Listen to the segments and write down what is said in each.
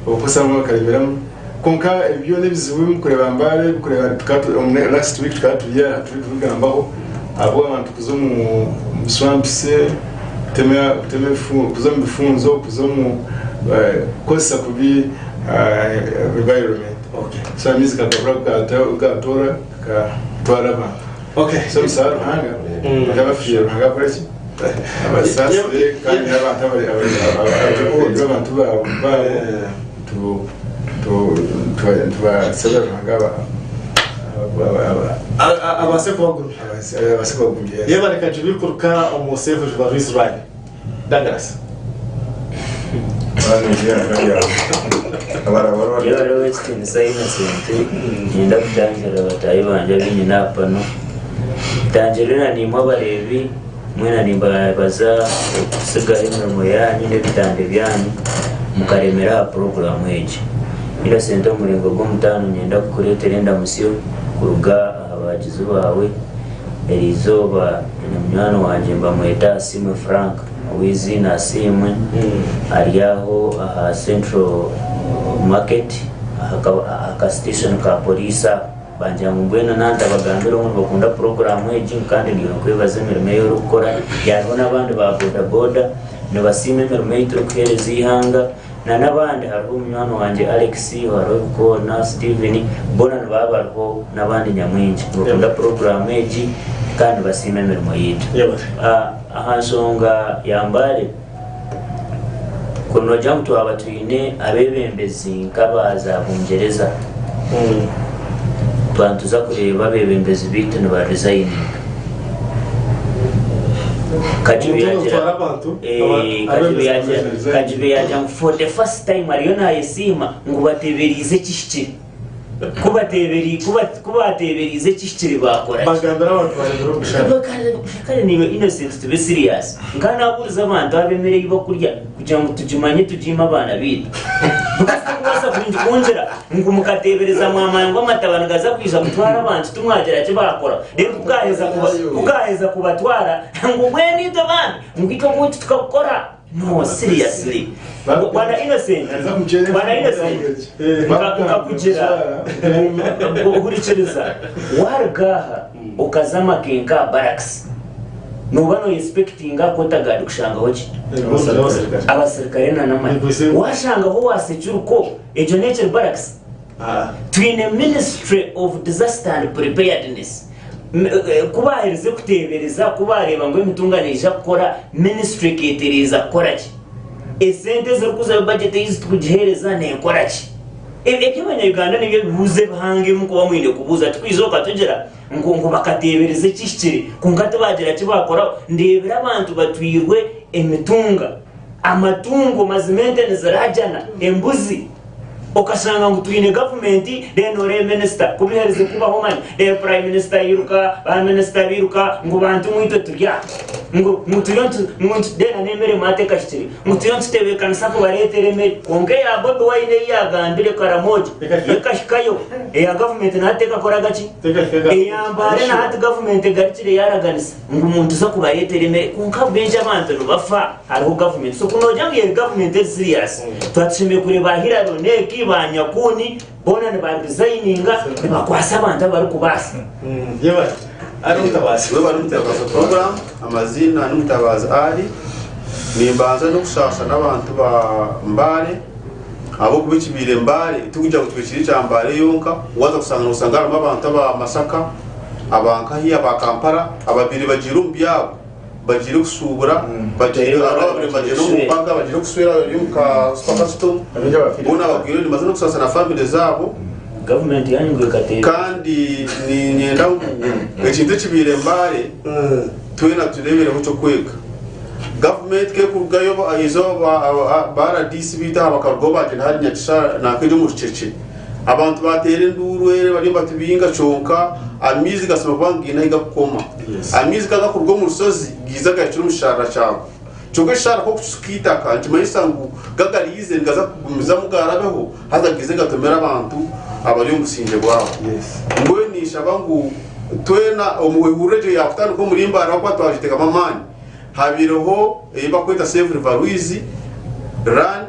Obukosa bumwe bakaremeramu kwonka ebi byona ebizibu ebi mukureeba Mbale mukureeba tukaba tu- omu last week tukaba turi aha turi kubigambaho ahabw'abantu kuza omu swamps kutema kutema ebifu kuza omu bifunzo kuza omu eh, kukozesa kubi eh, environment Okay. so amaizi gakabura gatoora gatwara abantu Okay. so musaba Ruhanga abafiire Ruhanga akore ki abasaasire kandi n'abantu abari abari abari abantu baabo baabo tu- tu- tu- nitubasabira Ruhanga aba- aba- aba- Abaase kubagumya. Abaase kubagumya yes. Yebare Kajubi kuruka omu Save River Rwizi Rwanyu. Douglas. Yebare ow'ekitiinisa Innocent, niinyenda kutangirira bataahi bangye abu nyine aha pano. Ntangirire na naimwe abareebi, mwena nimbabaza okutsigaho emirimo yaanyu n'ebitande byanyu mukaremera aha puroguraamu egi. Innocent omu muringo gw'omutaano niinyenda kukureetera endamutsyo kuruga aha bahagizi baawe. Eriizooba nyine munywani wangye nibamweta Asiimwe Frank. Ow'eiziina Asiimwe ari aho aha Central Market aha ka station ka poriisi aho. Bangira ngu mbwenu nantabagambire ngu nibakunda puroguraamu egi ngu kandi ndiyo ninkwebaza emirimo ei orikukora. Hariho n'abandi ba boda boda nibasiima emirimo ei turikuheereza eihanga na n'abandi hariho munywani wangye Alex, hariho Bikoona, Steven boona nibaba bariho n'abandi nyamwingi nibakunda puroguraamu egi kandi nibasiima emirimo yaitu. Aha nshonga ya Mbale, kuri noogira ngu twaba twine abeebembezi nk'aba za Bungyereza, twaba nituza kureeba abeebembezi baitu niba rizayininga. Kajubi Omuntu yaagira otwara abantu, Eh, aba- Kajubi abeebembezi yaagira resign. Kajubi yaagira ngu for the first time ariyo naayesiima ngu bateeberiize ekihikire. Ku baateeberiize ekihikire baakora ki? Bagambira abantu barebire omushana. Kare naiwe Innocent tube serious. Nka nabuuriza abantu aba emere ei bakurya kugira ngu tugimanye tugiime abaana baitu. Because torikubaasa kungira ngu mukateebereza mwamanya ngu amataba nigaza kwija kutwara abantu timwagira ki baakora. Reero ku gaaheza kubatwara ngu mbwenu itwe bambi ngu itwe oku tukakukora. No seriously Bwana Innocent Bwana Innocent nkakugira hurikiriza waruga aha okaza Makenke aha barracks noba no expectinga quarter guard kushangaho ki abasirikare na namahe washangaho wa securiko egyo nekiri barracks Twine Ministry of Disaster and Preparedness. Ku baaherize kuteebereza, ku baareeba ngu emitunga neija kukora, ministry ekeetereeza kukora ki? Esente ezirikuzayo budget ei turikugiheereza neekora ki? Ebyo abanya-Uganda nibyo ebibuuzo ebihango ebi murikuba mwine kubuuza. Tikwija okatugira ngu ngu bakateebereza ekihikire kwonka tibaagira ki baakoraho. Ndeebire abantu batwirwe emitunga, amatungo mazima ente niziragyana, embuzi. Okashanga ngu twine gavumenti then oreebe minisita kubiherize kubaho manya reero prime minister yairuka ba minisita bairuka ngu bantu mwe itwe turi aha ngu ngu turiyo nitu ngu nitu then n'emere maate ekahikire ngu turiyo nitutebeekanisa kubareetera emere kwonka eya Bobi Wine ei yaagambire Karamoja yo ekahikayo eya gavumenti na hati tekakoraga ki eya Mbale na hati gavumenti egarukire yaaraganisa ngu nituza kubareetera emere kwonka baingi abantu nibafa. Hariho gavumenti. So ku noogira ngu eri gavumenti eri serious, tuba tushemereire kureeba ba Hillary Onek, ba Nyakuni, boona niba resigninga nibakwasa abantu abarikubaasa. Yebare. Ari Mutabazi. Webare Mutabazi program amaziina ni Mutabazi Ali nimbanza n'okusaasa n'abantu ba Mbale ahabw'okuba ekibaire Mbale tikugira ngu kibaire kiri ekya Mbale yonka waza kushanga noshanga harimu abantu aba Masaka aba nkahi aba Kampala ababaire bagiire omu byabo bagiire kushuubura, bagiire hariho ababire nibagyenda omu mbaga, bagiire kushwera bari omu ka super custom, boona bagwire nibaza n'okusaasa na famire zaabo. Gavumenti yanyu ngu ekateeba. Kandi niinyenda ngu ekintu ekibaire Mbale twena tureebereho eky'okwega. Gavumenti ku erikurugayo eizooba ba rdc baitu aha bakarugaho baagyenda ahari Nyakishara nanka eri omu Rukyekye. Abantu baateera enduuru ere bariyo nibatubinga kyonka amaizi gasiima kuba ngu gaine ahu garikukoma. Amaizi ku garikuruga omu rushozi gaiza gahikire omu kisharara kyago. Kyonka ekisharara ku orikukisuka eitaka nikimanyisa ngu gagariize nigaza kugumizamu garabeho haza gaize gatomere abantu abari omu busingye bwabo. Mbwenu ninshaba ngu twena omu ehururu egyo yaakutandika omuri Mbale ahabw'okuba twagiteekamu amaani, habaireho ei barikweta Save River Rwizi Run.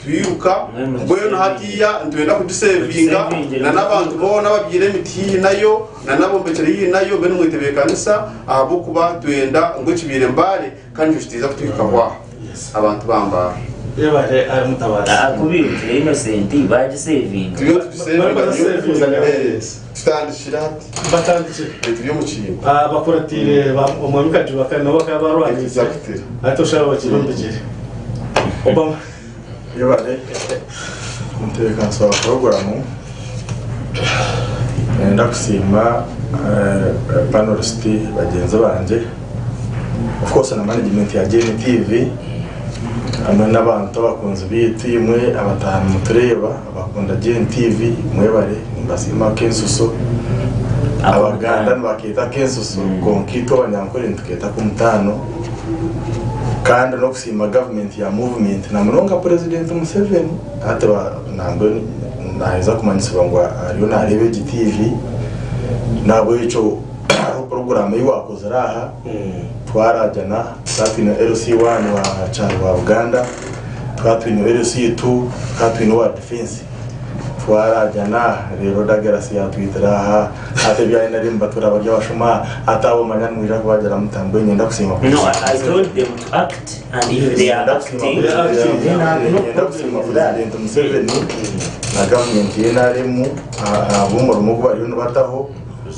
twiruka mbwenu hatiya nitwenda kugisevinga na n'abantu boona ababyaire emiti haihi nayo na n'abombekire haihi nayo mbwenu mwetebeekanisa ahabw'okuba nitwenda ngu ekibaire Mbale kandi nikyo kitiiza kutuhikaho aha abantu ba Mbarara. Yebare ari mutabazi. Ahakuba Innocent bagisevinga. Turiyo tugisevinga Barikugisevinga. Tutandikire hati. Batandikire. Turi omu kiingo. Abakuratiire Omwami Kajubaka nabo bakaba barwaniise Exactly. hati oshaba bakiri omu bigyere. Obama. Yebare omutebeekanisa wa puroguramu niinyenda kusiima panelisiti bagyenzi bangye of course na management ya GNTV hamwe n'abantu abakunzi baitu imwe abataaha nimutureeba abakunda GNTV mwebare nimbasiima ak'ensuso Abaganda nibakeeta ak'ensuso kwonka itwe Abanyankore nitukeeta ak'omutaano kandi n'okusiima gavumenti ya muvumenti na munonga Purezidenti Museveni hati nambwenu naaheza kumanyisibwa ngu ariyo naareeba egi tiivi n'ahabw'ekyo hariho puroguraamu ei waakozire aha twarajana tukaba twine LC1 wa Kyaro wa Buganda tukaba twine LC2 tukaba twine owa defense twarajana reero Douglas yatwitira aha hati ebi nari nibatura bari abashuma hati abo manya nimwija kubagira muta mbwenu niinyenda kusiima No, I told them to act and if they are acting, then I have no niinyenda kusiima problem with that. Purezidenti Museveni na gavumenti y'NRM ahabw'omurimo ogu bariyo nibataho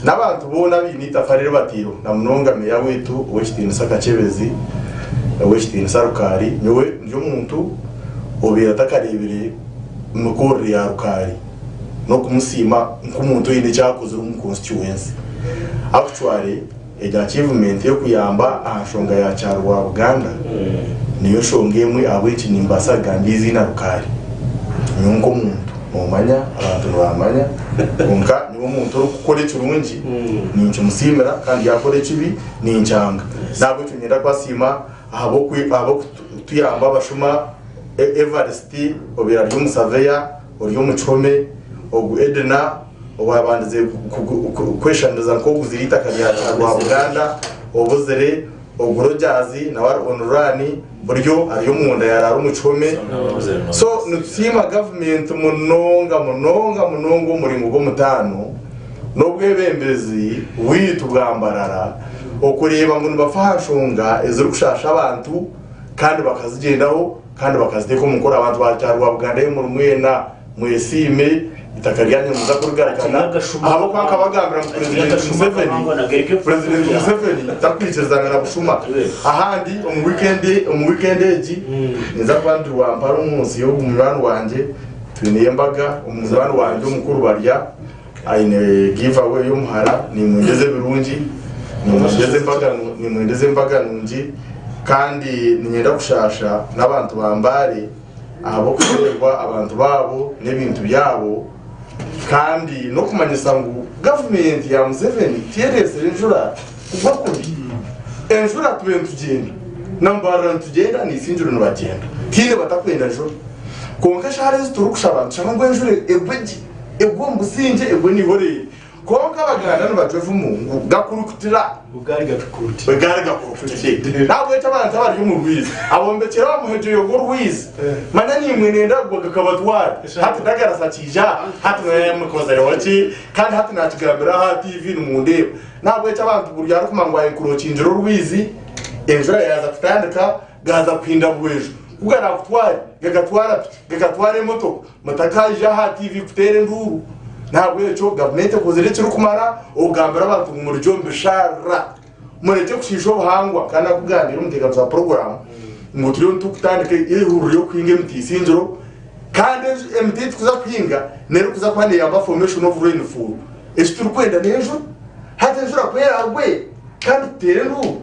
N'abantu boona abaine eitafari eri bataireho, na munonga meeya waitu ow'ekitiinisa Kakyebezi, ow'ekitiinisa Rukaari. Nyowe ndi omuntu obaire atakareebire mikorere ya Rukaari n'okumusiima nk'omuntu oine eki akozire omu constituency. Actually egi achievement y'okuyamba aha nshonga ya Kyaro wa Buganda niyo nshonga emwe ahabw'enki nimbaasa kugamba eiziina Rukaari. Nyowe nk'omuntu. Noomanya, abantu nibamanya, kwonka nyowe omuntu orikukora ekirungi ninkimusiimira kandi yaakora ekibi ninkyanga. N'ahabw'ekyo niinyenda kubasiima ahabw'okutuyamba abashuma, Evarist obaire ari omusaveya ori omu kihome, ogu Edna owaabandize kweshushaniriza nk'oguzire eitaka rya Rwabuganda obuzire, Ogu Rogers nawe ari on run buryo ari omunda yaraara omu kihome so nitusiima gavumenti munonga munonga munonga omuringo gw'omutaano n'obwebembezi bwaitu bwa Mbarara okureeba ngu nibafa aha nshonga ezirikushaasha abantu kandi bakazigyendaho kandi bakaziteeka omu nkora abantu ba Kyarwabuganda ahi muri mwena Mwesiime, eitaka ryanyu nimuza kurigarukana ahabw'okuba nkabagambira ngu Purezidenti Museveni, Purezidenti Museveni tarikwikirizana na bushuma. Ahandi omu wiikendi omu wiikendi egi ninza kuba ndi Rwampara omu nsi y'ogu munywani wangye twineyo embaga, omunywani wangye omukuru Barya aine give away y'omuhara nimwendeza ebirungi, nimwendeza embaga nimwendeza embaga nungi kandi niinyenda kushaasha n'abantu ba Mbale ahabw'okuferwa abantu baabo n'ebintu byabo kandi n'okumanyisa ngu gavumenti ya Museveni tiyereetsire enjura kugwa kubi. Enjura tube nitugyenda na Mbarara nitugyenda na Isingiro nibagyenda tihaine batakwenda njura kwonka eshaara ezi turikushaba nitushaba ngu enjura egwe gye egwe omu busingye egwe neihorere. Kwonka Abaganda nibacwa efumu ngu gakurukutira. Gaari gakurukutire. Gaari gakurukutire. N'ahabw'ekyo abantu abari omu rwizi, abombekire aha muhegyeyo gw'orwizi, manya naimwe nenda kugwa gakabatwara. Hati Douglas akiija aha, hati mukozereho ki? Kandi hati naakigambira aha tiivi nimundeeba. N'ahabw'ekyo abantu buri arikumanya ngu ayenkorokingira orwizi, enjura yaaza kutandika, gaaza kuhinda bwejo. Ku garaakutware, gagatwara piki, gagatwara emotoka. Mutakaija aha TV kuteera enduuru. Nahabwekyo gavumenti ekozire ekirikumara okugambira abantu ngu murugye omu bisharara murekye kushiisha obuhangwa. Kandi nakugambiire omu nteekateeka za puroguraamu ngu turiyo nitukutandika eihuriro ry'okuhinga emiti isingiro kandi emiti ei turikuza kuhinga n'erikuza kuba neeyamba formation of rainfall. Eki turikwenda n'enjura. Hati enjura ku eraagwe kandi tuteere enduuru,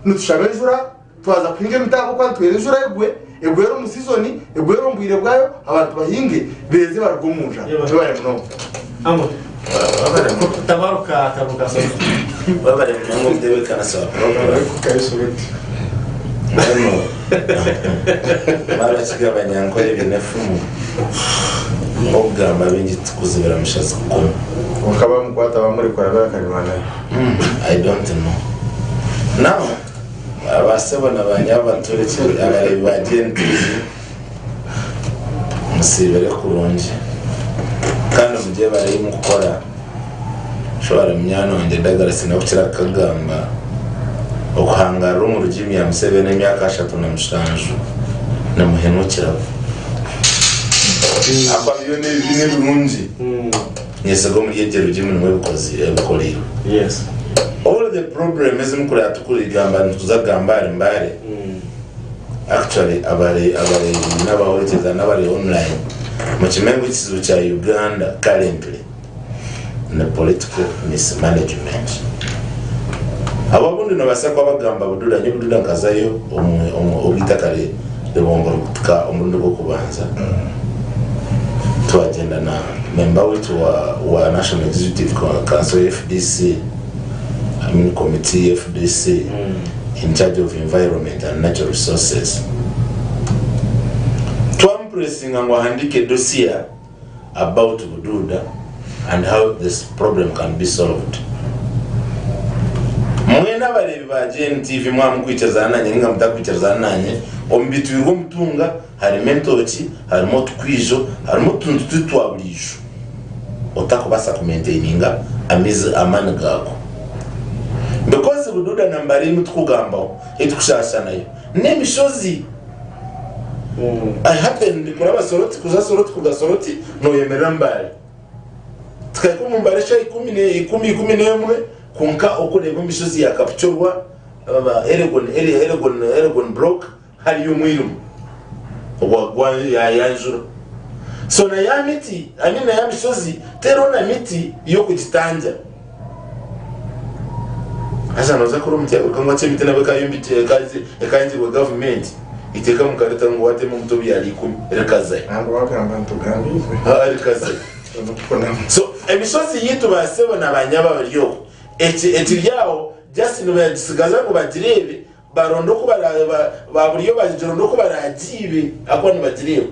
nitushaba enjura. Twaza kuhinga emiti ahabw'okuba nitwenda enjura egwe, egwere omu sizoni, egwere omu bwire bwayo, abantu bahinge, beeze baruge omu njara. Mwebare munonga. Amwe. Tabaruka tabaruka soma. Webare munonga omutebeekanisa wa puroguramu. Mbwenu babakiga abanyankore baine efumu okugamba bingi tikuzibira mushazi kugoma. Kwonka bamukwata bamurekura barakanywa naye. I don't know. Now Ba sebo na ba nyabo abaturekye abareebi ba GNTV. Musiibire kurungi kandi mugyebare ei mukukora. Shwara munywani wangye Douglas nokukira kukagamba okuhangarira omu rugimu ya Museveni emyaka 37 nimuhenukiraho. Ahakuba byona ebibi n'ebirungi nyesiga omuri egyo rugimu nimwo ebikoreirwe. All the problem ezi mukureba tukurigamba nituza kugamba ahari Mbale actually abari abari n'abahurikiza n'abari online mukimanye ngu ekizibu kya Uganda currently ni political mismanagement. Abo obundi nobaasa kuba bagamba Bududa, nyowe Bududa nkazayo omu omu obu eitaka ribomboruka omurundi gw'okubanza twagyenda na member waitu wa wa National Executive Council FDC I mean committee FDC in charge of environment and natural resources twamupuresinga ngu ahandiike dossier about Bududa and how this problem can be solved. Mwena abareebi ba GNTV mwaba mukwikirizana nanye ninga mutakwikirizana nanye, omu bitwirwe omutunga harimu entookyi, harimu otukwijo, harimu otuntu turi twa buriijo otakubaasa ku maintaininga amaizi amani gaago. Because Bududa na Mbare ei tukugambaho, ei tukushaasha nayo, n'emishozi. I happened kuraba Soroti kuza Soroti kuruga Soroti noyemerera Mbale. Tukahika omu Mbale eshaaha ikumi, 11 kwonka okureeba emishozi ya Kapchorwa, Elgon, Elgon, Elgon Block hariyo omwirima ogwa yanjura. So na ya miti, I mean na ya mishozi teriho na miti y'okugitangira. Haza noza kuri omuti yaguruka ngu hati emiti nabwo ekayangirwe gavumenti iteeka mukareta ngu watema omuti obyara ikumi rikazayo. Nangwa wagamba nti ogamba itwe. Haa rikazayo. So emishozi yitu ba sebo na ba nyabo abari okwo eki ekiri aho just nibagisigaza ngu bagireebe Baronda oku ba buriyo bagironda oku baraagiibe ahakuba nibagireeba.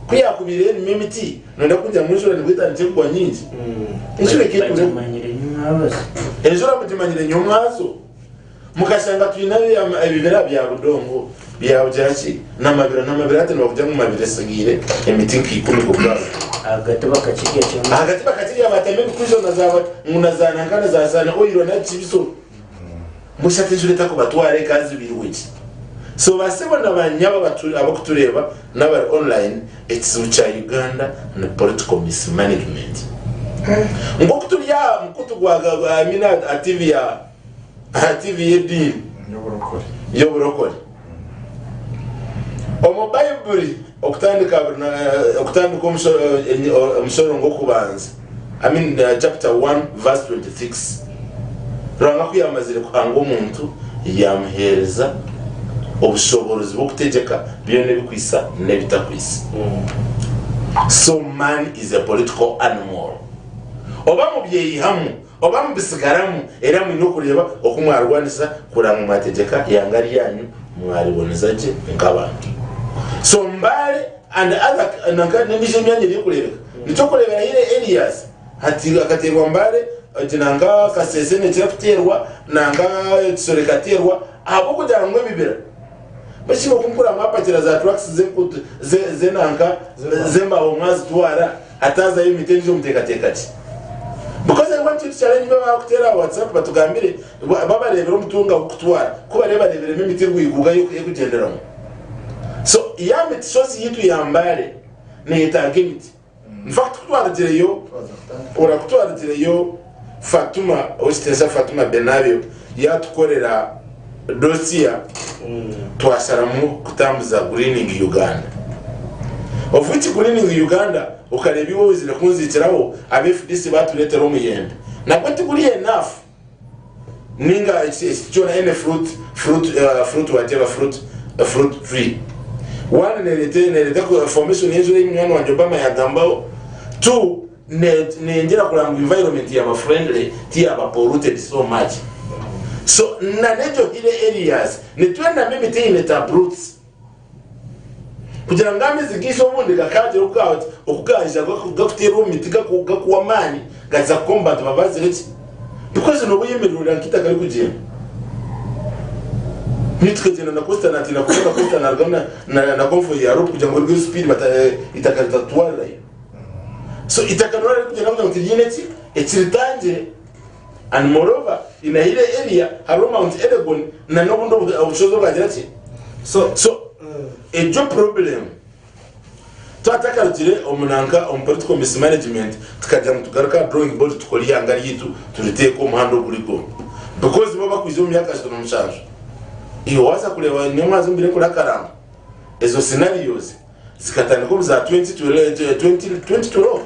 Ku yaakubaire erimu emiti, noyenda kugira ngu enjura nibwo etandikire kugwa nyingi? Enjura eka etuura egwa. Bagimanyire nyomwabazo. Enjura mugimanyire nyomwazo? Mukashanga twine ebibira bya budongo byagira ki? N'amabira n'amabira hati nibakugira ngu mabira esigaire emiti nka ikumi kuruga aha. Ahagati bakakirya kyona. Ahagati bakakirya batema ebikwijo na za ngu na za nanka na za sana oil na ki biso. Mbwenu shi hati enjura etakubatwara ekazibirwe ki? So ba sebo na ba nyabo abakutureeba n'abari online, ekizibu kya Uganda ni political mismanagement. Nk'oku turi aha mukutu gwa I mean aha TV ya aha TV y'ediini y'oburokore. Omu Baiburi okutandika okutandika omushoro gw'okubanza I mean chapter 1 verse 26 Ruhanga ku yaamazire kuhanga omuntu, yaamuheereza obushoboorozi bw'okutegyeka byona ebikwitsa n'ebitakwitsa. So man is a political animal. Oba mubyeyihamu oba mubitsigaramu, era mwine okureeba oku mwarwanisa kureba ngu mwategyeka eihanga ryanyu mwariboneza gye nk'abantu. So Mbale and other nanka n'endiijo emyanya erikureebeka nikyokureebera hire areas. Hati akateerwa Mbale, egi nanka Kasese nekira kuteerwa, nanka Kisoro ekateerwa ahabw'okugira ngu ebibira. Mbwenu shi oku mukura mwapakira za trucks z'enanka z'embaho mwazitwara hati hazayo emiti endiijo muteekateeka ki? Because I want you to challenge me bakuteera aha WhatsApp batugambire babareebire omutunga gukutwara ku barebe bareebiremu emiti erwiguga y'okugyenderamu. So ya miti source yitu ya Mbale neyetaaga emiti. In fact ku twarugireyo ora ku twarugireyo Fatuma ow'ekitiinisa Fatuma Benabio yaatukorera dossier twasharamu kutambuza Greening Uganda. Of which Greening Uganda okareeba iwe oizire kunziikiraho aba FDC baatureetera omuyembe nagwo tiguri enough ninga eki kyona any fruit fruit uh, fruit whatever fruit uh, fruit tree one nereta nereta formation y'enjura ei munywani wangye Obama yagambaho two neyongyera kureba ngu environment yaba friendly tiyaba polluted so much so na n'egyo hilly areas nitwendamu emiti eine tap roots Kugira ngu amaizi gaitu obundi gakaagira oku gaija gakuteerwa omu miti gakuwa amaani gaza kuka omu bantu babazire ki? Because nooba oyemerire oreba nk'eitaka ririkugyenda. Nitukagyenda na coaster natiina kuvuga coaster narugamu na, na, na convoy ya rope kugira ngu erugeyo speed bata, eitaka ritatutwarirayo. So eitaka noraba ririkugyenda kugira ngu tiriine ki ekiritangire and moreover in a hilly area hariho Mount Elgon na n'obundi obu- obushozi obwagira ki So, so egyo problem Twatakarugire omu nanka omu political mismanagement tukagira ngu tugaruke aha drawing board tukore eihanga ryaitu turiteeke omu muhanda ogurigo because bo bakwija omu myaka 37 iwe waaza kureeba nimwaza omu biro enkora akaramba ezo scenarios zikatandika omu za 2012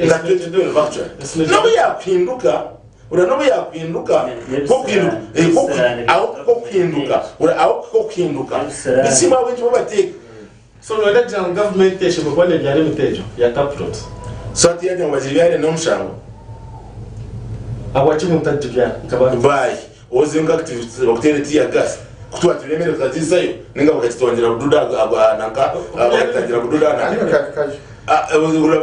Nka 2012 actually nobu yakuhinduka ura nobu yakuhinduka kokuhinduka eh, koku aho kokuhinduka ura aho kokuhinduka biki mwabwingi bo bateeka So noyenda kugira ngu gavumenti eshemwe kuba nebyara emiti egyo ya taproot? So hati yagira ngu bagibyare n'omushango? Habwaki omuntu agibyara nka ba. Baahi oze nka activists bakuteere tear gas kutwatira emere tukagizayo ninga bakagitwangira bududa aha nanka bakagitangira bududa aha nanka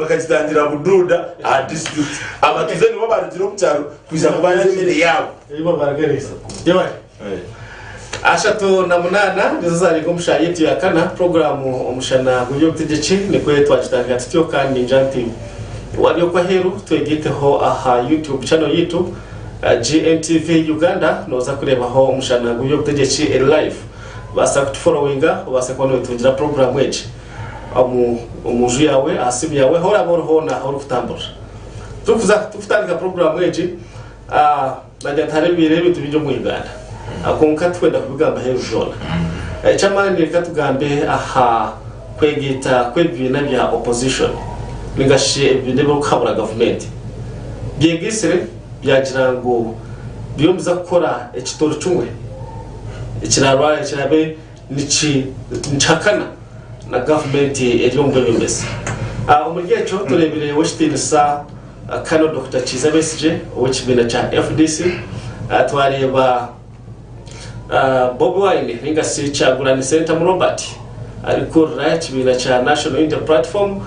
bakagitangira bududa aha district abatuze nibo barugire omu kyaro kwija kubanza emere yaabo. Ei babaraganiise. Yebare. 38 nizo zarenga omu shaaha yaitu ya kana puroguraamu Omushana gw'eby'obutegyeki nikwo twagitandika tutyo kandi ningira nti wari okwo aheeru twegaiteho aha YouTube channel yaitu GNTV Uganda nooza kureebaho Omushana gw'eby'obutegyeki eri live. Baasa kutuforowinga obaase kuba nooyetungira puroguraamu egi omu omu nju yaawe, aha simu yaawe, ahu oraabe ori hoona ahu orikutamburira. Turikuza turikutandika puroguraamu egi, nagira nti hariho ebibaire ebintu bingi omu Uganda kwonka titwenda kubigamba aheeru byona. Eky'amaani reka tugambe aha kwegaita kw'ebibiina bya opposition ninga shi ebibiina ebirikuhabura gavumenti. Byegaitsire byagira ngu biriyo nibiza kukora ekitoori kimwe ekiraabe nikihakana na gavumenti eri omu bwebembezi. Omuri ekyo tureebire ow'ekitiinisa Colonel Dokita Kiiza Besigye ow'ekibiina kya FDC, twareeba Bobi Wine ninga shi Kyagulanyi Ssentamu Robert arikukurira ekibiina kya National Unity Platform,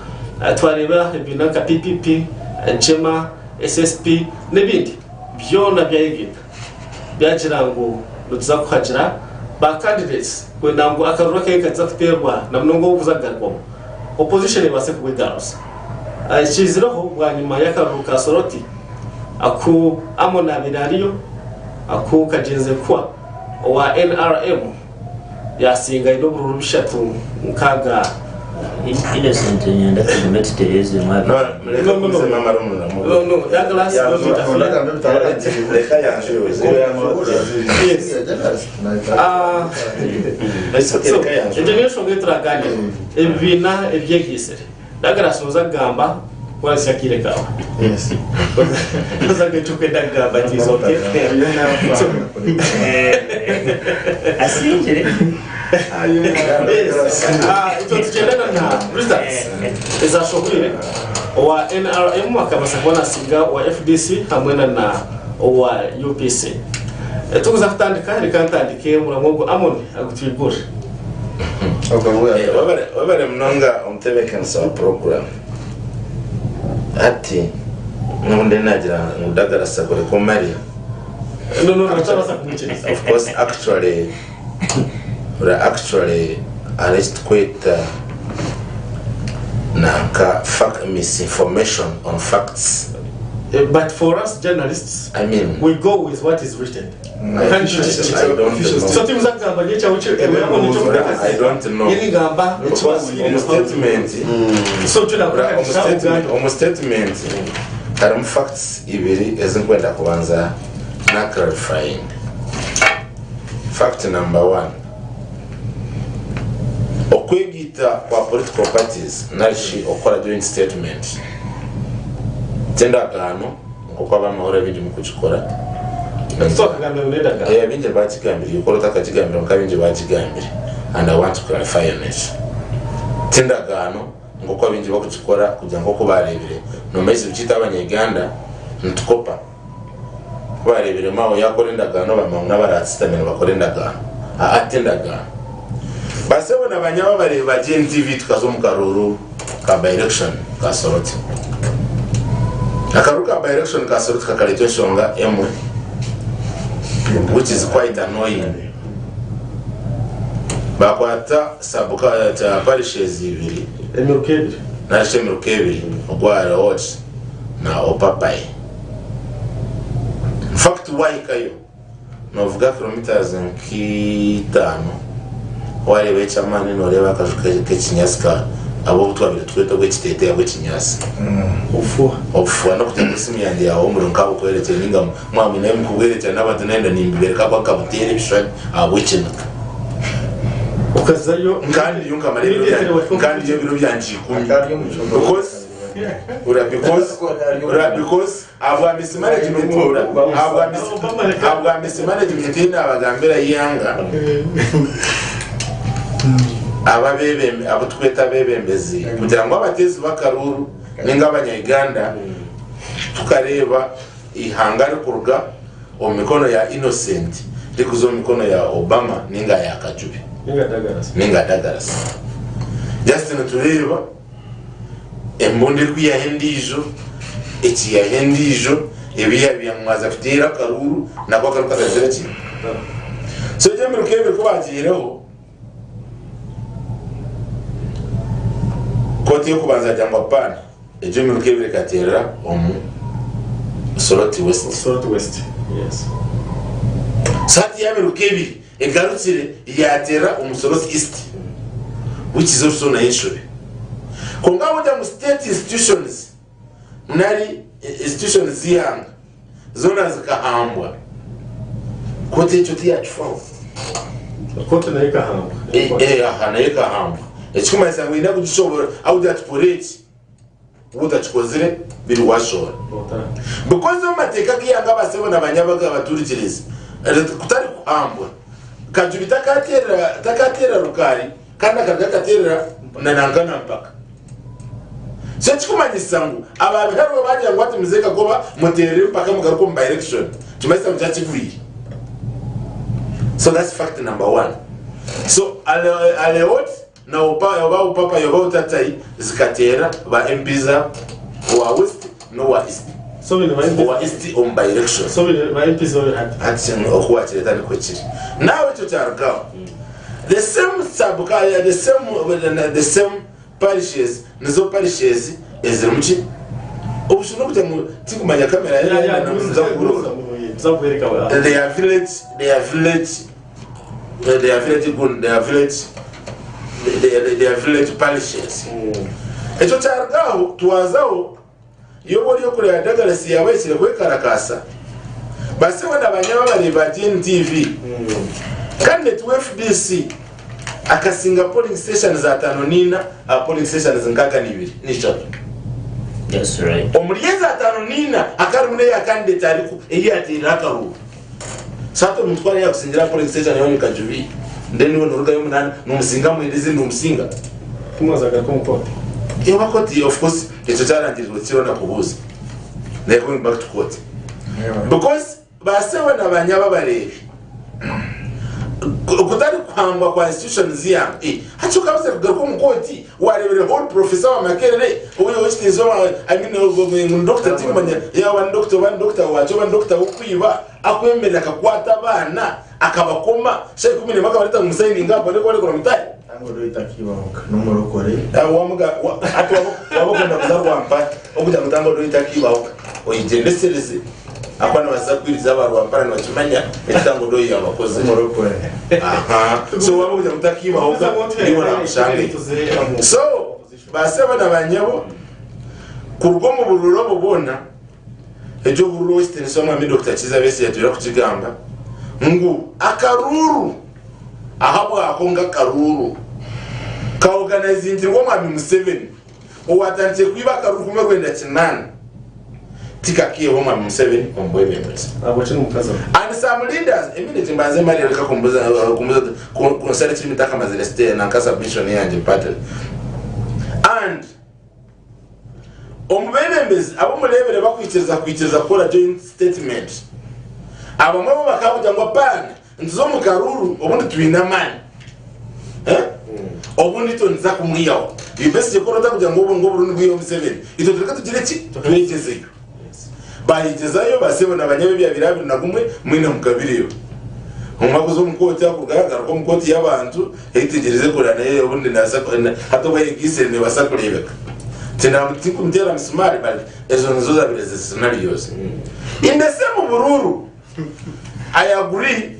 twareeba ebibiina nka PPP, JEMA, SSP n'ebindi byona byayegaita byagira ngu nituza kuhagira ba candidates kwenda ngu akaruru akeye katiza kuteerwa na munonga obu kuza kugarukwamu opposition ebaase kubwegaruza. Ekiizireho bwanyima y'akaruru ka Soroti aku Amon abaire ariyo aku Kagyenze Nkwa owa NRM yaasinga aine oburuuru 360. Innocent nyenda tugume tutereezemu No, mureke agumize amare omurimo gwe. No, no, Douglas, don't interfere. Reka yanjuze. Yes. Ah, It's okay, so, reka yanjuze. egyo niyo nshonga ei turaganira. Ebibiina ebyegaitsire. Douglas noza kugamba kukoresa akaire kaawe. Noza kugira eki orikwenda kugamba nti it's okay. Asingire. Yes. Ah, itwe tugyendana na results ezashohwire owa NRM akabaasa kuba nasinga owa FDC hamwe na na owa UPC. Eh, Tukuza kutandika reka ntandike omuramwa ogu Amon agutwigurire. Webare munonga omutebeekanisa wa puroguraamu. Hati n'obu ndiyo naagira ngu Douglas agureke Omari, No, no, no, otabaasa kumwikiriza. of course actually actually hariho eki turikweta nanka misinformation on facts. But for us journalists, I mean, we go with what is written. I don't know. So timuza kugamba nyekyawe I don't know. Ningamba Because omu statement so tuna omu statement omu statement harimu facts ibiri ezi nkwenda kubanza na clarifying. Fact number one, okwegaita kwa political parties narishi okukora joint statement t'endagaano Nk'oku ab'amahoro abaingi mukugikora. Twakagambira ngu n'endagaano. Eh, abaingi baakigambire, iwe kora otakagigambire kwonka abaingi baakigambire and I want to clarify on it. T'endagaano nk'oku abaingi bakugikora kugira nk'oku baareebire. Noomanya ekizibu kyaitu abanya-Uganda nitukopa. Ku baareebire Mao yaakora endagaano bamanya ngu n'abaraatsitamire nibakora endagaano. Aa t'endagaano. Basebo na banyabo abareebi ba GNTV tukaza omu karuuru ka by-election ka Soroti. Akaruuru ka by-election ka Soroti kakareetwa enshonga emwe which is quite annoying. Bakwata sub parishes ibiri. Emiruka ebiri. Narishi emiruka ebiri ogwa Aleot na Opapai. Infact wahikayo novuga kilometres nk'itaano wareeba eky'amaani noreeba akaju k'ekinyatsi ka abu twabire tukweta obw'ekiteteeya bw'ekinyatsi. Obufuha. Obufuha n'okuteeka esimu yangye yaawe omuriro nkabukwerekyera ninga mwaba mwine ahu mukubwerekyera n'abantu nayenda nimbibereka ahabw'okuba nkabuteera ebishushani ahabw'ekiniga. Okazayo. Nkandiyo nkamara ebiro byangye nkandiyo ebiro byangye ikumi because ura because ura because ahabwa mismanagement ura ahabwa mis ahabwa mismanagement ei nabagambira eihanga aba abebembe abu tukweta abebembezi kugira ngu abateezi b'akaruuru ninga abanya Uganda tukareeba Eihanga rikuruga omu mikono ya Innocent rikuza omu mikono ya Obama ninga ya Kajubi ninga Dagaras. Just nitureeba embundu erikwihaho endiijo ekiihaho endiijo ebiiha bya mwaza kuteera akaruuru nako akaruuru katagizire ki? So egyo emiruka ebiri ku baagiihireho Kooti y'okubanza yagira ngu apaana, egyo emiruka ebiri ekateerera omu Soroti West. Soroti West, yes. So hati yaamiruka ebiri egarukire yaateerera omu Soroti East which is also nayo enshobe. Kwonka ahabw'okugira ngu state institutions nari institutions z'eihanga zoona zikahambwa, kooti ekyo tiyakifaho. Kooti nayo ekahambwa. Eh, aha nayo ekahambwa. Ekikumanyisa ngu oine kugishoboora ahu ati kora eki, waaba otakikozire biri washoora. Because omu mateeka g'eihanga abasebo na banyabaga abaturikirize kutari kuhambwa, Kajubi takateerera takateerera Rukaari kandi akaruga akateerera na nanka na Mpaka. So ekikumanyisa ngu aba Biharuro bagira ngu hati muze Kagoba muteerere empaka mugaruke omu by election kimanyisa ngu kyakigwire. So that's fact number one. So Aleot na Opa oba Opapa oba Otatai zikateera ba MP za owa West n'owa East. So bine ba MPs Owa East omu by election. So bine ba MPs babiri hati. Hati oku wakireeta nikwo kiri. Nawe ekyo kyarugaho. The same sub the same the same parishes nizo parishes ezirimu ki obushuma nokugira ngu tikumanya kamera niza kuburora they are village they are village they are village gun they are village they are village parishes ekyo kyarugaho twazaho Yobu ori okureba Douglas yaaba ahikire kwekarakaasa, basebo na banyabo abareebi ba GNTV, candidate wa FDC akasinga polling stations 54 aha polling stations 62. That's right. Omuri ezo 54 hakaba harimu n'eya candidate ariku ei yaateirire akaruuru. So hati omuntu ku araabe yaakusingira aha polling station yoona Kajubi, then iwe noorugayo omunaana noomusinga mwenda ezindi noomusinga. Timwazaga omu kooti? Yoba kooti of course ekyo kyarangirirwe tikiriho na kubuuza. They are going back to court. Because ba sebo na ba nyabo abareebi kutari kuhangwa kwa institutions yange eh, hati okabaasa kugaruka omu kooti wareebire whole professor wa Makerere owe owekitiinisa owa I mean ngu ni doctor tikumanya yaaba ni doctor oba ni doctor waaki oba ni doctor w'okwiba akwemerera akakwata abaana akabakoma shaaha 11 akabareeta ngu musayininge aha mbone kubarekura mutaahe. Tango Doyi takibahoka n'omurokore. Wamuga hati waba okwenda kuza Rwampara okugira ngu Tango Doyi takibahoka oyegyendesereze ahakuba nibaza kukwiriza aba Rwampara nibakimanya eki Tango Doyi yabakozire. N'omurokore. Aha so waba okugira ngu takibahoka niiwe oramushangeyo. So basebo na banyabo kuruga omu bururu obu bwona Egyo hururu ow'ekitiinisa Omwami Dokita Kiiza Besigye yatwire kugigamba ngu akaruuru ahabwako ngu akaruuru kaoganizingirwe Omwami Museveni owatandikire kwiba akaruuru kumwe 98 tikakeebwa Omwami Museveni omu bwebembezi. Ahabwaki n'omukazi we? And some leaders, eminute mbanze mmarire reka kumbuza kumbuza kunsara ekirimi ntakamazire site nanka submission yangye mpatire. And Omu beebembezi abu mureebire bakwikiriza kwikiriza kukora joint statement, abamwe bo bakabugira ngu apaana, nituza omu karuuru obundi twine amaani. Eh? Obundi itwe nituza kumwihaho. Iwe Besigye ku orikuza kugira ngu obu ngu oburundi bwiheho Museveni, itwe tureke tugire ki? Twegyezeyo. Baayegyezayo, baasebo na banyabi ebya 2021 mwena mukabireeba. Omwe akuza omu kooti akurugayo agaruka omu kooti y'abantu eyetegyereze kureba naye obundi naza hati obu ayegaitsire nebaasa kureebeka. Tinkumuteera misimaari but ezo nizo zabaire ziri scenarios. In the same buruuru I agree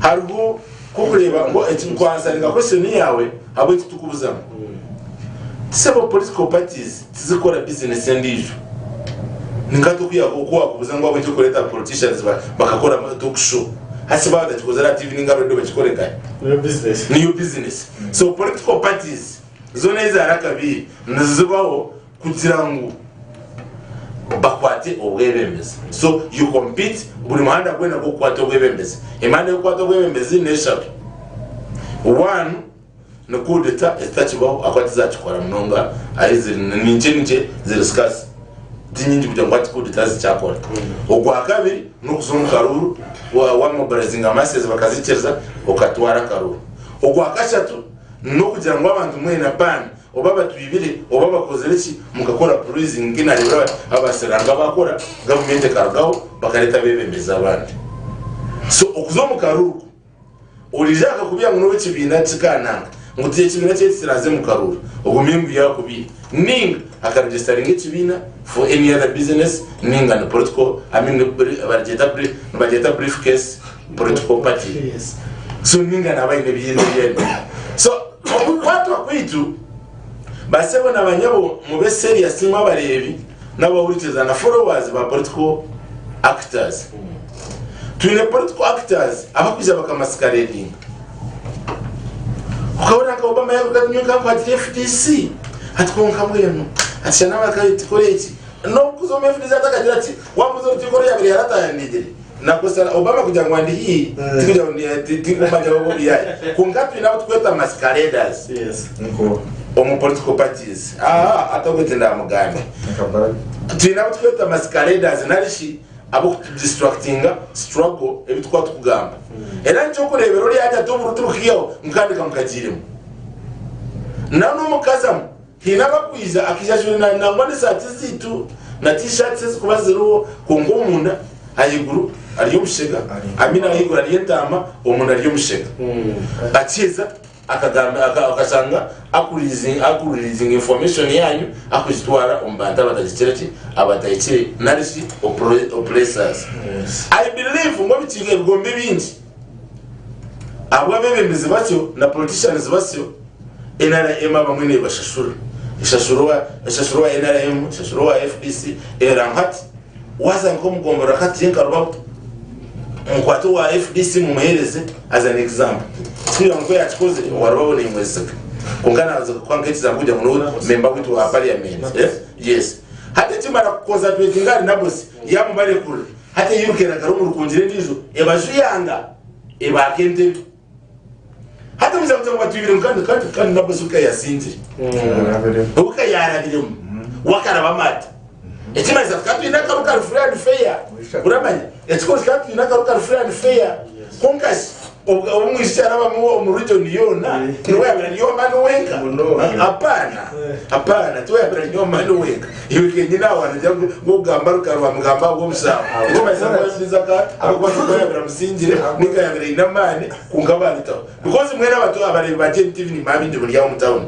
hariho nkokureeba ngu eki nkwansaringa question yaawe ahabw'eki tukubuzamu. Sebo political parties tizikukora business endiijo. Ninka oku wakubuza ngu ahabw'enki orikureeta politicians bakakora talk show. Hati baaba batakikozire aha TV ninga radio bakikore nkahi? Niyo business. Niyo business. So political parties zoona ezihaine akabiiri nizibaho kugira ngu bakwate obwebembezi. So you compete buri muhanda gwena gw'okukwata obwebembezi. Emihanda y'okukwata obwebembezi n'eshatu. One, Ni coup d'etat ezitakibaho ahakuba tizakikora munonga ahi ziri ni nkye nkye ziri scarce ti nyingi kugira ngu hati coup d'etat zikyakora. Ogwakabiri n'okuza omu karuuru wa wa mobilizinga masses bakazikiriza okatwara akaruuru. Ogwakashatu n'okugira ngu abantu mwena ban oba batwibire oba bakozire ki mukakora uprising nk'enareebire abasiranga bakora gavumenti ekarugaho bakareta abebembezi abandi. So okuza omu karuuru Oriija akakubia ngu n'ow'ekibiina kikananka ngu ti ekibiina kyaitu kiraaze omu karuuru, ogume ngu yaakubia. Ninga akaregisitaringa ekibiina for any other business ninga ni political, I mean baragyeta nibagyeta brief case political party. So ninga naaba aine ebi ebi So okukwatwa kwaitu basebo na banyabo mube serious imwe abareebi n'abahurikiza na followers ba political actors. Twine political actors abakwija bakamasqueradinga. Okahurira nka Obama yaruga ati nyowe nkankwatira FDC ati kwonka mbwenu ati shana bakatukora eki n'okuza omu FDC ati akagira ati wamubuza orukiiko oru yabire yaratayandigire nakozesa Obama kugira ngu andi haihi tikugira ngu tinkumanya obu yayi kwonka twine abu tukweta masqueraders Yes. Nko. omu political parties aha ati ogwe tindamugambe Nka Barack. twine abu tukweta masqueraders narishi ab'okutudistractinga struggle ebi tukuba tukugamba. Era nikyokureebera ori yaagira ati oburo turikuhiaho ngu kandi kamukagiiremu. Na n'omukazi amu haine abakwija akaija ajwaire na nangwa n'esaati zaitu na t-shirts ezikuba ziriho kwonka omunda ahaiguru ari omushega, I mean ahaiguru ari entaama omunda ari omushega. Akiheza Akagamba, aka, akashanga akurizi, akurilizinga information yanyu akugitwara omu bantu abatagikire ki, abatahikire nari shi opre, oppressors. I believe ngu ebikiika ebigombe ebingi ahabw'abebembezi basyo na politicians basyo NRM abamwe nebashashura. Eshashura owa, eshashura owa NRM, eshashura owa FDC, era ngu hati waza nk'omugomborora kati nka Rubabu, Mukwate owa FDC mumuhereze as an example. Tikugira ngu yakikoze owa Rubabo nimwesiga. Kwonka naza kukuha nk'ekizampu kugira ngu niwe member witu wa parliament. Eh? Yes. Hati ekimara kuconcentratinga ahari Nabosi yamubarekurira. Hati eyiruka eragara omu rukungiri endiijo ebajuyanga ebaaka entebe. Hati omuzaire kugira ngu batwibire ngu kandi kandi kandi Nabosi we yasingire. We ka yarabiremu. We akarabamu ata? Ekimanyisa tukaba twine akaru kari free and fair. Oramanya? Ekikuru tukaba twine akaru kari free and fair. Kwonka shi obu obu omwishiki arabamu omu region yoona niwe yabire ari ow'amaani wenka? Hapana. Hapana, tiwe yabire ari ow'amaani wenka. Iwe kenyini aho wanagira ngu ngu okugamba rukara wamugamba ahabw'omushango. Ekimanyisa ngu omusizi aka ahabw'okuba ngu yabire amusingire ninga yabire aine amaani kwonka baritaho. Because mwena abato abareebi ba GMTV nimanya bingi muri aho omu town.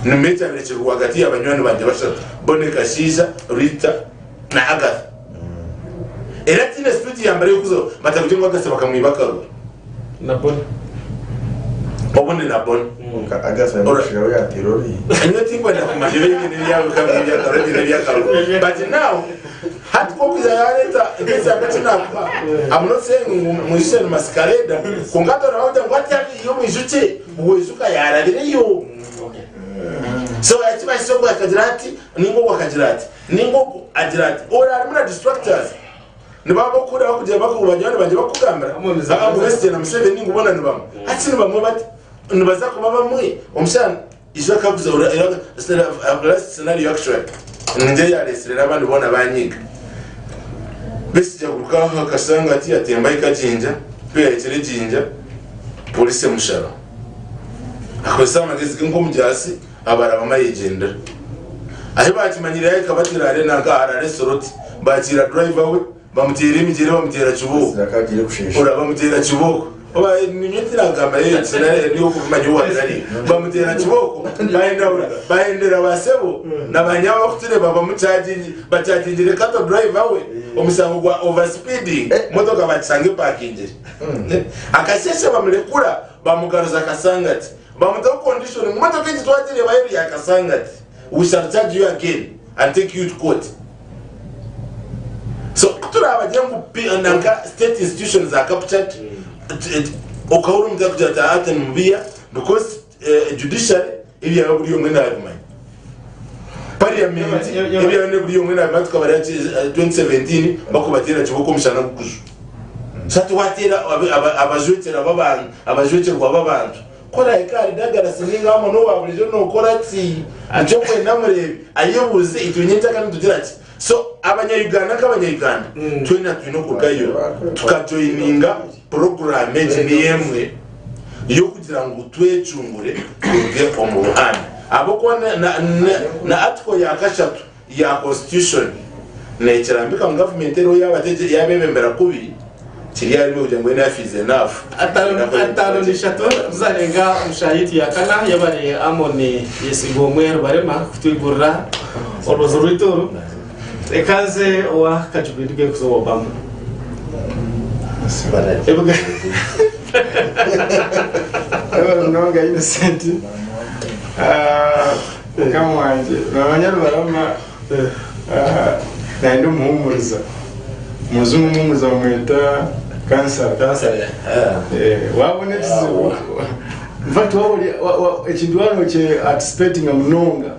Nimanya ekyabire kiri rwagati ya banywani bangye bashatu, Bonny Kashaija, Rita na Agatha. Era tihaine street yambara ey'okuzaho batabugye ngu Agatha bakamwiba akaruru. Na Bonny. Obundi na Bonny. Kwonka Agatha yamushira we yateera oruhi. Nyowe tinkwenda kumanya ebi ebyawe bikaba biri eby'akaruru ebi n'eby'akaruru. But now Hati ku okwija yareeta nk'ekyanga eki naakuha, I'm not saying ngu mwijukye ni masquerader, kwonka hati oraba ogira ngu hati hariyo omwijukye, owijuka yaarabireyo. So ekimanyisa ogwo akagira ati, ninga ogwo akagira ati, ninga ogu agira ati, ori arimu na distractors. Nibaba bokuhurira bakugira baku banywani bangye bakugambira, ah, ngu Besigye na Museveni ngu boona ni bamwe. Hati ni bamwe bata? Nibaza kuba bamwe? Omushana Ijo akaguza last scenario actually ningira eyaresire n'abandi boona banyiga. Besigye aguruka aha Kasangati atemba ahika Jinja, ku yahikire Jinja polisi emushaba. Akozesa amagezi ge nk'omujaasi abarabamu ayegyendera. Ahi bakimanyire yahika batiraare nanka Harare Soroti bakiira driver we. Bamuteera emigyera bamuteera kibooko. Ora bamuteera kibooko. Oba ninye tinagamba nyokumanya owaabire Bamuteera kibooko bahendahura bahendera basebo na banyabo abakutureeba bamuchargingi bachargingire kato driver we omusango gwa over speeding motoka bakishanga epakingire. Akasheeshe bamurekura bamugaruza Kasangati bamutaho condition ngu motoka egi twagireeba aheeru ya Kasangati we shall charge you again and take you to court. So kuturabagire ngu nanka state institutions are captured, okahurira omuntu arikugira ati ati nimubiya because judiciary ebyaba buri omwe nabimanya. Parliament ebyaba buri omwe nabimanya tukabareba 2017 bakubateera kiboko omushana gukujwa. So hati wateera abajwekyera b'abantu abajwekyerwa b'abantu Ku orahika ahari Douglas ninga hamwe n'owa burijo nokora ki? Nikyo kwenda mureebe ayebuuze itwe nyenkyakare nitugira ki? So abanya Uganda nk'abanya Uganda twena twine okurugayo tukajoininga puroguramu egi niyo emwe y'okugira ngu twecungure turuge omu buhanda ahabw'okuba na, na, na, na article ya kashatu ya constitution nekirambika ngu gavumenti eriho yabebembera kubi kiri ahari kugira ngu enough is enough. 53 zarenga omu shaaha yaitu ya kana. Yebare Amon Yesigomwe Rubarema kutwigurira orubazo rwaitu oru. Reka nze owa Kajubi nduge kuza owa Obama. Yebare munonga Innocent. Mukama wangye, noomanya Rubarama nayenda omuhuumuriza. Omujungu omuhuumuriza bamweta kansara. Waabona ekizibu, in fact waaba ori ekintu waaba nookye-anticipatinga munonga,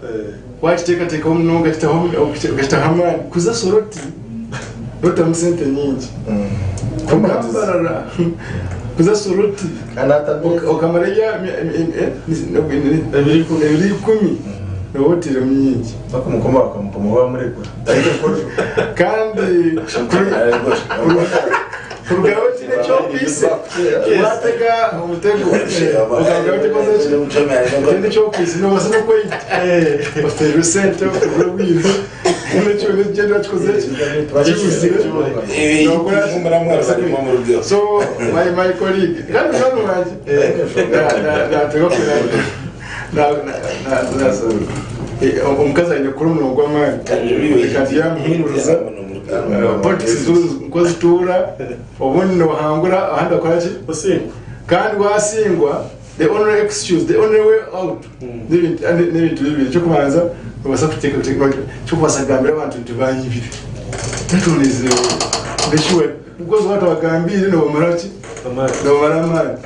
waakiteekateekaho munonga okakitaho amaani, kuza Soroti notamu sente nyingi. Kuruga Mbarara kuza Soroti okamara ebiro ikumi nooba otairemu nyingi. Kandi kurugayo otiine eki okwaitse, waatega omutego okarugayo otakozire ki? Otiine eki okwaitse noobaasa n'okweita oteirwe sente oteirwe obwire. So my my colleague kandi munywani wangye omukazi aine kukora omurimo gw'amaani kandi yamuhumuriza politics nko zituura obundi nohangura ahandi okora ki kandi wasingwa The only excuse, the only way out n'ebintu n'ebintu bibiri. Eky'okubanza nobaasa kuteekateeka eky'okubaasa kugambira abantu nti banyibire. That one is the sure because waaba otabagambiire nobamara ki? Nobamara amaani.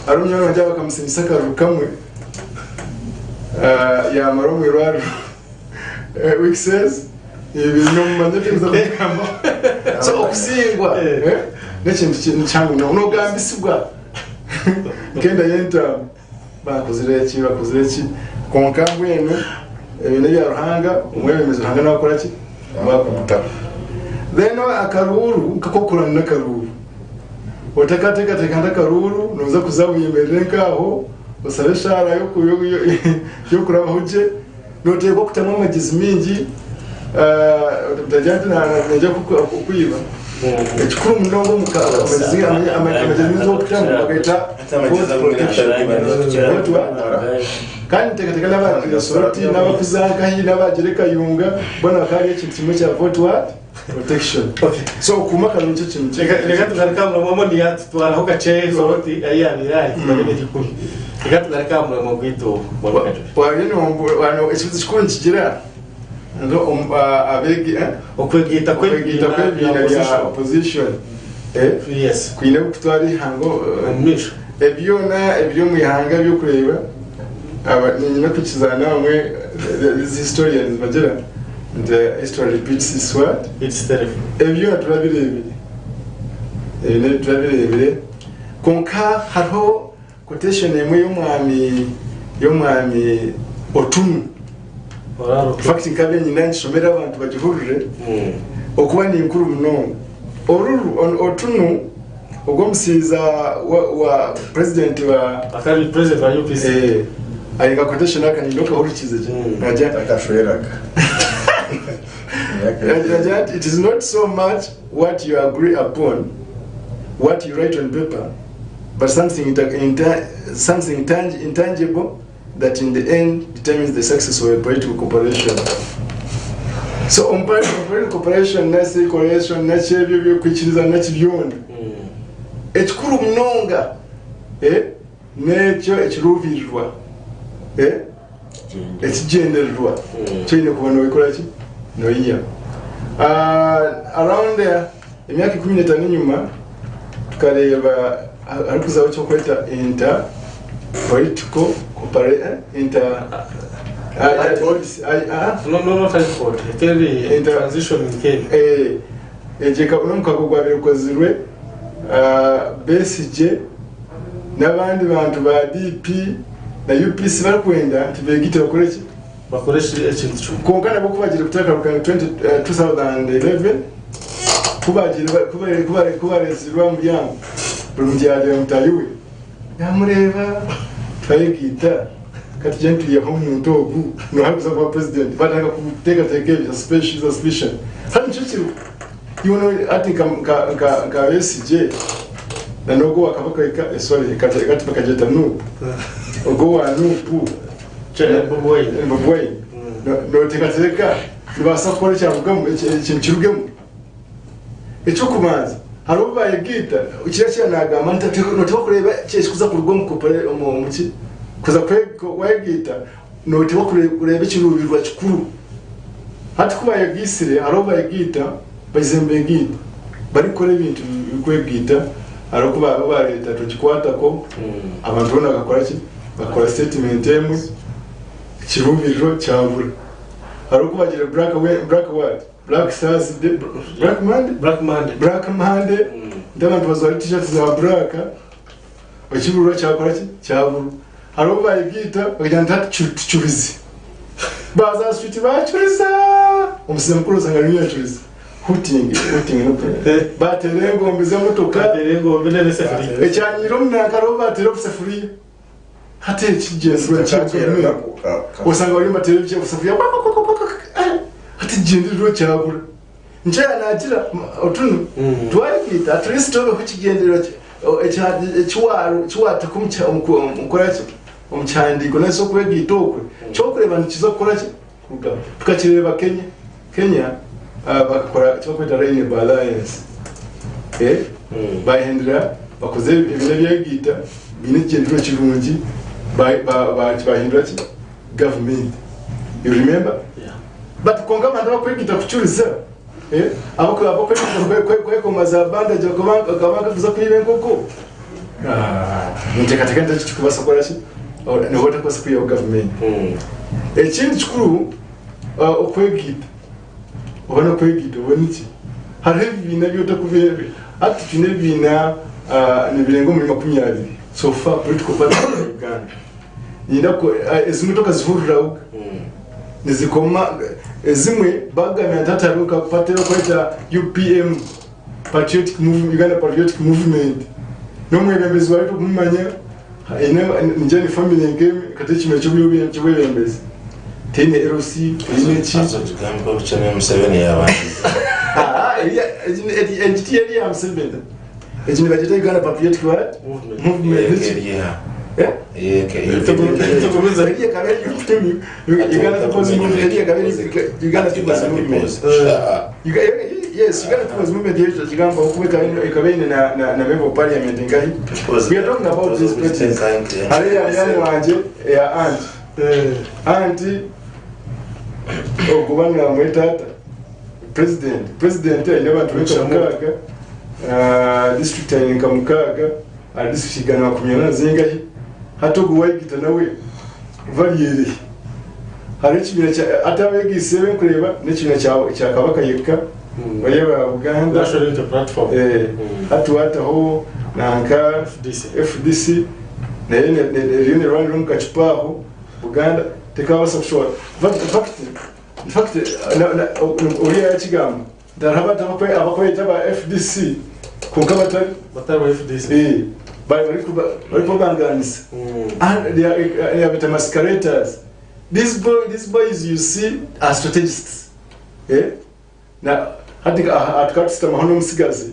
Hariho munywani wangye bakamusiimisa akaruru kamwe yaamara omu irwariro weeks ibiri nomumanya ekyokuza kumugambaho. So okusingwa n'ekintu kihango munonga. Nogambisibwa. Nk'enda y'entaama bakozire eki bakozire eki kwonka mbwenu ebi n'ebya Ruhanga omwebembezi Ruhanga nakora ki nakugutaho then akaruuru nk'akokurana n'akaruuru otakateekateeka nti akaruuru noza kuza oyemerere nk'aho osabe eshaara y'okurabaho gye noteekwa kutamu amagezi maingi otagira nti naija kukwiba ekikuru munonga amagezi maingi okutamu bagaita vote protection vote what? Kandi nteekateeka n'abagiire Soroti n'abakuza nkahi n'abagiire Kayunga boona bakaba bari ekintu kimwe kya vote what? Protection. So okuuma akaruru nikyo kintu Reka reka tugaruke aha muramwa Amoni yatutwaraho kakye Soroti ahi yaabaire ari tumare emyaka ikumi. Reka tugaruke aha muramwa gwaitu Mwami Kajubi. Waaba nombu- wano ekibuzo kikuru nikigira ngu omu- a- abeegi eh? Okwegaita Okwegaita kw'ebibiina kw'ebibiina bya bya opposition. opposition eh? Yes. Kwine kutwara eihanga eh, Omu maisho. Ebi byona ebiri omu ihanga eby'okureeba, aba niinyine kwikiriza naamwe these historians nibagira nti history repeats its what? Itself. Ebi byona turabireebire. Ebi n'ebi turabireebire. Kwonka hariho quotation emwe y'omwami y'omwami Otunu. Oraro. In fact nkabaire niinyenda ngishomere abantu bagihurire okuba ni nkuru munonga. Oruru Otunu Ogwo omusaiza wa president wa Akaba ari president wa UPC. Eh, aine ka quotation aka ninda okahurikize gye. Nagira ati Takashweraga. Yaagira ati, It is not so much what you agree upon, what you write on paper, but something, something intangible that in the end determines the success of a political corporation. So omu political corporation nasi coalition naki ebyo eby'okwikirizana naki byona ekikuru munonga eh, n'ekyo ekiruubirirwa eh, ekigyendererwa kyoine kuba noikora ki noiya Ah, around eh, emyaka 15 enyuma tukareeba harikuzaho ekyokweta inter political coopera- inter ah, No, no, not iPod. Ekeri transition nk'ebi. Eh, egyo ekaba n'omukago gwabaire gukozirwe ah, Besigye n'abandi bantu ba DP na UPC barikwenda nti beegaite bakore ki? Bakore ekintu kimwe. Kwonka nabwo ku baagiire kuteekaruka 20, eh, 2011 ku baagiire ba- ku ba- ku ba- ku bareetsirwe aha muryango buri muntu yaareeba mutaahi we yaamureeba twayegaita ka tugyende twiheho omuntu ogu nooha arikuza kuba president baatandika kuteekateeka ebyo suspicion suspicion hati nikyo kiriho Iwe no hati nka nka nka nka Besigye na n'ogwo owa Kabaka eka eh, sorry kati kati bakagyeta Nup ogwo owa Nup Bobi Wine. Bobi Wine No- noteekateeka nibaasa kukora ekyarugamu eki- ekintu kirugemu ekyokubanza hariho obu bayegaita kiriya kiriya nagamba nti noteekwa kureeba ki ekikuza kuruga omu kopore omu omu ki kuza kwe wayegaita noteekwa kureeba ekiruubirirwa kikuru Hati ku bayegaitsire, hariho obu bayegaita, baizire nibegaita barikukora ebintu birikwegaita, hariho ku obu bareeta tugikwatako, abantu boona bakakora ki? Bakakora statement emwe, ekiruubirirwa kyabura. Hariho ku bagira black black what? Black Thursday, black Monday? Black Monday. Black Monday, nti abantu bajwara t-shirt za black, ekiruubirirwa kyakora ki? Kyabura. Hariho obu bayegaita bakagira nti hati tucurize. Baaza aha street baacuriza, omushaija mukuru osanga ariyo yaacuriza. Hooting, hooting n'oku- Baateera engombe z'emotoka. Bateera engombe n'esefuriya. Ekyanyire omu nanka hariho obu baateera obusefuriya. Hati ekigyendererwa kya osanga bariyo nibateera obusefuriya hati ekigyendererwa kyabura. Nikyo naagira otunu twayegaita at least obeho ekigyendererwa eki wateeka omu kihandiiko nari shi okwegaita okwe ky'okureeba nikiza kukora ki kurugaho. Tukakireeba Kenya, Kenya bakakora eki barikweta Rainbow Alliance baahindura bakoze ebibiina ebyegaita biine ekigyendererwa kirungi baahindura ki gavumenti. You remember? But kwonka abantu abakwegita kucuriza eh, abakwegita kwekoma za bandage bakaba bakakuza kwiba enkoko ah, ninteekateeka nti ekyo tikikubaasa kukora ki niho otakubaasa kwihaho gavumenti hmm. Ekindi kikuru ah, okwegaita oba n'okwegaita oba niki hariho ebibiina byotakubeebe hati twine ebibiina ah, nibirenga omuri 20 so far political parties in Uganda. Niinyenda ku ezimwe tokazihuriraho nizikoma ezimwe bagambira nti hati hariho nka party erikweta UPM Patriotic Movement, Uganda Patriotic Movement n'omwebembezi waayo tokumumanya eine ningira ni family nk'emwe kati ekibiina ky'obwebembezi teine LC teine ki Haza ogigambe obukye niyo Museveni yabandize. Egi ti eri ya Museveni. Egi nibagyeta Uganda Patriotic what? Movement. Eka erya. Eh? Eka Eri ekaba eri UPM, Uganda People's Movement, eri ekaba eri Uganda People's Movement. Yes, Uganda People's Movement yejo kigamba okuba ekaba eine na na na member of parliament nkahi. We are talking about these parties. Hariho eya munywani wangye eya aunt. Aunt ogwo banamweta ata? President. President aine abantu b'enka mukaaga. District aine nka mukaaga, ahari district 180 zingahi, hati ogu waigita nawe varyerehi? Hariho ekibiina kya hati abeegaitsire abu nkureeba n'ekibiina kya kya Kabaka yeka bariya ba Buganda National Unity Platform. Eh, hati waataho nanka FDC. FDC nayo ne- ne- eriyo neerwanira omu kacupa aho Buganda tekabaasa kushohora. In fact, in fact, na- na- oriya yakigamba Nti hariho abantu abakweyeta aba FDC kwonka batari. Batari ba FDC. Eh, barikubabangaanisa. And they are, they are masqueraders. These boy, these boys you see are strategists. Eh? Na hati aha tukaba tusitamaho n'omutsigazi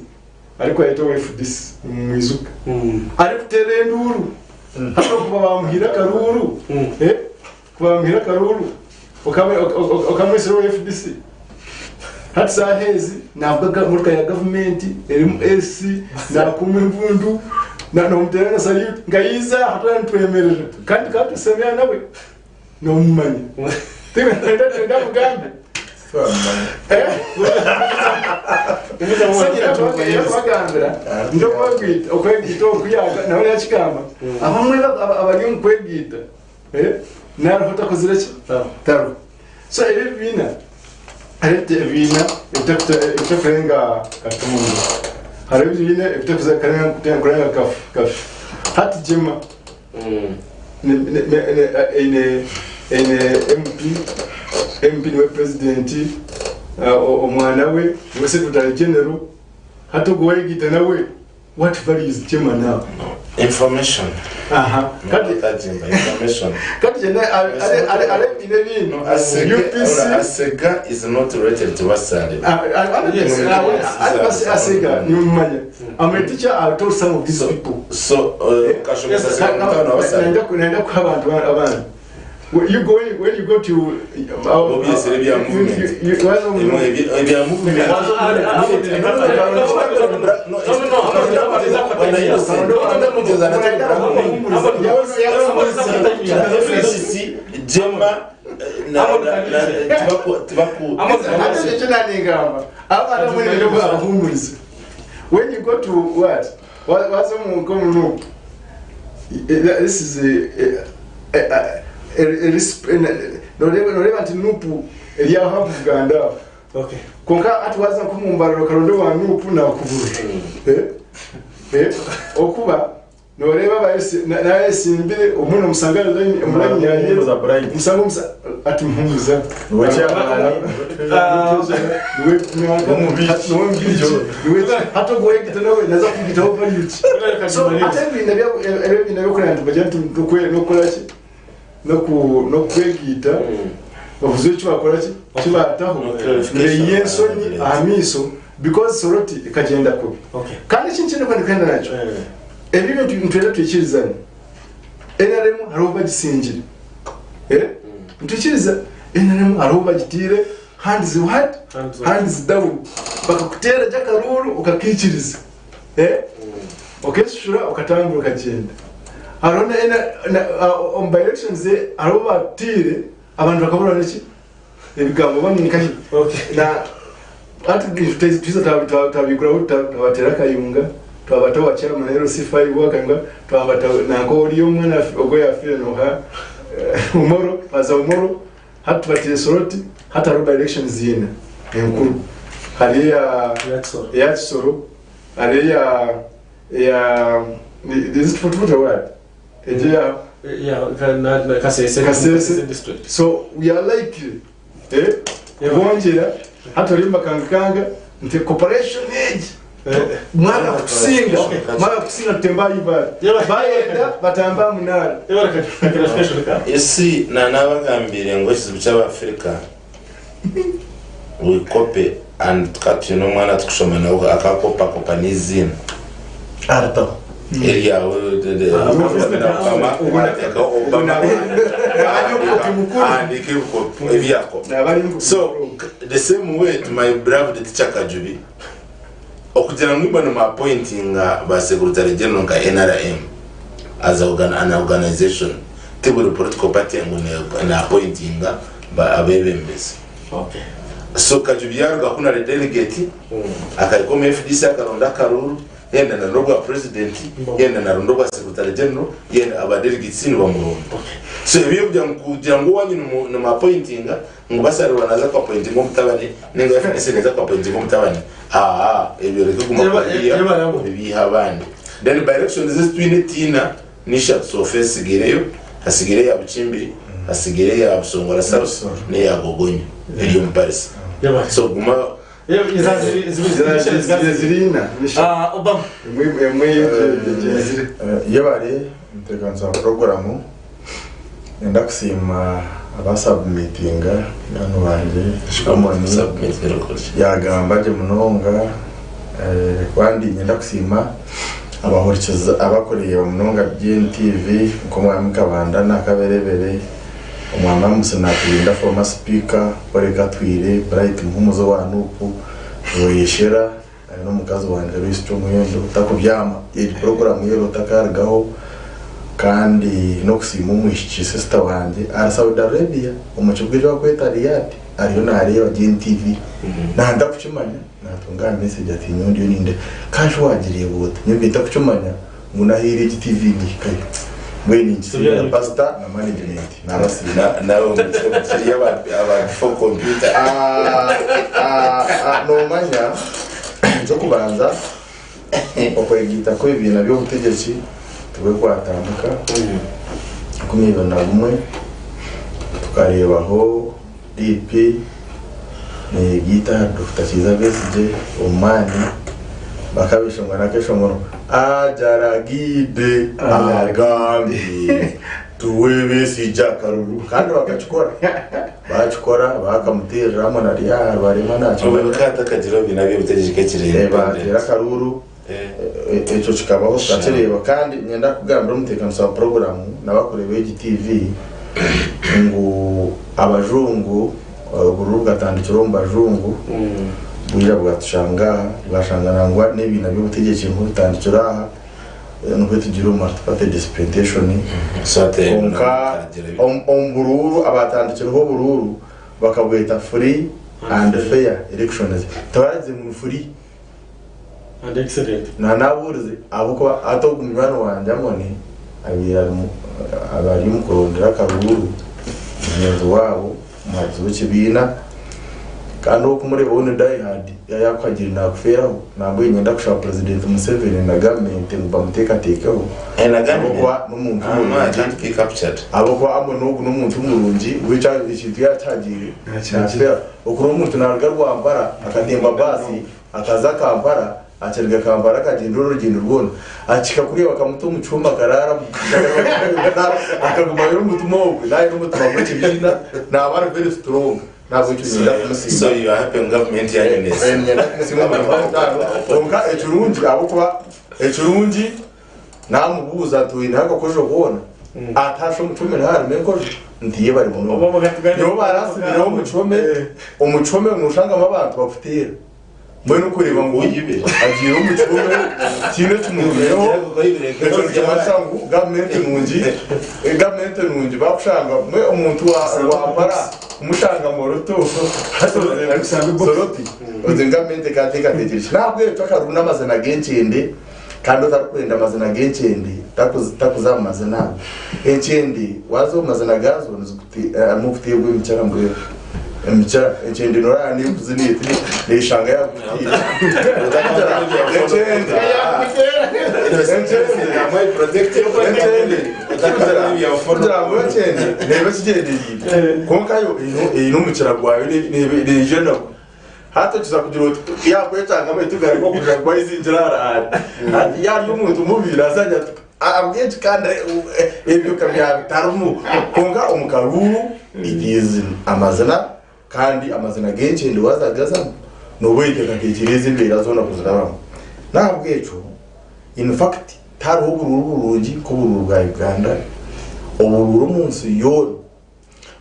arikweyeta owa FDC nimumwijuka arikuteera enduuru hati okuba bamuhaire akaruuru eh, kuba bamuhaire akaruuru okamwesire owa FDC hati saaha ezi navuga motoka ya gavumenti erimu AC nakuuma embundu nomuteera na salute nka yiza aha twena nitwemerera kandi tukaba tusemera nawe Nomumanya. Tinkwenda mugambe. Kubagambira ndi okwegwita okwegwita oku yaga nawe yakigamba abamwe abari omu kwegwita nariho otakozire ki tariho so ebi ebibiina hariho ebibiina ebitakurenga katonda hariho ebibiina ebitakurenga kafi hati jema Eine MP, MP niwe president, omwana we niwe secretary general, hati ogwo wayegaita nawe what value is Jema now? Information. Aha. Kati Tagimba information. Kati jena are ebine ebindi. Asega, UPC Asega is not related to Basale. Yes, Asega nimumanya. I'm a teacher, I taught some of these So, people. so uh, kashomesa Asega mutano wa Basale. Nenda kuha abantu abandi. When you go, when you go to Obyesere bya movement. you, Ebya movement. FCC Jema tibaku Ate ekyo naningamba abantu abamwe abahumuriza when you go to what waza omu nkomu this is a, a, a, a, noreeba nti nupu eri aho aha Buganda aho Okay. kwonka hati waza nk'omu Mbarara okaronda owa nupu nakubura eh? Eh? Okuba noreeba nayesimbire omwe nomusanga omu line ya Muhumuza Bright. musanga omusa ati muhumuza Niwe chairman. niwe Omubiiki. niwe mubiiki niwe hati ogwo wegita nawe naza kugitaho value ki so ate ebintu ebyo ebyokureba nti bagira nti nokukora ki nokwegiita babuze eki bakora ki kibataho nibeyiha ensonyi aha miiso because Soroti ekagyenda kubi kandi ekintu kyendikuba ndikwenda nakyo ebi ebintu nitwenda twikirizane NRM hariho obu bagisingire eh nitwikiriza NRM hariho obu bagitiire hands what hands down bakakuteera gye akaruuru okakiikiriza eh okeshishura okatambura okagyenda hariho omu by elections hariho obu batiire abantu bakabura neki ebigambo bamwe nkahi na hati twiza twabiguraho twabatera akayunga twabata owa chairman LC5 wakayunga twabata nanka ori omwana ogwo yafire noha Omoro baza Omoro hati tubatire Soroti hati hariho by elections zina enkuru hari eya eya Kisoro hari eya eya is it Fort Portal egyo eya Kasese Kasese. district. So we are likely eh, kubongyera hati ori mbakangakanga nti corporation egi mwana kutusinga mwana kutusinga tutemba ibara bayenda batamba munara Isi na nabagambire ngu ekizibu ky'abafirika we copy and tukaba twine omwana tukushoma nawe akakopakopa n'iziina Arataho. eryawe Obama ahandiika ebikopo ebyakopa so the same way to my beloved teacher Kajubi okugira ngu imwe nimu-appointinga ba secretary general nka NRM as a an organization ti buri political party ngu ne-appointinga abebembezi so Kajubi yaruga kunu ari delegate akahika omu FDC akaronda akaruru yenda naronda obwa president yenda naronda obwa secretary general yenda aba delegates nibamuronda so ebyo kugira ngu kugira ngu owanyu nimu appointinga ngu basarirwa naza ku appointinga omutabani ninga FDC neza ku appointinga omutabani aa ebyo reka guma kubiiha obibiiha abandi then by elections ezi twine tiina nishatu sofa esigireyo hasigire eya Bukimbiri hasigire eya Busongora South n'eya Gogonyo eri omu Parisa so guma ziriina Obama. Emwe yegyenzire Yebare mutebeekanisa wa puroguramu. Niinyenda kusiima Abasabumitinga munywani wangye Amoni yagamba gye munonga kandi niinyenda kusiima abahurikiza abakureeba munonga BNTV nk'omwami Kabandana Kaberebere, omwami Amos Naturinda former sipiika, Paul Katwire, Bright Muhumuza owa Nup, Rweyeshera n'omukazi wangye Lois Kyomuhendo takubyama egi puroguramu yeera otakarugaho kandi n'okusiima omwishiki sister wangye ahari Saudi Arabia omu kibuga eki barikweta Riyadh ariyo nareeba GNTV naba ntakukimanya natunga aha message ati nyowe ndiyo ninde kandi shi wagireeba ota nyowe mbiire ntakukimanya ngu nahaire egi TV nihikayo mbwenu ninkisiimira pastor na management nabasiima. Nawe omukiri aba before computer. Nomanya ekyokubanza okwegaita kw'ebibiina by'obutegyeki tibwe kwatandika 2021 tukareebaho DP neyegaita ahari Dokita Kiiza Besigye omu maani bakabeshongora n'akeshongoro Ajaragiide agambye tuwe Besigye akaruru kandi bakakikora bakikora bakamuteerera hamwe na Ryaha Rubarema Obwe nakimanya bikaba atakagira ebibiina by'obutegyeki ekiri bateera independent. akaruru ekyo kikabaho tukakireeba kandi niinyenda kugambira omuteekanisa wa puroguraamu n'abarikureeba egi tiivi ngu abajungu obururu bukatandikira omu bajungu bwija bwatushanga aha bwashanga nangwa n'ebibiina by'obutegyeki niho bitandikira aha nikwo tugira omu multiparty dispensation kwonka omu buruuru abatandikireho oburuuru bakabweta free and fair elections tibaragizire ngu ni free. And excellent. Nanabuurize ahabw'okuba hati ogu munywani wangye Amoni abaire ari omu kurondera akaruuru mugyenzi waabo omuhagizi w'ekibiina kandi ou okumureeba we ni die hard yaaba yakuhagiire nakufeeraho nambwenu niinyenda kushaba Purezidenti Museveni na gavumenti ngu bamuteekateekeho ahabw'okuba n'omuntu murungi ahabw'okuba Amoni ogu n'omuntu murungi we ekintu yaakihagiire nakifeeraho. Okureeba omuntu naaruga Rwampara akatemba baasi Akaza Kampala, akiruga Kampala akagyenda oru rugyendo rwona, akihika kuriya bakamuta omu kyoma akaraaramu, akaguma aine omutima ogwe, naaba aine omutima gw'ekibiina naaba ari very strong nahabwekyo niinyenda kumusiima. So you are happy ngu gavumenti yanyu neesiima? Niinyenda kumusiima omu mutaano kwonka ekirungi ahabw'okuba ekirungi Naamubuuza nti, Oineho akakojo koona? Ati, Hasha omu kihome niho harimu enkojo? Nti, Yebare munonga. Nibo baarasibireho omu kihome, omu kihome nooshangamu abantu bakuteera. Mbwenu okureeba ngu agiire omu kihome tihaine ekimugwireho, ekyo nikimanyisa ngu gavumenti nungi, gavumenti nungi baakushanga mbwenu omuntu wampara kumushanga Moroto Soroti, ozi ngu gavumenti ekaateekateekire ki? N'ahabw'ekyo akaruru n'amazina g'enkyende. Kandi otarikwenda amazina g'enkyende takuza omu mazina ago. Enkyende waaza omu mazina gaazo harimu okuteerwa emikyera mbwenu. Emikyera, enkyende nooraba neekuzina eti neeshanga yaakutiina. Enkyende, enkyende, kugira ngu enkyende neeba ekigyendereire kwonka yo eine omukira gwayo neija nagwo. Hati okiza kugira oti yakwetanga baitu gari okuja kwayizingira harahari. Hati yari omuntu mubi naza agira ati ahabw'enki kandi ebyo ka bitarimu. Kwonka omu karuuru it is amazina kandi amazina g'enkyende waza kugazamu nooba oyeteekateekire ezi embeera zoona kuzirabamu. N'ahabw'ekyo in fact tihariho oburuuru burungi nk'oburuuru bwa Uganda, oburuuru omu nsi yoona.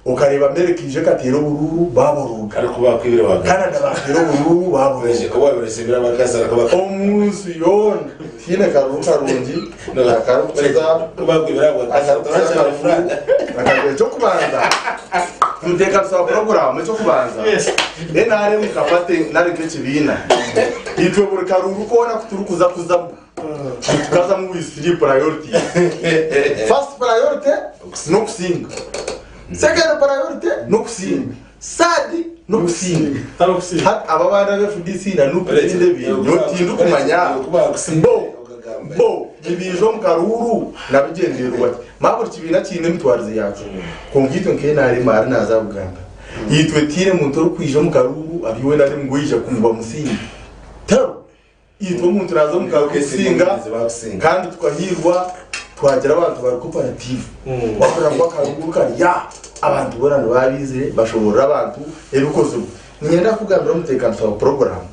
Okareeba America eija ekateera oburuuru baborooga. Ariko bakwibire wagamba. Canada bateera oburuuru baborooga. Owabiresibire abakazi ariko bak. Omu nsi yoona tihaine karuuru karungi akarikukiza Bakwibire abo bakazi. akarikukiza akaruuru akaruuru ekyokubanza omuteekanisa wa puroguraamu ekyokubanza NRM nka party nari nk'ekibiina itwe buri karuuru koona kuturikuza kuzamu Nitukazamu with 3 priorities. First priority n'okusinga. Second priority n'okusinga. Third n'okusinga. Tari okusinga. Hati aba abaana be FDC na NUP n'ebindi ebindi nyowe tindikumanya bo bo nibaija omu karuuru na bigyendererwa ki? Manya buri kibiina kiine emitwarize yaakyo. Kwonka itwe nka NRM ahari naaza kugamba, itwe tihaine muntu orikwija omu karuuru ari NRM ngu oija ngu bamusinge. Tihariho. Itwe omuntu naaza omu karuuru kusinga kandi tukahiirwa. Twagira abantu bari cooperative. Wahurira ngu akaruguru kari aha, abantu boona nibaba baizire bashoboorora abantu ebikozirwe. Niinyenda kukugambira omuteekanisa wa puroguraamu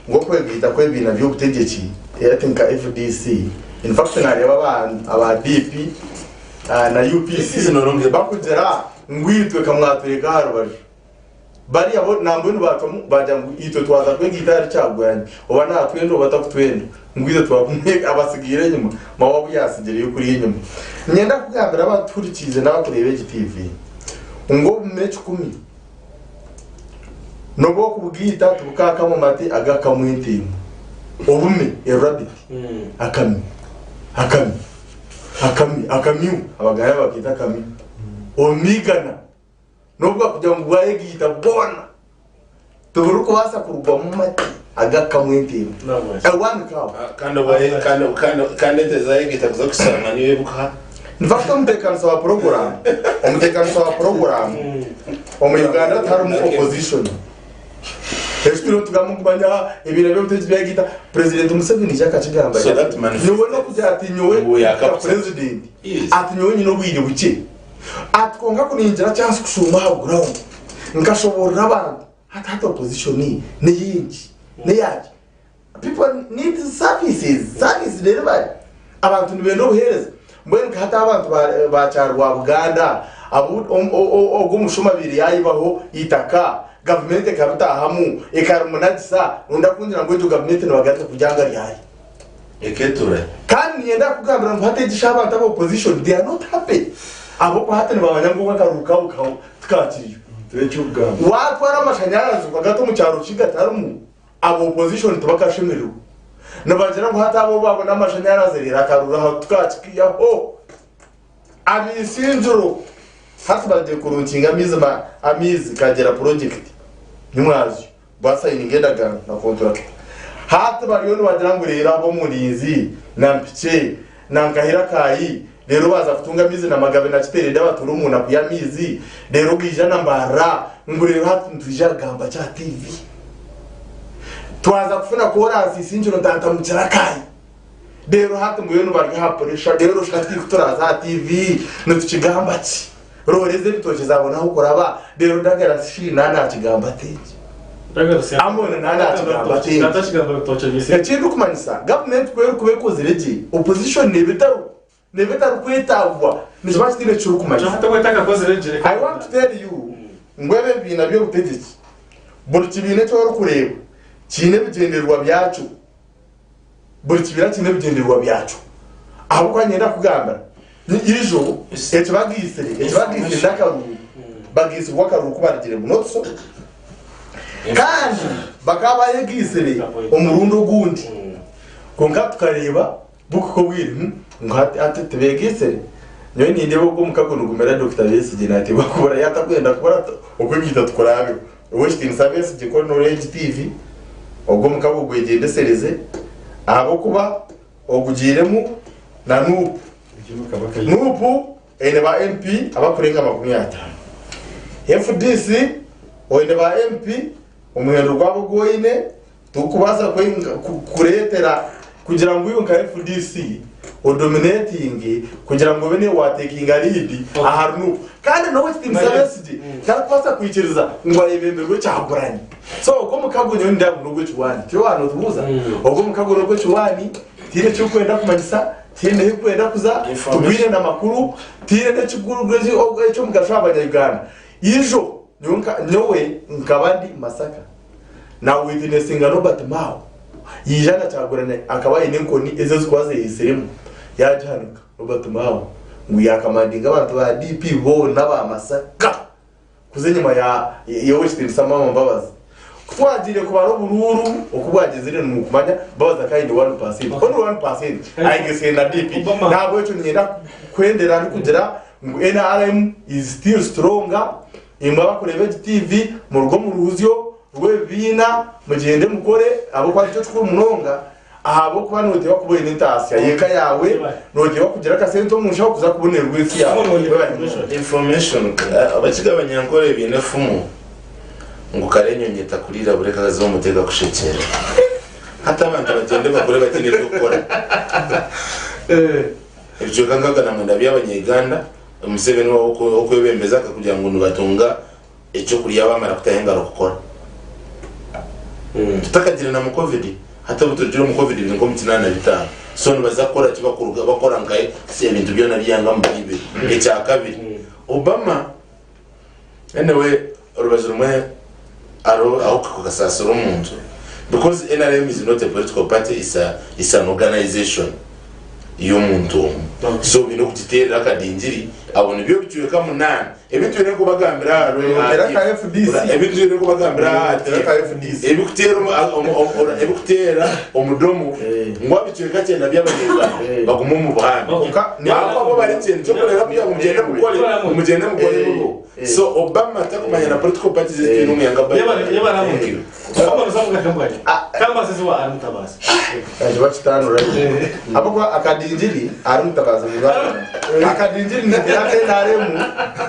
ngu okwegaita kw'ebibiina by'obutegyeki ati nka FDC, in fact naareeba aba DP na UPC bakugira ngu itwe ka mwatureka aha rubaju. Bariya bo nambwenu baacwamu baagira ngu itwe twaza kwegaita ahari Kyagulanyi oba naatwenda oba atakutwenda ngu itwe twakumwega abatsigaire enyima mawe abu yaatsigireyo kuriya enyima. Niinyenda kugambira abatuhurikiize n'abakureeba egi TV ngu obume ekikumi n'obu okubugaita tibukaakama mate agakamwa ente emwe. Obume, a rabbit, akami, akami, akami, akamyu, Abaganda bakeeta akamyu, obume igana. N'obu bwakugira ngu bwayegaita bwona, tiburikubaasa kurugwamu mate agakukamwa ente emwe. A one cow. Kandi obwaye- kandi- kandi- kandi ente zayegaita kuza kusanga niyo ebukaha. In fact, omuteekanisa wa puroguraamu omuteekanisa wa puroguraamu omu Uganda tiharimu opposition. Eki turiyo nitugamba ngu manya ebibiina by'obutegyeki byayegaita, President Museveni eki akakigamba So that manifesto- nyowe n'okugira ati nyowe Ngu nka yakapsa. president Yes. ati nyowe nyine obwire bukye. Ati kwonka ku ningira chance kushuuma aha ground nkashoboorora abantu hati hati opposition neyingi neyaki people need services service delivery abantu nibenda obuheereza mbwenu nka hati abantu ba kyarwa Buganda abu ogu omushuma abaire yayibaho eitaka gavumenti ekaritahamu ekarimunagisa rundi akungira ngu egyo gavumenti nibagaruka kugyanga ryahi. Eketura. Kandi niinyenda kukugambira ngu hati egi shaaha abantu aba opposition they are not happy ahabw'okuba hati nibamanya ngu akaruru kaabo kaho tikakiriyo. Tibaine eky'okugamba. Waatwara amashanyarazi okagata omu kyaro ki gatarimu, aba opposition tibakashemererwa. Nibagira ngu hati abo baabona amashanyarazi reero akaruru aho tukakikiihaho. Ab'eisingiro hati bagiye kurunkinga amaizi ma amaizi Kagyera project nimwazyo. Baasayininga endagaano na konturakita. Hati bariyo nibagira ngu reero ab'omurinzi na Mpikye na Nkahira Kaayi reero baaza kutunga amaizi na Magabe na Kiterede abatuura omu naku y'amaizi reero gaija na Mbarara ngu reero hati nitwija kugamba ki aha TV? Twaza kufuna koransi Isingiro Ntantamukira Kaayi reero hati mbwenu bari aha puresha reero shi hati ku turaaze aha TV nitukigamba ki? Roore ez'ebitookye zaabona ahu kuraba, reero Douglas shi naaba naakigamba ata eki? Amon naaba naakigamba ata eki? Eki ndikumanyisa, gavumenti ku erikuba ekozire gye, opposition neeba etari neeba etarikwetaagwa, nikiba kitaine eki kirikumanyisa. I want to tell you ngu ebi ebibiina by'obutegyeki, buri kibiina eki orikureeba kiine ebigyendererwa byakyo. Buri kibiina kiine ebigyendererwa byakyo. Ahabw'okuba niinyenda kukugambira, ni ijo eki bagaitsire, eki bagaitsire n'akaruru, bagaitsirwe akaruru ku barugire ngu not so. Kandi bakaba bayegaitsire omurundi ogundi. Kwonka tukareeba bukuhika obwire ngu hati hati tibeegaitsire. Nyowe nindeeba ogu omukago nigumira Dokita Besigye naateebwa kubura yaatakwenda kubura okwegaita tikuraabeho. Ow'ekitiinisa Besigye ku ori egi TV, ogwo omukago gwegyendesereze ahabw'okuba ogugiiremu na Nup. Nup eine ba MP abakurenga 50. FDC oine ba MP omuhendo gwabo ogu oine Tikukubaasa kureetera kugira ngu iwe nka FDC odominatinge kugira ngu obe niiwe waatekinga lead ahari Nup. Kandi n'owekitiinisa Besigye tarikubaasa kwikiriza ngu ayebemberwe Kyagulanyi. So ogwo omukago nyowe nindeeba ngu n'ogw'ekiwaani. Tikyo waaba nootubuuza? Ogwo omukago n'ogw'ekiwaani, tihaine eki orikwenda kumanyisa, tihaine ahu orikwenda kuza, tugwire na makuru, tihaine n'eky'omugasho aha banya-Uganda. Ijo nyowe nkaba ndi Masaka. Na witnessinga Robert Mao yaija na Kyagulanyi akaba aine enkoni ezi ezikuba zeyetsiremu yagihanika Robert Mao ngu yakamandinga abantu ba DP boona aba Masaka kuza enyima ya Owekitinisa Amama Mbabazi. Kutwagiire kubara oburuuru oku bwagyezire nimukumanya Mbabazi akaba aine 1% only 1% ayegesire na DP. Nahabwekyo niinyenda kwendera ndikugira ngu nrm is still stronger. Imwe abakureeba egi TV, muruge omu ruhuzyo rw'ebibiina, mugyende mukore, ahabw'okuba nikyo kikuru munonga, ahabw'okuba nooteeba kuba oine entaasya y'eka yaawe, nooteeba kugira akasente omu nshaho kuza kubonererwa ensi yaawe. Webare munonga. Information, Abakiga Abanyankore baine efumu ngu kare enyonyi etakuriira buri ekaza omu muti ekakushekyerera. Hati abantu bagyende bakore bataine by'okukora. Ebicweka nkaga na mwenda by'abanya-Uganda, Museveni ow'okwebembeza akakugira ngu nibatunga ekyokurya bamara kutaho engaro kukora. Tutakagiire na mu Covid, hati obu turugire omu Covid biri nk'omu kinaana na bitaano. So nibaza kukora ki bakuruga bakora nka ebintu byona by'eihanga mubiibire. Ekyakabiri, Obama anyway orubaju rumwe hariho ahu kukasaasira omuntu because nrm is not a political party, it's a, it's an organization. y'omuntu omwe. So baine okugiteerera akadingiri. Abo nibyo bicweka munaana ebi twine kubagambira aha Noteera aka FDC. Ebi twine kubagambira aha Noteera aka FDC. Ebikuteera omu- omu- omu- ebikuteera omudomo Eh. ngu abicweka kyenda by'abanyarwanda Eh. bagume omu buhanda. Kwonka Ahabw'okuba bo bari ekintu ky'okureeba kugira ngu mugyende mukore, mugyende mukore Eh. mubo. Eh. So Obama takumanya na political parties ezi twine omu ihanga Ekiba kitaanura ahabw'okuba akadingiri ari mutabazi mu akadingiri niteera aka NRM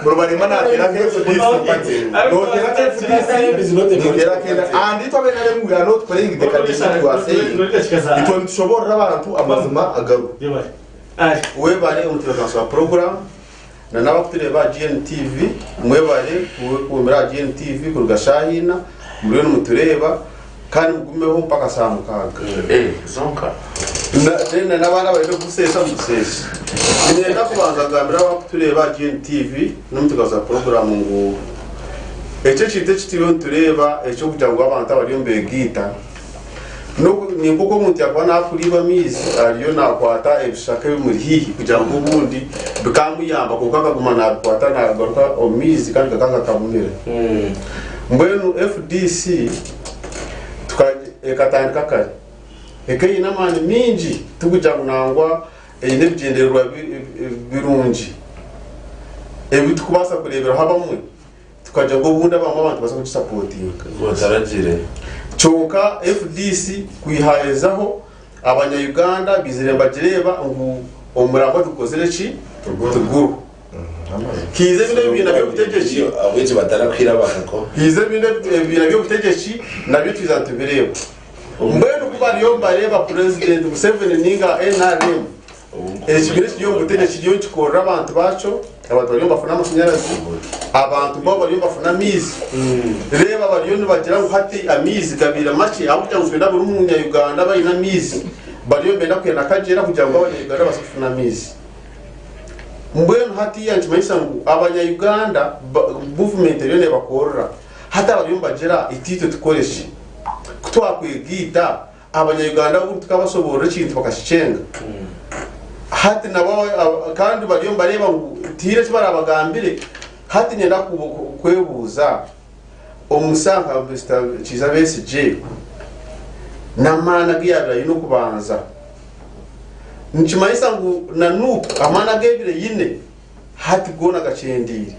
Rubarema nateera aka FDC noteera aka FDC niteera aka NRM and itwe aba NRM we are not playing the kadingiri you are saying itwe nitushoboorora abantu amazima agaru. Webare omutebeekanisa wa puroguraamu na n'abarikutureeba aha GNTV mwebare kuguumira aha GNTV kuruga shaaha ina muriyo nimutureeba kandi mugumeho mpaka shaaha mukaaga. Then na n'abandi abarenda kubuseesa mubuseese. Niinyenda kubanza kugambira abarikutureeba aha GNTV n'omutebeekanisa wa puroguraamu ngu eki ekintu eki turiyo nitureeba eky'okugira ngu abantu abariyo nibeegaita Ni nk'oku omuntu yaakuba naakuriibwa amaizi ariyo naakwata ebishaka ebimuri haihi kugira ngu obundi bikaamuyamba kwonka akaguma naabikwata naagaruka omu maizi kandi kakaba kakamumira. Mbwenu FDC ekatandika kare ekaba eine amaani maingi tikugira ngu nangwa eine ebigyendererwa birungi ebi turikubaasa kureeberaho abamwe. Tukagira ngu obundi abamwe abantu nibabaasa kugisapotinga. Kyonka FDC kwihayezaho abanya Uganda baizire nibagireeba ngu omuramwa tigukozire ki? Tiguriho. Haija ebindi ebibiina by'obutegyeki Haija ebindi ebibiina by'obutegyeki nabyo twija nitubireeba. Mbwenu ku bariyo nibareeba Purezidenti Museveni ninga nrm Ekibiina ekiri omu butegyeki kiriyo nikikorera abantu baakyo, abantu bariyo nibafuna amashanyarazi, abantu bo bariyo nibafuna amaizi. Reeba bariyo nibagira ngu hati amaizi gabaire makye ahabw'okugira ngu twenda buri munya Uganda abe aine amaizi. Bariyo nibenda kuhenda akagyera kugira ngu abanya Uganda babaase kufuna amaizi. Mbwenu hatiiya nikimanyisa ngu abanya Uganda gavumenti eriyo nebakorera. Hati abariyo nibagira iti itwe tukore ki? Ku twakwegaita Abanya-Uganda obu tukabasoborora ekintu bakakikyenga. Hati nabo kandi bariyo nibareeba ngu tihaine eki barabagambire. Hati niinyenda kwebuuza omusaha nka Mister Kiiza Besigye n'amaani agu yaabaire aine okubanza, nikimanyisa ngu na Nup amaani agu ebaire eine hati goona gakyendeire.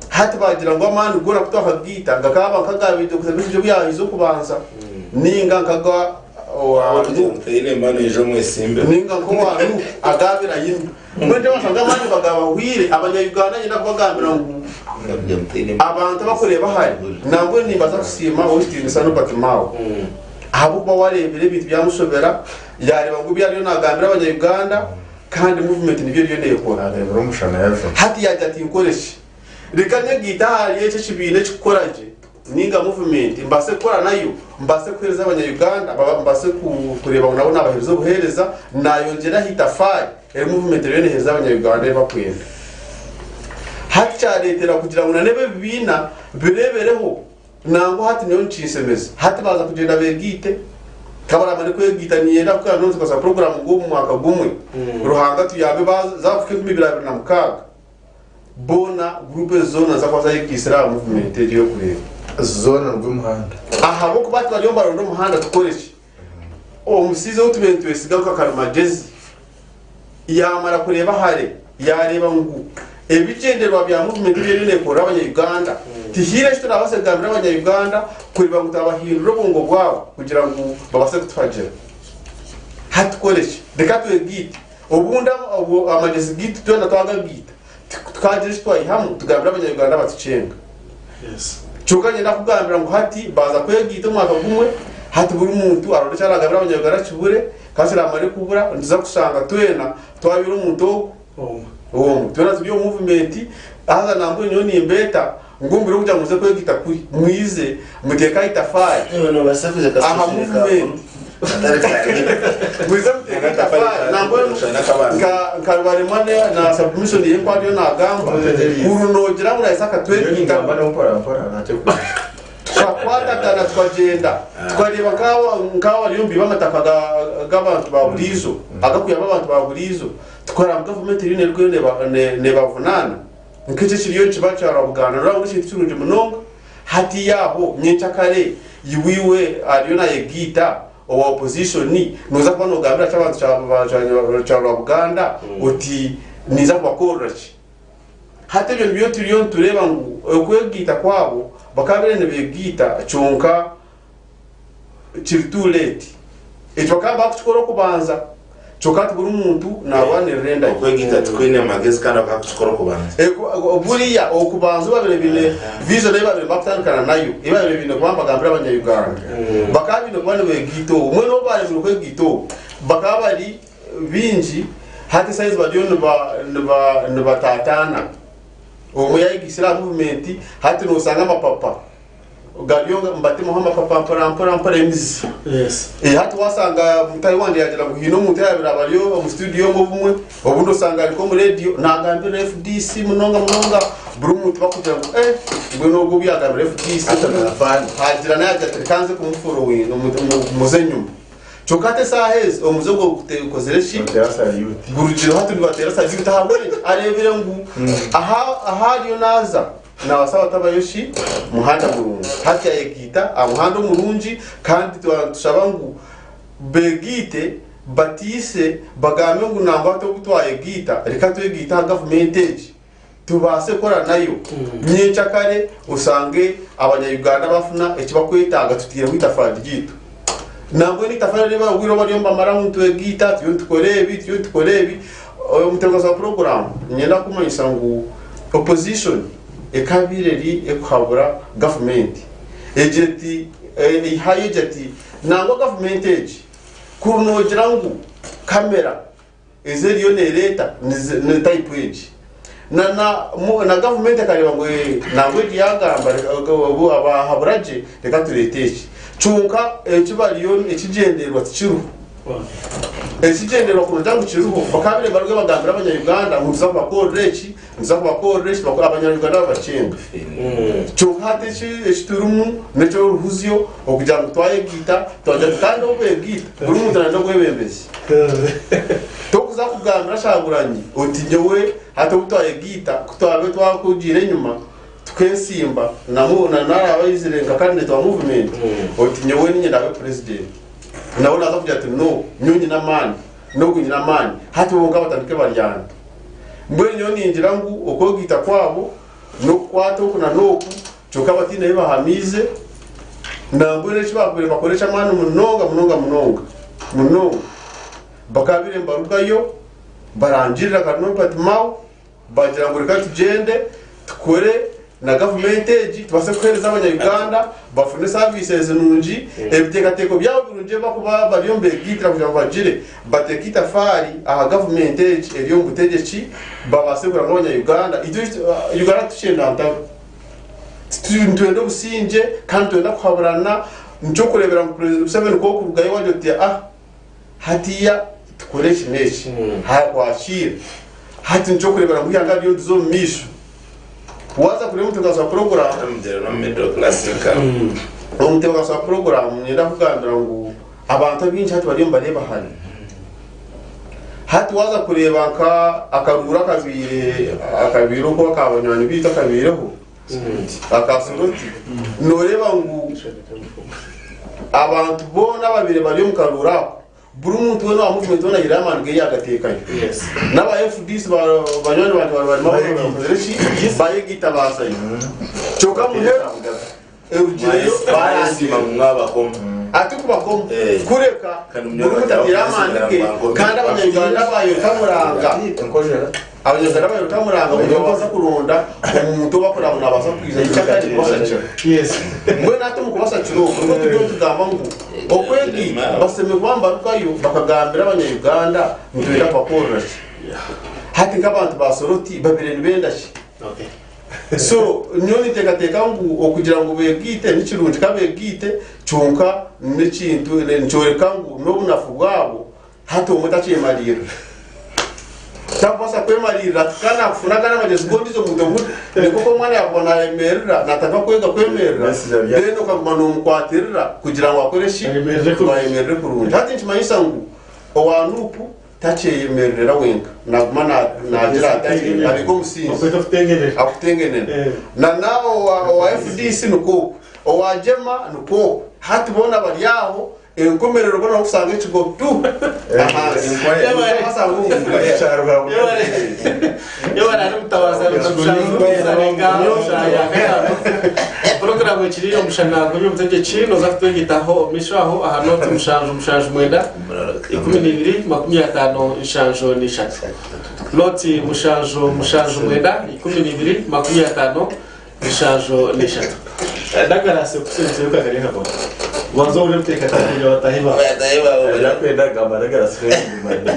Hati baagira ngu amaani goona ku twakagaita gakaaba nk'aga Dokita Besigye obu yaahize okubanza nainga nk'aga owa Nup nainga nk'owa Nup agaabaire aine. Mbwenu nyowe nshanga amaani bagabahwire. Abanya-Uganda niinyenda kubagambira ngu abantu abakureeba hare nambwenu nimbaasa kusiima Ow'ekitiinisa Norbert Mao ahabw'okuba we areebire ebintu byamushobera yaareeba ngu ebi ariyo naagambira abanya-Uganda Kandi movement nibyo eriyo nekora. Areebire omushana yajwa. Hati yagira ati nkore ki? Reka nyegaite ahari eki ekibiina ekikukora gye ninga movement mbaase kukora nayo, mbaase kuheereza abanya Uganda, mbaase kureeba ngu nabo nabaheereza obuheereza, nayongyera aha itafaari eri movement eriyo neheereza abanya Uganda ebi bakwenda. Hati kyareetera kugira ngu na n'ebi ebibiina bireebereho. Nangwa hati nyowe nikinshemeza. Hati baaza kugyenda beegaite. Ka baraamare kwegaita niinyenda kukora nyowe nitukozesa puroguraamu ngu omu mwaka gumwe Ruhanga atuyambe baaza kuhika 2026 boona guruupu ezi zoona niza kuba zaayegaitsire aha muvumenti egi ey'okureeba. Zoona nigwo muhanda. Ahabw'okuba hati bariyo nibaronda omuhanda tukore ki? Omushaija ou tubaire nitwesiga nka Karimagezi yaamara kureeba hare, yaareeba ngu ebigyendererwa bya muvumenti ebi eriyo neekorera abanya-Uganda tihaine eki turaabaase kugambira abanya-Uganda kureeba ngu twabahindura obwongo bwabo kugira ngu babaase kutuhagira. Hati tukore ki? Reka twegaite. Obundi amagyezi gaitu twena twagagaita, tukagira eki twaihamu tugambire abanya-Uganda batukyenga. Kyonka niinyenda kukugambira ngu hati baaza kwegaita omwaka gumwe, hati buri muntu aronde eki araagambira abanya-Uganda akibure. Ka kiramare kubura nituza kushanga twena twabeire omuntu ogwo omwe. Twena turi omu movement haza nambwenu nyowe nimbeeta ngu omu biro kugira ngu muze kwegaita kuri mwize muteeke aha itafaari aha movement. Mwize muteeke itafaari nambwenu nka Rubaremwa na submission ye nku ariyo nagamba kuri nogira ngu nahisa akatwegaita. Tukakwatatana tukagyenda tukareeba nk'aba bariyo nibaiba amataka g'abantu ba buriijo agakuyamba abantu ba buriijo tukareba ngu gavumenti eriyo nerugayo nebavunaana nk'ekyo ekiriyo nikiba kyarabugana noreeba ngu n'ekintu kirungi munonga. Hatiiya aho nyenkyakare iwe iwe ariyo nayegaita owa opposition noza kuba nogambira ki abantu kya Rwabuganda oti ninza kubakorera ki? Hati ebyo nibyo turiyo nitureeba ngu okwegaita kwabo bakaba babaire nibegaita kyonka kiri too late. Ekyo bakaba bakukikora okubanza kyonka hati buri muntu narwanirira enda ye. Okwegaita tikwine magezi kandi bakaba bakukikora okubanza. Buriya okubanza obu babaire baine vision ei babaire nibakutandikana nayo ei babaire baine kuba nibagambira abanya-Uganda bakaba baine kuba nibegaita obwo. Mbwenu obu baremirwe kwegaita obwo bakaba bari Baingi hati sayizi bariyo nibatataana. Omwe yayegaitsire aha movement hati nosanga amapapa gariyo nibatemaho amapapa mpora mpora mpora emizi. Hati wasanga mutahi wangye yagira ngu haine omuntu oyabire aba ari omu studio omwe obumwe obundi osanga ari nk'omu radio nagambirira FDC munonga munonga buri muntu bakugira ngu eh mbwenu ogu obu yagambira FDC hagira nawe yagira ati reka nze kumuforowinga muze enyuma. Kyonka hati esaaha ezi omuze ogwo gukozire ki? Gurugireho hati nibateera salyuti ahabw'enki? Areebire ngu aha ahu ariyo naaza naabaasa batabayo ki? Muhanda murungi. Hati yayegaita aha muhanda omurungi kandi nitushaba ngu beegaite batiise bagambe ngu nangwa hati obu twayegaita reka twegaite aha gavumenti egi. Tubaase kukora nayo nyenkyakare oshange abanya-Uganda bafuna eki bakwetaaga tutaireho eitafaari ryaitu. Nambwenu eitafaari eri obwire obu bariyo nibamara ngu nitwegaita turiyo nitukora ebi turiyo nitukora ebi. Omutebeekanisa wa puroguraamu niinyenda kukumanyisa ngu opposition ekabaire eri ekuhabura gavumenti egira eti eihayo egira eti nangwa gavumenti egi kuri noogira ngu kamera ezi eriyo nereeta ni type egi. Na na gavumenti ekareeba ngu nangwa egi yagamba bahabura gye reka tureete eki. Kyonka eki bariyo ekigyendererwa tikiriho. Ekigyendererwa kuruga ngu kiriho bakaba babaire nibaruga bagambira abanya Uganda ngu nituza kubakorera eki, nituza kubakorera eki abanya Uganda babakyenga. Kyonka hati eki turimu n'ekyoruhuzyo okugira ngu twayegaita twagira kandi obu begaita buri muntu nayenda obwebembezi. Tokuza kugambira Kyagulanyi oti nyowe hati obu twayegaita ku twabe twakugiire enyima tukesimba na naraaba aizire nka candidate wa movement oti nyowe ninye ndaabe president nawe naza kugira ati no nyowe nyine amaani nogu nyine amaani hati bo bonka batandike baryane. Mbwenu nyowe ningira ngu okwegaita kwabo n'okukwata oku na n'oku kyonka bataine ahu bahamiize nambwenu eki baakubaire nibakora eky'amaani munonga munonga munonga munonga bakaabaire nibarugayo barangirira nka Norbert Mao bagira ngu reka tugyende tukore na gavumenti egi tubaase kuheereza abanya-Uganda bafune services nungi ebiteekateeko byabo birungi ebi barikuba bariyo nibeegaitira kugira ngu bagire bateeke eitafaari aha gavumenti egi eri omu butegyeki babaase kureba ngu abanya-Uganda itwe Uganda titukyenda ntaro. Nitwenda obusingye kandi nitwenda kuhaburana. Nikyokureebera ngu Purezidenti Museveni ku orikurugayo wagira oti ah hatiiya tukore eki n'eki, haakwakiira. Hati nikyokureebera ngu eihanga ririyo niriza omu maisho. Waaza kureeba omutebeekanisa wa puroguraamu, omutebeekanisa wa puroguraamu niinyenda kukugambira ngu abantu abaingi hati bariyo nibareeba hare. Hati waaza kureeba nka akaruuru akabaire akabaire oku aka banywani baitu akabaireho aka Soroti, nooreeba ngu abantu boona ababaire bari omu karuuru ako, buri muntu weena owa movement weena aihire amaani ge yaagateekayo. N'aba FDC banywani bangye bari barimu abakozire ki? Bayegaita baazayo. Kyonka muheru erugireyo Mwayesiima ngu mwabakoma. Ati kubakoma Eh. kureka Kandi buri muntu ateire amaani ge kandi abanya-Uganda bayoreka muranga. Abanyarwanda ababaire batamuranga ngu nibabaasa kuronda omuntu ou bakureba ngu nabaasa kwija nyekyakare kubashakira. Mbwenu hati omu kubashakira okwo nibwo turiyo nitugamba ngu okwegaita bashemereire kuba nibarugayo bakagambira abanya-Uganda ngu nitwenda kubakorera ki. Hati nk'abantu ba Soroti babaire nibenda ki? So nyowe ninteekateeka ngu okugira ngu beegaite ni kirungi ka beegaite kyonka n'ekintu nikyoreka ngu n'obunafu bwabo Hati omwe takyemariirira. Takubaasa kwemariirira ati ka naakufuna gari amagyezi g'ondiijo muntu ogu ni nk'oku omwana yaakuba naayemerera naatandika kwega kwemerera then okaguma noomukwatirira kugira ngu akore ki? Ngu ayemerere kurungi. Hati nikimanyisa ngu owa Nup takyeyemererera wenka naaguma naagira ati abiika omusingi akutengenera. Na na owa FDC nikwo okwo, owa JEMA nikwo okwo. Hati boona bari aho Enkomerero boona bakusanga ekigo tu ahansi. Basanga omu Puroguramu ekiri omushana gw'eby'obutegyeki noza kutwegitaho omu maisho aho aha nooti 7 7 12 50 73 nooti 7 7 9 12 50 73 Douglas okusinzira okagari akakora banza ohurire ebiteekateeko bya bataahi baawe. Bataahi baawe bari Barakwenda kugamba Douglas kwenda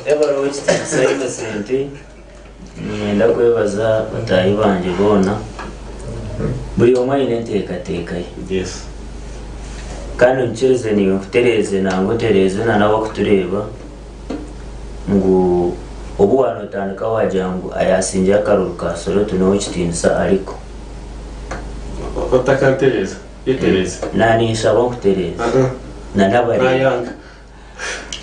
Ebara ow'ekitiinisa Innocent, niinyenda kwebaza bataahi bangye boona. Buri omwe aine enteekateeka ye. Yes. Kandi onyikirize naiwe nkutereeze nangwa otereeze na n'abarikutureeba ngu obu waanotandika waagira ngu ayaasingire akaruru ka Soroti n'ow'ekitiinisa ariko. Otakantereeza. Yetereeze. Na ninshaba nkutereeze. Na n'abareebi. Nayanga.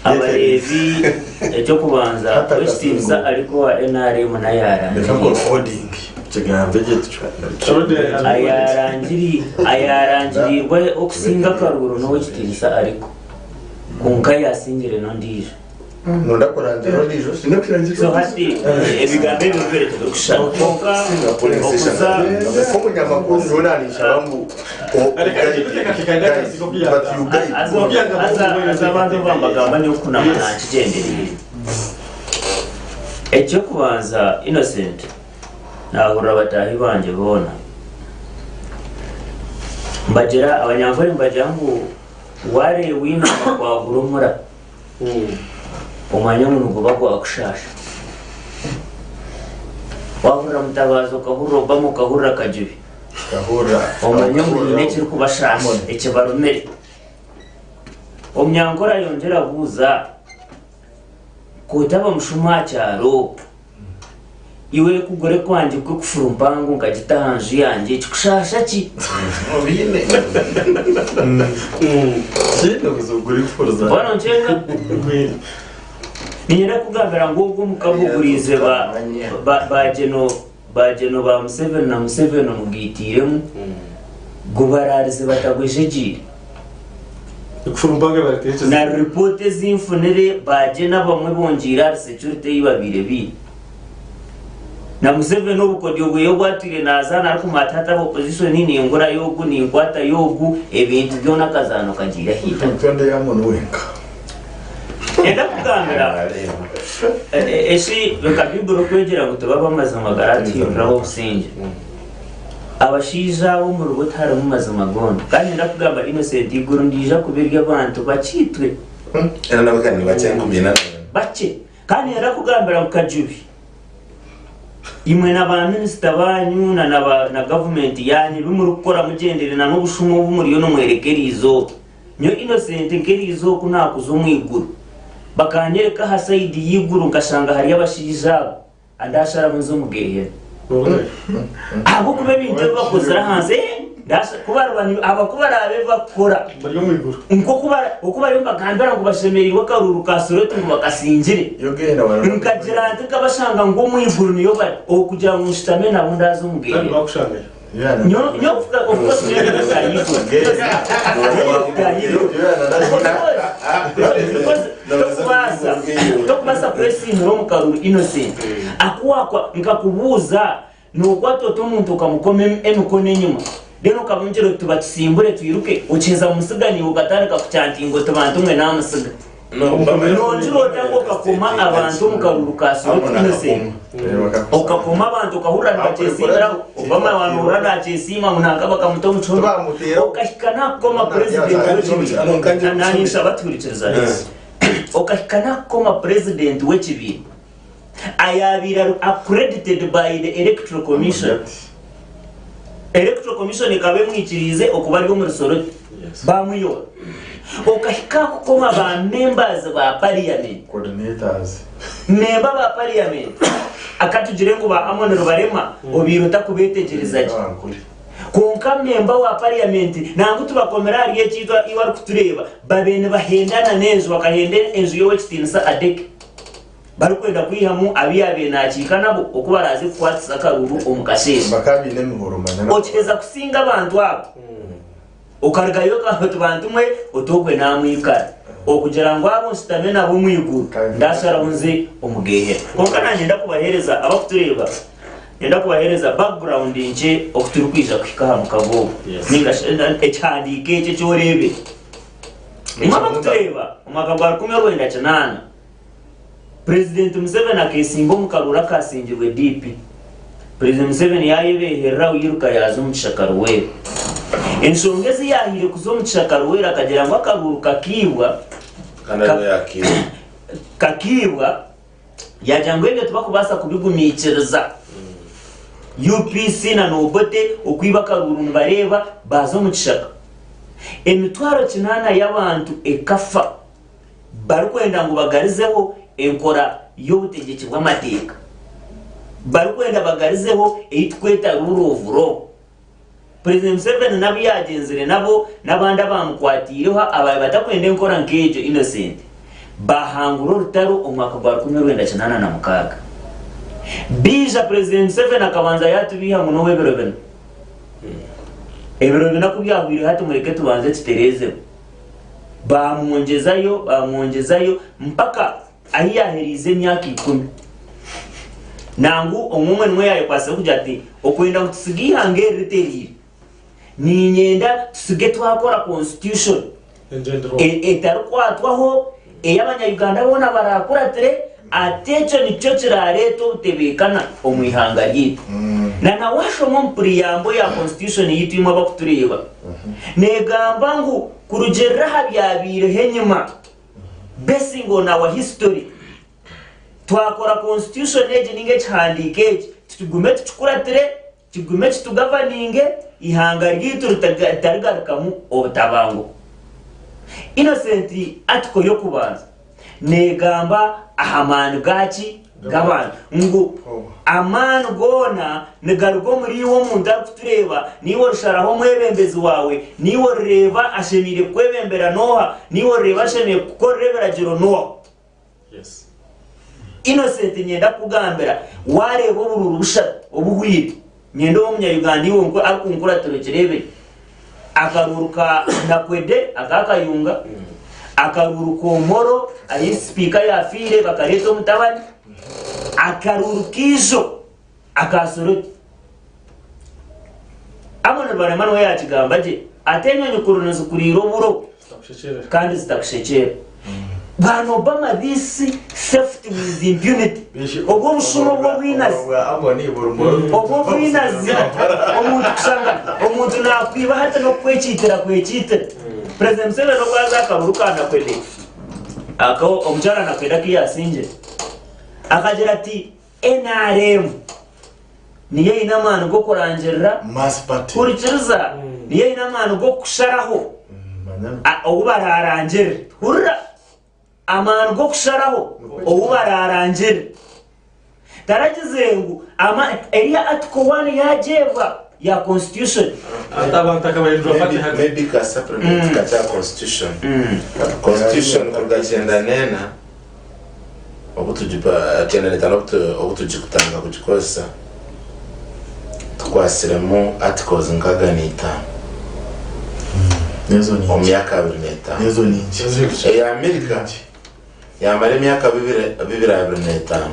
Abareebi eky'okubanza ow'ekitiinisa ariko owa nrm Reka nayaarangiriirwe. nkurekodinge ekigambo ekyo Ayaarangiri ayaarangiriirwe okusinga akaruru n'ow'ekitiinisa ariko. Kwonka yaasingire n'ondiijo. Nonda kurangira ondiijo So hati ebigambo ebi bibiri tibirikushushana. Kwonka okuza Nk'omunyamakuru nyowe naninshaba ngu but you guide. Haza abantu obu bambagamba nyowe kunama nankigyendereire. Eky'okubanza Innocent nahurira bataahi bangye boona mbagira abanyankore nibagira ngu wareeba oinama kwagura omura Omwanya ngu niguba gwakushaasha. Waahurira Mutabazi okahurira Obama okahurira Kajubi, omanye ngu haine ekirikubashaasha ekibarumire. Omunyankore ayongyera abuuza, Ku otaba mushuma aha kyaro, iwe ekugore kwangye kw'ekufuru mpango nkagita aha nju yangye kikushaasha ki? Obiine. Kiine obuzibu gurikufuriza. Mbwenu nkyenga niinyenda kukugambira ngu ogwo omukago guriize ba ba ba geno ba geno ba Museveni na Museveni omugaitiiremu gubaraarize batagwejegyeire. Ekufuru mpango ebareetera Na ekizibu. ripoota ezi nfunire ba geno abamwe bongyeire ahari security ei babaire baine. Na Museveni obukodyo bweye obu atwire nazaana arikumanya ati hati aba opposition ningurayo ogu ninkwatayo ogu ebintu byona akazaano kagiire ahaitaka. Tonde yamoni wenka. Enda kugambira eshi nka Bibuli okwegyera ngu tube ab'amazima garatuhindura ab'obusingye. Abashaija abo omuribo tiharimu mazima goona. Kandi nenda kugamba Innocent eiguru niriija kuba ery'abantu bakye itwe. Era nabo kandi nibakye 44. Bakye. Kandi nenda kugambira ngu Kajubi, imwe na ba minisita banyu na na gavumenti yanyu ebi murikukora mugyendere na n'obushuma obu muriyo nimworeka eriizooba. Nyowe Innocent nk'eriizooba ku naakuza omu iguru, bakanyereka aha sayidi y'eiguru nkashanga hariyo abashaija abo, Ndasharamu nze omu gehena. Ahabw'okuba ebintu ebi bakozire ahansi, eh, ndasha- ku bariba ni- aba ku baraabe ebi bakukora Bari omu iguru. nk'oku bara- oku bariyo nibagambira ngu bashemereirwe akaruuru ka Soroti ngu bakasingire. Yo gehena bari Nkagira nti nkabashanga ngu omu iguru niyo bari, okugira ngu nshutame nabo ndaza omu Kandi gehena. bakushangayo. Nyowe nyowe ofuka ofuka Tokubaasa tokubaasa kwesiimira omu karuru Innocent. Akuwakwa nkakubuuza nokwata ota omuntu okamukoma emikono enyima then okamugira oti tubakisimbure twiruke okiheza mumusiga naiwe okatandika kuchantinga oti bantu mwe namusiga. Nongira ota ngu okakoma abantu omu karuru ka Soroti Innocent? Okakoma abantu okahurira nibakyesiimiraho, Obama waaba nohurira nakyesiima ngu nanka bakamuta omu kihome. Okahika n'ahakukoma purezidenti w'ekibiina. Naanye nshaba tuhurikirizane. Okahika n'ahakukoma purezidenti w'ekibiina ayaabaire ari accredited by the Electoral Commission. Electoral Commission ekaba emwikiriize okuba ari omuri Soroti. Baamwiha. Okahika aha kukoma ba members ba parliament. Coordinators. Member ba parliament akatugire ngu ba Amon Rubarema obaire otakubeetegyereza gye. Kwonka member wa parliament nangu tubakomire ahari eki iwe arikutureeba babaire nibahendana n'enju bakahenda enju y'owekitiinisa Adeke. Barikwenda kwihamu abu yaabaire naakiika nabo oku baraaze kukwatisa akaruuru omu kasheeshe. Bakaba baine emihoro manya na. Okiheza kusinga abantu abo, okarugayo okagamba oti bantu mwe oti ogwe naamwikara. Okugira ngu abo nshutame nabo omu iguru, ndasharaho nze omu geehena. Kwonka naanye nyenda kubaheereza abakutureeba, nyenda kubaheereza background nkye oku turikwija kuhika aha mukago ogu nainga shi ekihandiiko eki eki oreebire. Imwe abakutureeba, omwaka gwa 1980, Purezidenti Museveni akeesimba omu karuuru akaasingirwe DP. Purezidenti Museveni yaayebeeherera yiruka yaaza omu kishaka Luweero. Enshonga ezi yaahaire kuza omu kishaka Luweero akagira ngu akaruuru kakiibwa Kandi ariwe yaakiiba. kakiibwa yaagira ngu ebyo tibakubaasa kubigumiikiriza. UPC na Obote okwiba akaruuru nibareeba baaza omu kishaka. Emitwaro kinaana y'abantu ekafa. Barikwenda ngu bagarizeho enkora y'obutegyeki bw'amateeka. Barikwenda bagarizeho ei tukweta rule of law. President Museveni n'abu yaagyenzire nabo n'abandi abaamukwatiireho abaabaire batakwenda enkora nk'egyo Innocent baahangura orutaro omu mwaka gwa 1986. Baija President Museveni akabanza yaatubeiha ngu n'ow'ebiro bina. Ebiro bina ku byahwire hati mureke tubanze tutereezeho. Baamwongyezayo, baamwongyezayo mpaka ahi yaahereize emyaka ikumi. Nangu omwe omwe nimwo yaayekwatsize kugira ati, Okwenda ngu tusige eihanga eri ritereire, niinyenda tusige twakora constitution etarikwatwaho, ei Abanya-Uganda boona baraakuratire, ati ekyo nikyo kiraareete obutebeekana omu ihanga ryaitu. Na na waashoma omu preamble ya constitution yaitu imwe abakutureeba, neegamba ngu kurugiirira aha byabaireho enyima, basing on our history, twakora constitution egi nainga ekihandiiko eki, tukigume tukikuratire, kigume kitugavaninge, eihanga ryaitu ritarigarukamu obutabanguko. Innocent article y'okubanza neegamba aha maani gaaki? G'abantu. Ngu amaani goona nigaruga omuri iwe omuntu arikutureeba, niiwe orisharaho omwebembezi waawe, niiwe orireeba ashemeire kukwebembera n'oha, niiwe orireeba ashemeire kukukorera ebiragiro n'oha. Innocent niinyenda kukugambira waareeba oburuuru bushatu obuhwire, niinyenda obe omunya-Uganda iwe arikunkuratira okireebe. Akaruuru ka Nakwedde aka Kayunga, akaruuru k'Omoro ahi sipiika yaafiire bakareeta omutabani, akaruuru k'eijo aka Soroti. Amon Rubarema niwe yaakigamba gye ati enyonyi kuri nizikuriira oburo kandi zitakushekyera. Bwana Obama this theft with impunity obwo obushuma obw'obwinazi obw'obwinazi omuntu kushanga omuntu nakwiba hati n'okukwekiitira kwekiitira President Museveni obu aza akaruru ka Nakwedde ako omukyara Nakwedde aku yasingire akagira ati NRM niyo eine amaani g'okurangirira Mass party. hurikiriza niyo eine amaani g'okusharaho Manya ou baraarangirire. Hurira! Amaani g'okusharaho ou baraarangirire. Taragize ngu ama eriya Article one yaagyebwa ya Constitution. Ati abantu akabahindura party Maybe, hati. maybe ka supplement kakya constitution. Constitution kuruga kyenda n'ena obu tugipa kyenda n'etaano obu tu- obu tugikutandika kugikozesa tukwatsiremu articles nkaga n'itaano N'ezo omu nyingi. myaka 25. N'ezo nyingi. Eya Amerika yamara emyaka 2025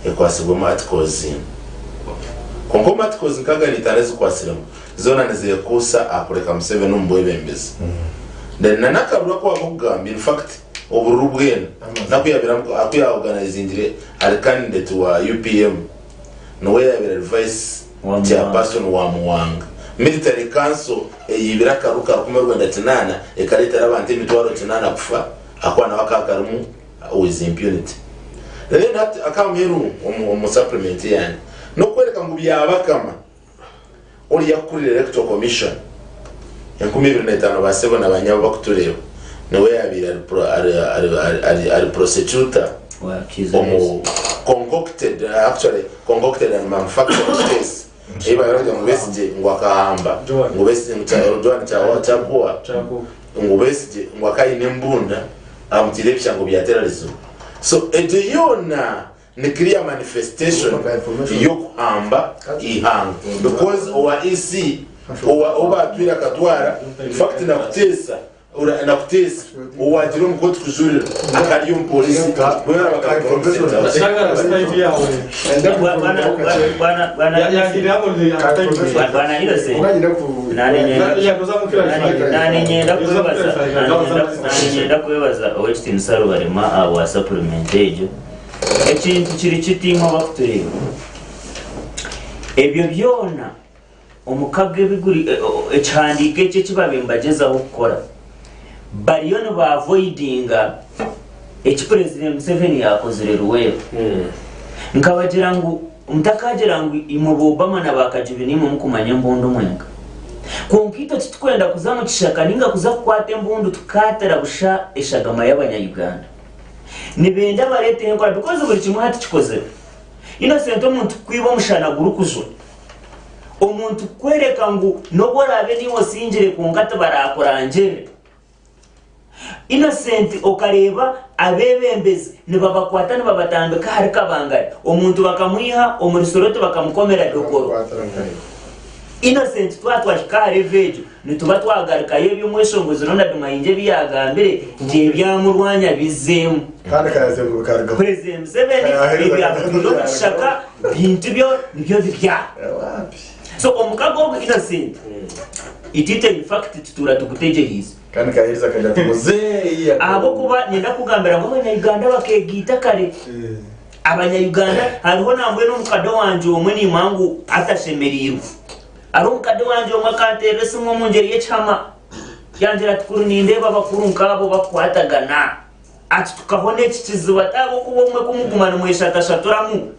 ekwatsirwemu articles ina. Kwonka omu articles nkaga n'itaano ezikwatsiremu zoona nizeekuusa aha kureka Museveni omu bwebembezi. Then na n'akaruru aku waaba okugamba in fact. Obururu bwena naku yabire aku ya organizingire ari candidate wa UPM niwe yabire ari vice chairperson wa Muwanga. Military council eyibire akaruru ka 1900 ekaretera abantu emitwaro kinana kufa ahakuba nawe akaba akarimu with impunity. Then hati akamuheru omu supplement yangye nokwereka ngu Byabakama Oriya kukurira Electoral Commission 2005 ba sebo na ba nyabo bakutureeba niwe yabaire ari ari ari ari ari ari prosecutor Wa Kiiza omu Besigye. concocted actually concocted and manufactured case ei bari kugira ngu Besigye ngu akahamba Joan. ngu Besigye ngu Kya- Joan Kya- Kyaguwa Kyaguwa. ngu Besigye ngu akaba aine embunda amutiire ebishango bya terrorism so egyo yoona Ni clear manifestation y'okuhamba eihanga because owa EC owa ou baatwire akatwara in fact nakuteesa ora nakuteesa owaagira omu kooti kujurira akari omu polisi boona bakaba Bwana Innocent, nanye niinyenda kwebaza Ow'ekitiinisa Rubarema ahabwa supplement egyo. Ekintu kiri kiti imwe abarikutureeba, ebyo byona omukago ebi guri ekihandiiko eki eki baabaire nibagyezaho kukora, bariyo nibaavoidinga eki Purezidenti Museveni yaakozire Luweero. Nkabagira ngu mutakagira ngu imwe ba Obama na ba Kajubi niimwe murikumanya embundu mwenka. Kwonka itwe titurikwenda kuza omu kishaka nainga kuza kukwata embundu tukaatira busha eshagama y'abanya-Uganda. Nibenda bareeteho enkora because buri kimwe hati kikozirwe. Innocent omuntu kukwiba omushana gurikujwa, omuntu kukworeka ngu n'obu oraabe niiwe osingire kwonka tibarakurangirire. Innocent okareeba abeebembezi nibabakwata nibabatambika ahari Kabangari, omuntu bakamwiha omuri Soroti bakamukomera Dokolo. Innocent twaba twahika aha level egyo nituba twagarukayo eby'omweshongozi Ronald Mayinja ebi yagambire nti ebyamurwanya bizzeemu. Kandi kayazenguruka bikarugaho. President Museveni Kayahereza ebyakutwire omu kishaka bintu byo nibyo bibya. Wapi. So omukago ogu Innocent itwite in fact tutuura tugutegyereize. Kandi kayahereza akagira ati muzeeyi. Ahabw'okuba niinyenda kukugambira ngu abanya-Uganda bakeegaita kare. Abanya Uganda hariho nambwenu omukade wangye omwe nimanya ngu atashemereirwe. Hariho omukade wangye omwe akanterera esimu omu ngyeri y'ekihama yangira ati kuri nindeeba abakuru nk'abo bakukwatagana ati tukahona eki kizibu ati ahabw'okuba obumwe ku muguma nimweshatashaturamu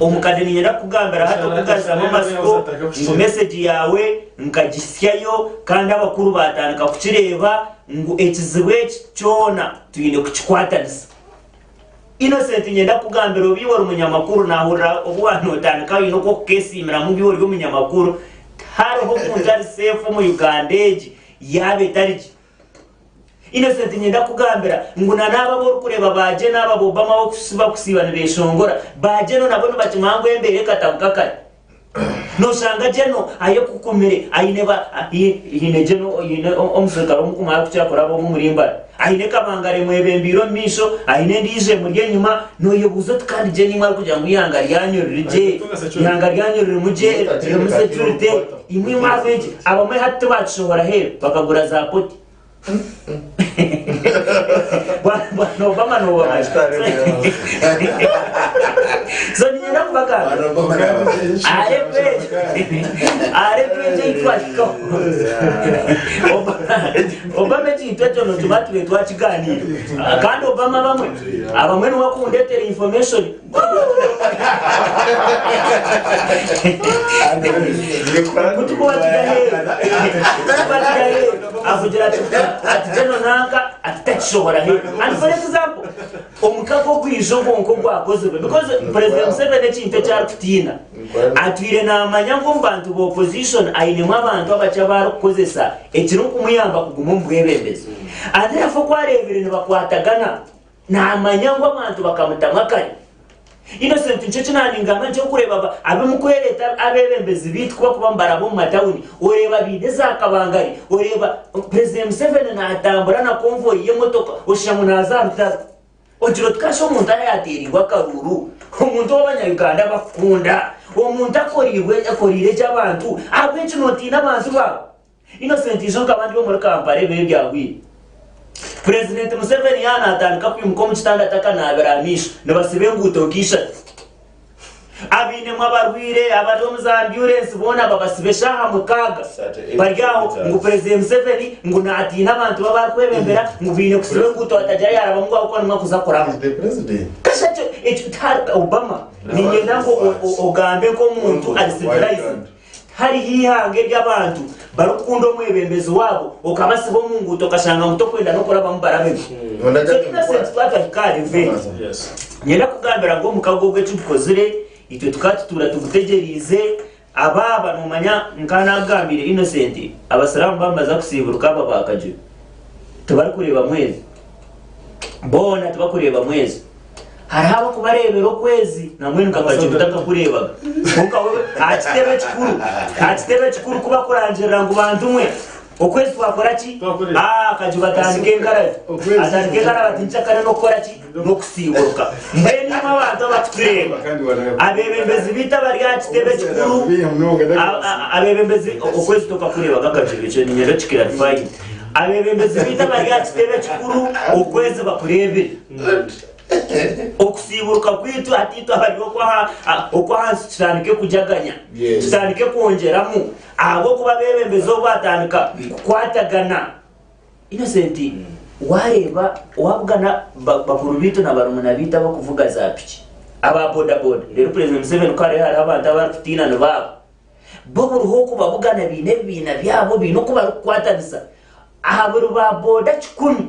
omukade niinyenda kukugambira hati okugaruzamu amatsiko ngu mesegi yaawe nkagisyayo kandi abakuru baatandika kukireeba ngu ekizibu eki kyona twine kukikwatanisa. Innocent niinyenda kukugambira obu iwe ori munyamakuru naahurira obu waaba nootandika oine oku orikukeesiimiramu ngu iwe ori omunyamakuru tihariho omuntu ari seefu omu Uganda egi yaaba etari gye. Innocent niinyenda kukugambira ngu na n'abo abu orikureeba ba Jane aba ba Obama abarikusiiba nibeeshongora ba Jane nabo nibakimanya ngu embeera ekatabuka kare. Noshanga General ayekukumire aine ba haine General haine omusirikare omukumu arikukira kuraba omu omuri Mbare aine kabangari emwebembeire omu maisho aine endiijo emuri enyima noyebuuza oti kandi General imwe arikugira ngu eihanga ryanyu riri gye eihanga ryanyu ririmu gye ririmu security imwe imwe ahabw'enki abamwe hati tibakishohora aheeru bakagura za poti Bwana Obama nobamanya. So niinyenda kubagambira ahari ekyo ei twahikaho Obama ekintu ekyo nituba tube twakiganiira kandi Obama abamwe abamwe niwe akundetera information Kutukuba turi aheeru kutukuba turi aheeru avugira ati ati General nanka ati takishohora aheeru and for example omukago ogwija ogwo nk'ogwakozirwe because President Museveni ekintu eki arikutiina atwire naamanya ngu omu bantu ba opposition ainemu abantu abakye abu arikukozesa ekirikumuyamba kuguma omu bwebembezi and therefore ku areebire nibakwatagana Naamanya ngu abantu bakamutamu akari. Innocent nikyo eki naaningamba nti orikureeba abu mukwereeta abeebembezi baitu ku barikuba nibaraba omu matawuni oreeba baine za kabangari oreeba President Museveni naatambura na convoy y'emotoka oshusha ngu naaza aha rutaro. Ogira oti kashi omuntu araateereirwe akaruuru, omuntu ou abanya-Uganda barikukunda, omuntu akoriirwe akoriire gye abantu, ahabw'enki nootiina abantu baawe? Innocent ijo nkaba ndi omuri Kampala ebiro ebyahweire. Purezidenti Museveni yaaba naatandika kwimuka omu kitanda atakanaabire aha maisho, nibasiba enguuto nka ishatu. Abainemu abarwaire, abari omu za ambyurensi boona babasiba eshaaha mukaaga bari aho ngu Purezidenti Museveni ngu naatiina abantu be abu arikwebembera ngu baine kusiba enguuto hatagira yaarabamu ngu ahabw'okuba nimwo arikuza kuraba. Kasha ekyo ekyo tihari Obama niinyenda ngu ogambe nk'omuntu ari civilized. Tihariho eihanga ery'abantu barikukunda omwebembezi waabo okabasiba omu nguuto okashanga ngu tokwenda n'okurabamu barabemu. So Innocent twatahika aha level egyo, niinyenda kukugambira ngu omukago ogu eki gukozire itwe tukaba tutuura tugutegyereize. Abaaba noomanya nka naakugambiire Innocent, abasiraamu baaba nibaza kusiiburuka aba ba Kajuru tibarikureeba mwezi, boona tibakureeba mwezi. Hariho abarikubareebera okwezi nambwenu nka Kajubi takakureebaga. Kwonka we aha kitebe ekikuru, aha kitebe ekikuru ku bakurangirira ngu bantu mwe okwezi twakora ki? Twakorera. Ah, Kajubi atandika enkarabi. Okwezi. Atandika enkarabi ati nkyakare n'okukora ki? N'okusiiburuka. Mbwenu imwe abantu abakutureeba, abeebembezi baitu abari aha kitebe ekikuru, abeebembezi okwezi tokakureebaga Kajubi ekyo niinyenda okikirarifayinge. Abeebembezi baitu abari aha kitebe ekikuru okwezi bakureebire. Okusiiburuka kwaitu hati itwe abari okw'ahansi tutandike kujaganya, tutandike kwongyeramu ahabw'okuba abeebembezi obu baatandika kukwatagana. Innocent waareeba waabugana bakuru baitu na barumuna baitu abarikuvuga zaapiki, aba bodaboda, reero Purezidenti Museveni ku araabe hariho abantu abu arikutiina nibo abo. Bo buriho okubabugana baine ebibiina byabo, baine oku barikukwatanisa. Aha buri ba boda kikumi,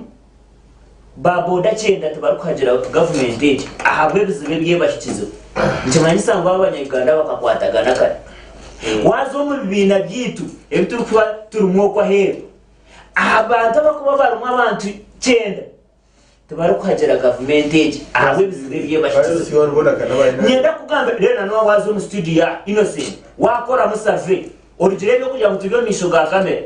ba boda kyenda tibarikuhagira gavumenti egi ahabw'ebizibu ebi ebahikizeho. Nikimanyisa ngu aba Abanya-Uganda bakakwatagana kare. Waaza omu bibiina byaitu ebi turikuba turimu okwo aheeru, aha bantu abarikuba barimu abantu kyenda, Tibarikuhagira gavumenti egi ahabw'ebizibu ebi ebahikizeho. Niinyenda kukugambira, reero na nooha waaza omu studio ya Innocent waakoramu survey orugire ebyokurya ngu turi omu maisho ga kamera.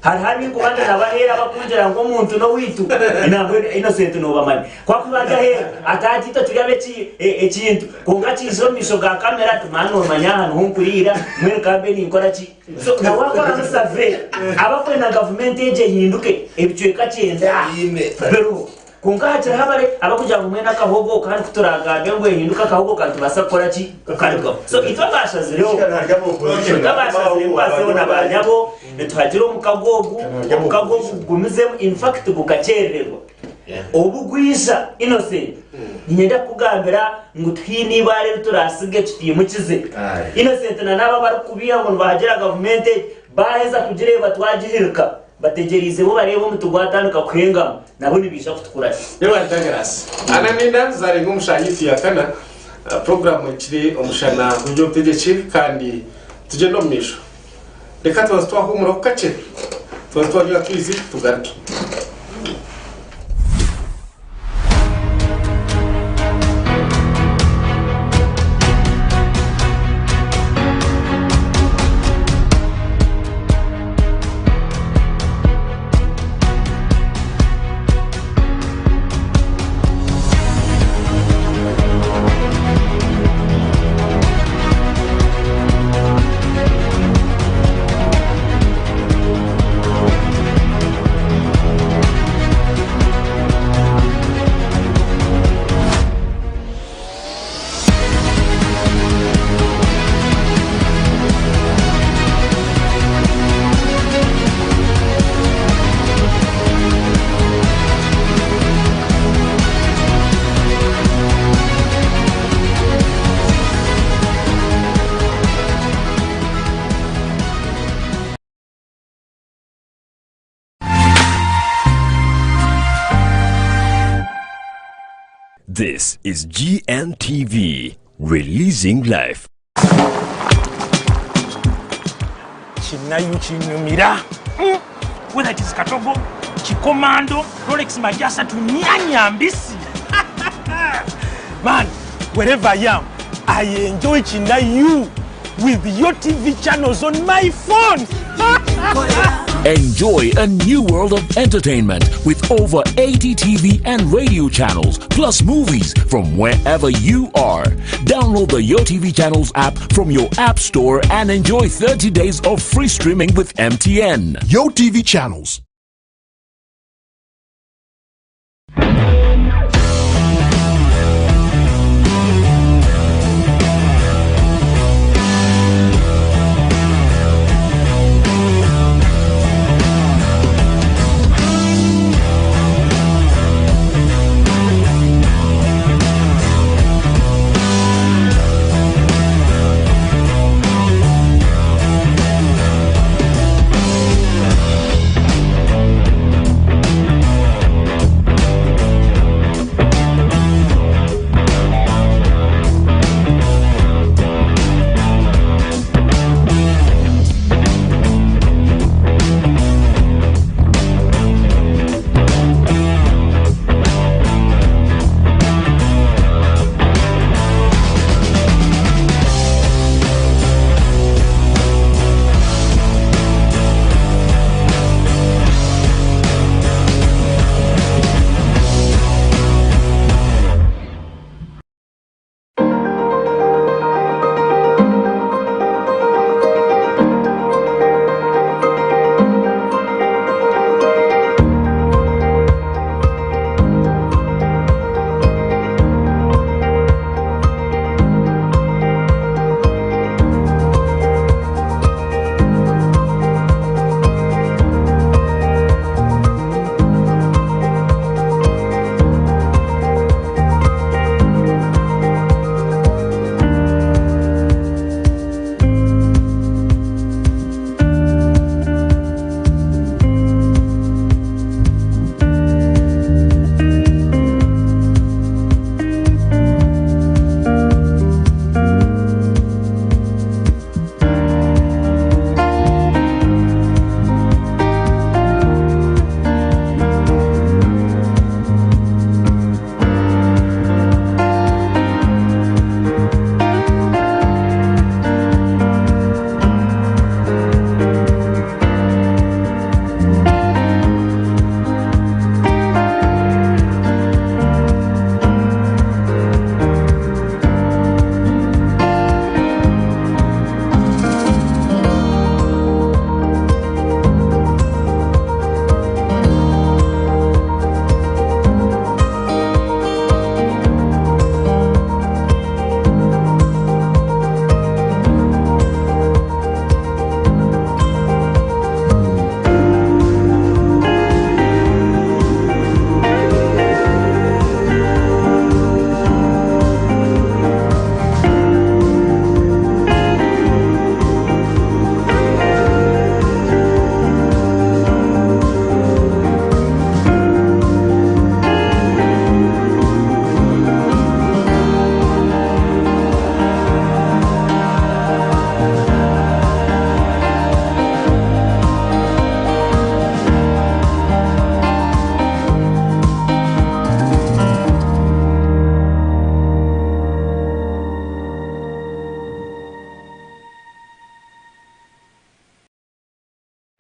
Hariho abinkuba ndi nabo aheeru abakungira ngu omuntu n'owaitu nambwenu Innocent noobamanya. Ku akuba ari aheeru ati ati itwe turi ab'ekintu kwonka kiija omu maisho ga kamera ati maani noomanya aha niho nkuriira mbwenu ka mbe ninkora ki? So na wakoramu survey abakwenda gavumenti egi ehinduke ebicweka kyenda biriho kwonka hakiriho abari abakugira ngu mwena akahogo kandi kuturagambe ngu ehinduke akahogo ka nitubaasa kukora ki kukarugaho so itwe abashazireho itwe abashazire ngu baseho na banyabo nituhagira omukago ogu omukago ogu gugumizemu infact gukakyerererwa Obu gwija, Innocent, niinyenda kukugambira ngu tihaine eibaare eri turaasige tutiimukize. Innocent na n'abo abarikukubiiha ngu nibahagira gavumenti egi, baaheza kugireeba twagihirika, bategyereize bo bareebe omuti gwatandika kuhengama, nabo nibaija kutukurata. Yebare Douglas. Ana Nina zarenga omu shaaha yaitu ya kana, puroguraamu ekiri omushana gw'eby'obutegyeki kandi tugyende omu maisho. Reka tubanze twahuumuraho kakye, tubanze twanywa atwizi tugaruke. This is GNTV, releasing life. Kinayu kinyumira mm. Whether it is katogo, kikomando, Rolex majasa tunyanya mbisi. Man, wherever I am, I enjoy Kinayu with your TV channels on my phone. Enjoy a new world of entertainment with over 80 TV and radio channels, plus movies from wherever you are. Download the Yo TV Channels app from your app store and enjoy 30 days of free streaming with MTN. Yo TV Channels.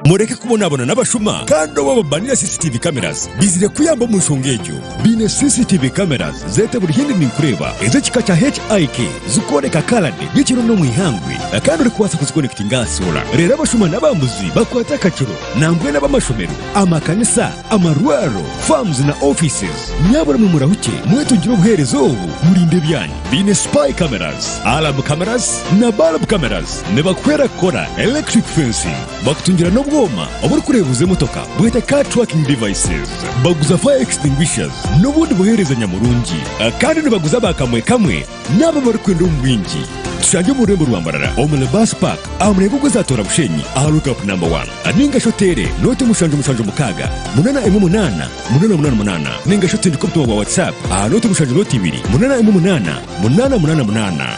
Mureke kubonabona n'abashuma kandi obu ababanira CCTV cameras bizire kuyamba omu nshonga egyo. Baine CCTV cameras zeete buri hindi ninkureeba ez'ekika kya HIK zikworeka coloured nyekiro n'omu ihangwe kandi orikubaasa kuzikonectinga aha solar reero abashuma n'abambuzi bakwate akakiro nambwenu ab'amashomero, amakanisa, amarwariro, farms na offices. Nyabura mwe murahukye mwetungire obuheereza obu murinde ebyanyu. Baine spy cameras, alarm cameras na bulb cameras. Nibakuhwera kukora electric fencing, bakutungira n'obwoma oburikureebuza emotoka bwete car tracking devices. Baguza fire extinguishers n'obundi buheereza nyamurungi. Kandi nibaguza ba kamwe kamwe n'abo abarikwenda omu bwingi. Tushangye omu rurembo rwa Mbarara omu Lebas Park aha murengo gw'eza Tora Bushenyi aha lookup number one. Ninga shi oteere nooti 776 818 888 ninga shi otindike obutumwa bwa WhatsApp aha nooti 7 nooti 2 818 888.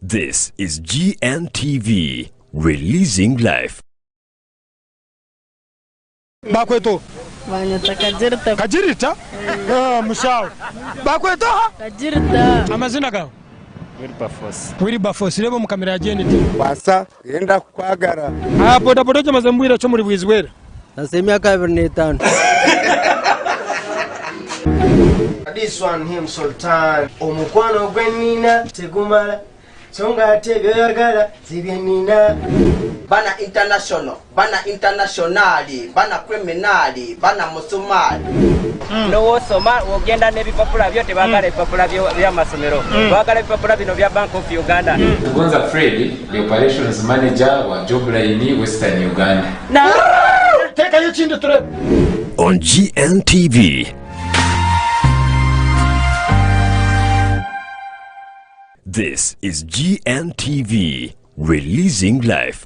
This is GNTV, releasing life. Bakweta oha? Banyeta Kagirita. Kagirita? Eh, mushaho. Bakweta oha? Kagirita. Amazina gawe? Wilberforce. Wilberforce, reeba omu kamera ya GNTV. Kwasa, yenda kukwagara. Aha bodaboda egyo omaze mbwire ki omuri Bwizwera? Maze emyaka 25. This one him Sultan. Omukwano gwe nina tegumala so nga ate byoyagala si bye nina. Bana international, bana internationali, bana criminali, bana musumali. Nowosoma wogenda nebipapula byo tebagala ebipapula byamasomero bagala ebipapula bino bya bank of Uganda. Kugonza Fred ndi Operations Manager wa Jobline Western Uganda. Teekayo ekindi tureebe. On GNTV. This is GNTV, releasing life.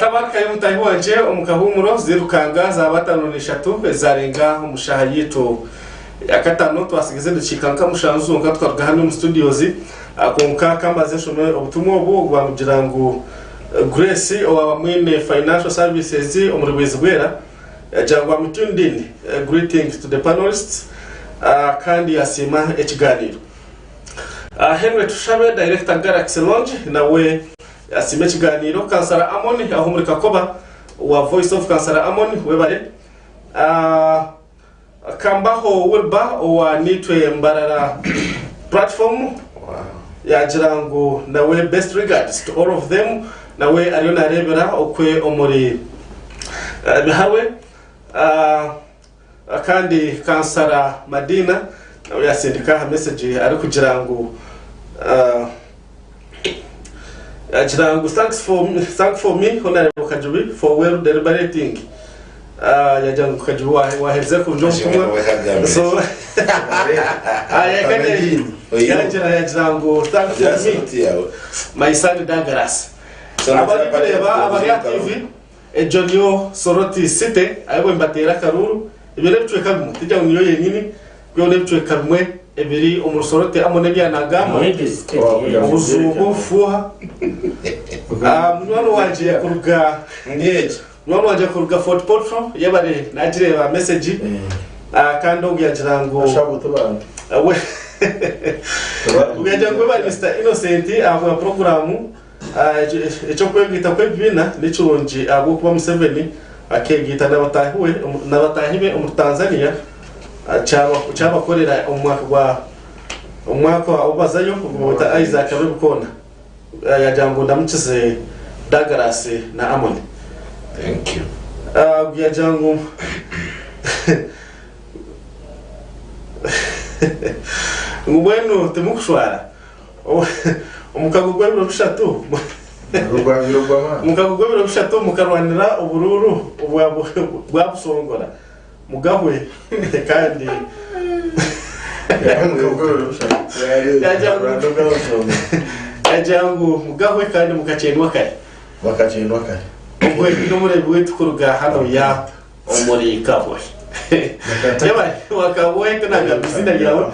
Tabarukayo mutahi wangye omu kahuumuro zirukanga zaaba 53 ezarenga omu shaaha yaitu yakatano twasigaza edakiika nka mushanju zonka tukaruga hanu omu studios kwonka kambaze nshome obutumwa obu obwamugira ngu Grace owaaba mwine financial services omuri Bwizibwera yagira ngu am tuned in greetings to the panelists kandi yasiima ekiganiiro. Henry Tushabe director Galaxy Lounge nawe yasiima ekiganiiro. Kansara Amon aho omuri Kakoba owa Voice of Kansara Amon webare. Kambaho Wilber owa Niitwe Mbarara Platform yaagira ngu nawe best regards to all of them nawe ariyo nareebera okwe omuri Biharwe kandi Kansara Madina nawe yasindika aha message arikugira ngu Agira ngu thanks for, thank for me Honorable Kajubi for well deliberating. Uh, yagira ngu Kajubi waherize kunja obutumwa. So yagira yagira ngu thank for me my son Douglas. Abari kureba abari aha TV egyo niyo Soroti City ahibwe nibateera akaruuru ebyo n'ebicweka bimwe tigira ngu niyo yenyini Byona ebicweka bimwe ebiri omu rusorote hamwe n'ebyanagamba, obujuubu, obufuuha. Munywani wangye kuruga munywani wangye kuruga Fort Portal yebare nagireeba message. Kandi ogu yagira ngu ogu yagira ngu webare Mister Innocent ahabwa puroguraamu. Eky'okwegaita kw'ebibiina ni kirungi ahabw'okuba Museveni akeegaita na bataahi be omuri Tanzania kyabakorera omu mwaka gwa omu mwaka obu bazayo ogu baweta Isaac Abebikoona yagira ngu ndamukize Douglas na Amon. Thank you. Ogu yagira ngu ngu mbwenu timukushwara Omukago gw'ebiro bishatu Omukago gw'ebiro bishatu mukarwanira oburuuru bwa Busongora mugahwe kandi yagira ngu mugahwe kandi mukakyendwa kare. Ogwe n'omureebi waitu kuruga hanu ya omuri Kabwe. Yebare wa Kabwe tinagamba izina ryawe.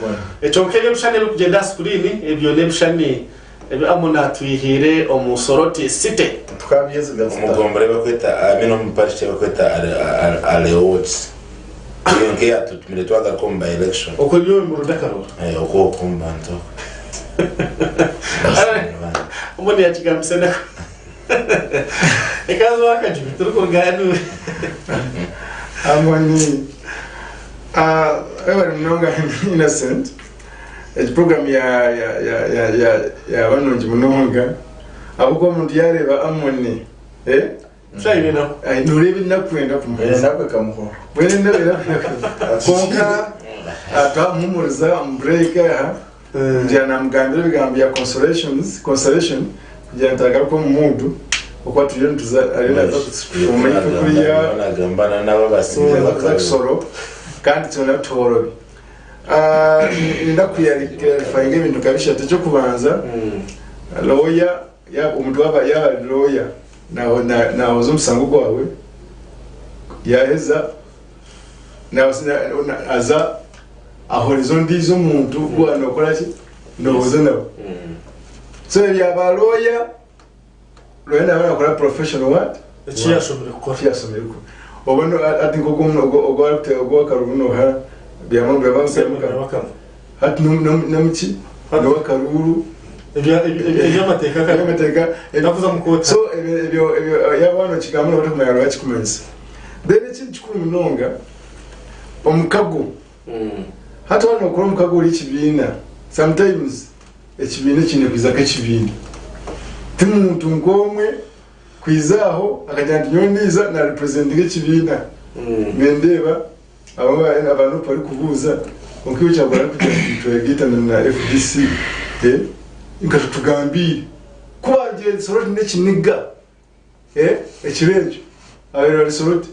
Kyonka ebyo ebishushani ebirikugyenda aha sikuriini ebyo n'ebishushani ebi Amon atwihiire omu Soroti City. Omu gombora ei barikweta I mean omu parish ei barikweta Aleots eyo nk'eyatutumire twagaruka omu by election. Okwo niyo omurundi akaruru. Eh, okwo okwo omu bantu okwo. Amon yakigambisa enaku. Ekazi wakajubi turikuruga hanu. Amoni webare munonga Innocent egi program ya ya ya ya ya yaba nungi munonga ahabw'okuba omuntu yareeba Amoni eh Ai, noreeba enaku enda kumuheza Enaku ekamuhwaho. mbwenu enaku enda kwonka twamuhumuriza omu break aha kugira namugambira ebigambo bya consolations consolation kugira ngu tagaruka omu mood okuba turiyo nituza ariyo naza kushoma itwe kuriya Nagambana n'ababasinze kuza kisoro kandi kyona tworobi ninda kuyarifayinga ebintu nka bishatu ekyokubanza lawyer omuntu waba yaba ari lawyer nahoza omusango gwawe yaheza aza ahoreza ondiijo omuntu ogu nokora ki nohoza nawe so yaba lawyer lawyer naba nakora professional what Eki yashomire kukora. Eki yashomire kukora oba hati nk'ogu ogw'akaruru noha byaba hati nomuki nowakaruru Eby'amateeka eby'amateeka Nakuza mu kooti. So ebyo ebyo yaba wano kigamba noba otakumanya rwaki kikumanyisa. Then ekindi kikuru munonga omukago hati waba nokora omukago ori ekibiina sometimes ekibiina ekiine kwiza nk'ekibiina ti muntu nk'omwe kwiza aho akagira nti nyowe ndiiza na representinga ekibiina nindeeba Aba aba nup barikubuuza kwonka iwe Kyagulanyi arikugira nti twegaitane na FDC eh nka tutugambiire ku barugire Soroti n'ekiniga eh ekiro ekyo abaire bari Soroti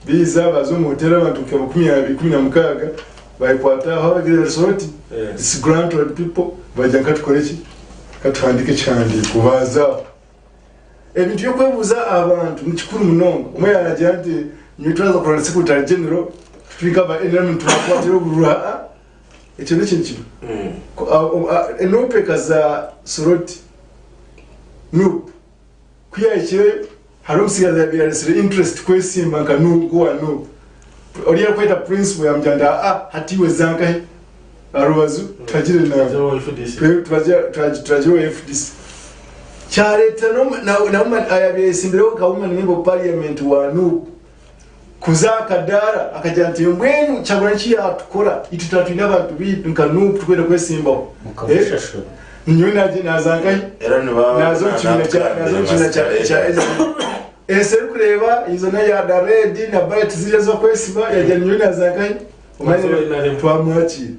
baiza baza omu hoteri abantu nka 20 16 bayekwata aho abagira bari Soroti disgruntled people bagira nka tukore ki katuhandiike ekihandiiko baaza aho. Ebintu by'okwebuuza aha bantu ni kikuru munonga. Omwe yaaragira nti, Nyowe twaza kurwana Secretary General, turi nk'aba NRM nitubakwatira obururu. Haa, ekyo n'ekintu kimwe. NUP ekaza Soroti. NUP ku yaahikireyo, hariho omutsigazi yaabaire areetsire interest kwesimba nka nk'owa NUP. Oriya arikweta Principal yaamugira nti, Haa, hati iwe za nkahi? Aha rubaju tuhagire nawe. Turagira owa FDC. Kyareetera na ayabeesimbireho nka woman member of parliament wa NUP kuza aha kadaara akagira nti mbwenu Kyagulanyi eki yaatukora itwe twaba twine abantu baitu nka NUP turikwenda kwesimbaho. Nyowe naaza nkahi? Naaza omu kibiina kya NRM. Ensi erikureeba yaizana ya red na ballot ziriya ez'okwesiba yagira nyowe naaza nkahi? Omanyire twamwakiira.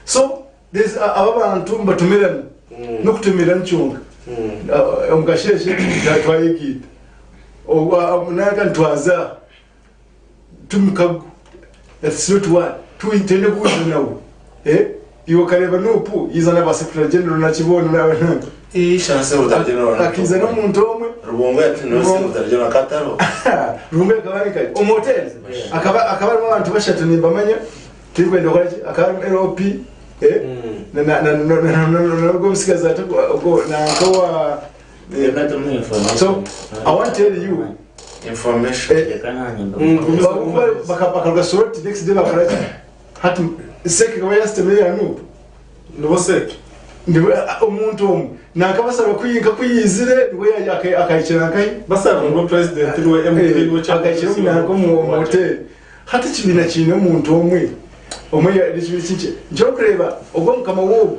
So there's aba bantu nibatumirana n'okutumirana kyonka. Omu kasheeshe twayegaita. Nanka nitwaza aha tumukago. That's not one. Twine kuhuza nawe. Eh? Iwe okareeba NUP yaiza na ba Secretary General na ki boona na nanka. Akaiza n'omuntu omwe. Rubongoya ati niwe Secretary General akatariho. Rubongoya akaba ari nkahi? Omu hoteri? Akaba akaba arimu abantu bashatu nimbamanya tirikwenda kukora ki? Akaba arimu LOP eh, na na na na na na na ogwo omutsigazi ati ogwo nanka owa Reka tumuhe information. So I want to tell you Information. Reka nanye mbamuhe. bakaruga Soroti next day bakora ki? Hati CEC ekaba yasitema eya Nup? Nibo CEC. Nibo omuntu omwe nanka Basarwa ku nka ku yaizire nibwo akahikira nkahi? Basarwa niwe president niwe MP niwe chairman. Akahikira omu nanka omu hotel. Hati ekibiina kiine omuntu omwe omwe ekibiina kikye. Nikyo orikureeba ogwo mukama w'ogu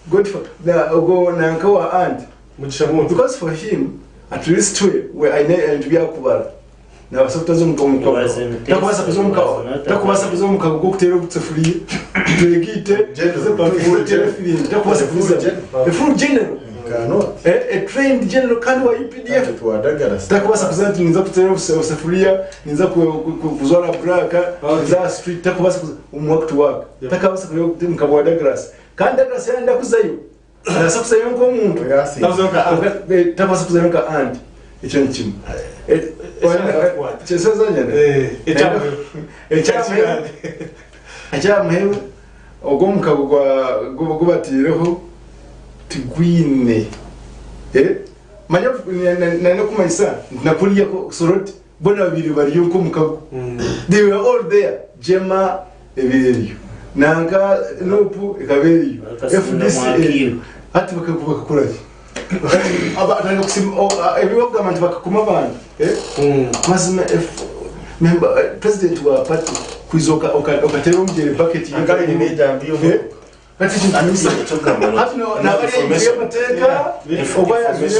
Godfrey na ogwo nanka wa aunt Mugisha Muntu. Because for him at least we we aine ebintu byakubara. Nabaasa kutaza omu omu takubaasa kuza omu takubaasa kuza omu kago k'okuteera obusefuriya twegaite tuteere firimbi takubaasa kuza a full general a trained general kandi wa UPDF takubaasa kuza nti ninza kuteera obusefuriya ninza kujwara black nza aha street takubaasa kuza omu work to work takabaasa kuza nka bwa Douglas kandi Douglas yayenda kuzayo Arabaasa kuzayo nk'omuntu, takubaasa kuzayo nka aunt. Ekyo ni kimwe. Ekya muheru, ogwo omukago ogu bataireho tigwine. Manya nanokumanyisa nti na kuriya Soroti Bona babaire bariyo nk'omukago. They were all there. Jema ebaire eriyo. Nanka Nup ekaba eriyo. FDC eriyo. Hati bakakora ki? Batandika kusiima ebi barikugamba nti bakakoma abantu. Mazima president wa party kwija okateera omugyere bucket ye. Hati naaba ari ahaiguru y'amateeka oba yaajwaire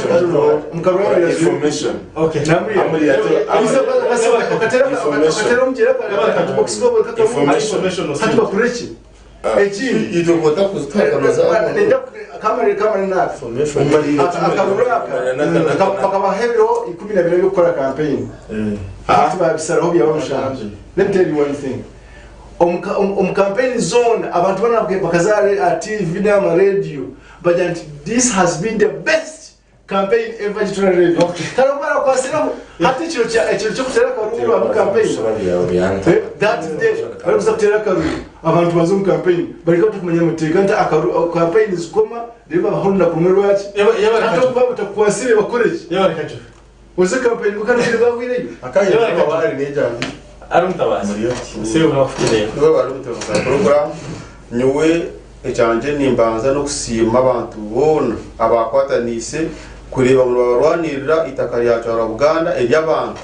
omukaru yaaba yaajwaire okateera omugyere akabokisi hati bakore ki? Ekindi kamare naaka akaruru aka bakabaha ebiro 14 by'okukora kampeyini hati baabisaraho byaba mushanju. Let me tell you one thing. Omu campaign zoona abantu boona bakaza aha TV n'aha radio bagira nti this has been the best campaign ever gitwine radio. Kare obu barakwasireho hati ekiro kya ekiro ky'okuteera akaruru omu campaign that day barikuza kuteera akaruru abantu baza omu campaign bari nk'abatakumanya amateeka nti akaru campaign zikoma reero babaha orunaku rumwe rwaki hati obu baaba batakukwasire bakore ki? Oze campaign kwonka n'obwire bwahwireyo. Ari mutabazi. Niwe bari muteekateeka program. Nyowe ekyangye nimbanza n'okusiima abantu boona abakwataniise kureeba ngu nibarwanirira eitaka rya Kyarwa Buganda ery'abantu.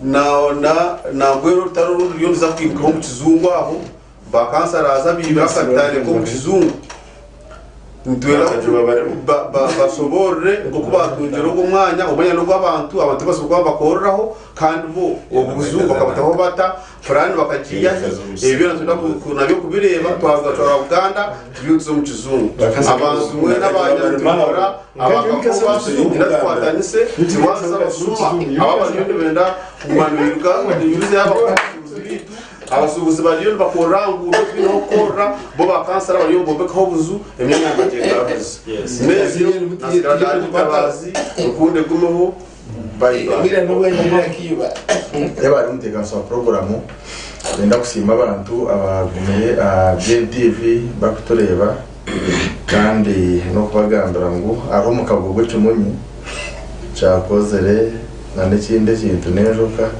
Na na nambwenu orutaro orundi ruriyo niruza kwimukaho omu kizungu aho ba kansarazi abaibire akatare k'omu kizungu. Nitwenda bashoboorore nk'oku baatungire ogwo mwanya, omwanya n'ogw'abantu, abantu tibabaasa kuba nibakoreraho kandi bo obuju bakabutaho bata, puraani bakagiiha hi, ebyo byona nitwenda nabyo kubireeba twaruga twaraba Buganda turiyo nituza omu kijungu. Abantu mwena abanyabitukora, abakakoba, nitwenda tukwatanise turwanise abashuma aba abariyo nibenda kuguma nibairuka nibairuza abashuubuzi baitu. Abashuubuzi bariyo nibakorera aha nguudo tibaine ah'okukorera, bo ba kansara bariyo nibombekaho obuju, emyanya nibagyenda baguza. N'ebyo nasigara ndi Mutabazi, rukundo egumeho, bye bye. Reeba hariho omutebeekanisa wa puroguraamu nayenda kusiima abantu abagumire aha BNTV barikutureeba kandi n'okubagambira ngu hariho omukago gw'ekimunyu kyakozire n'ekindi ekintu n'enjoka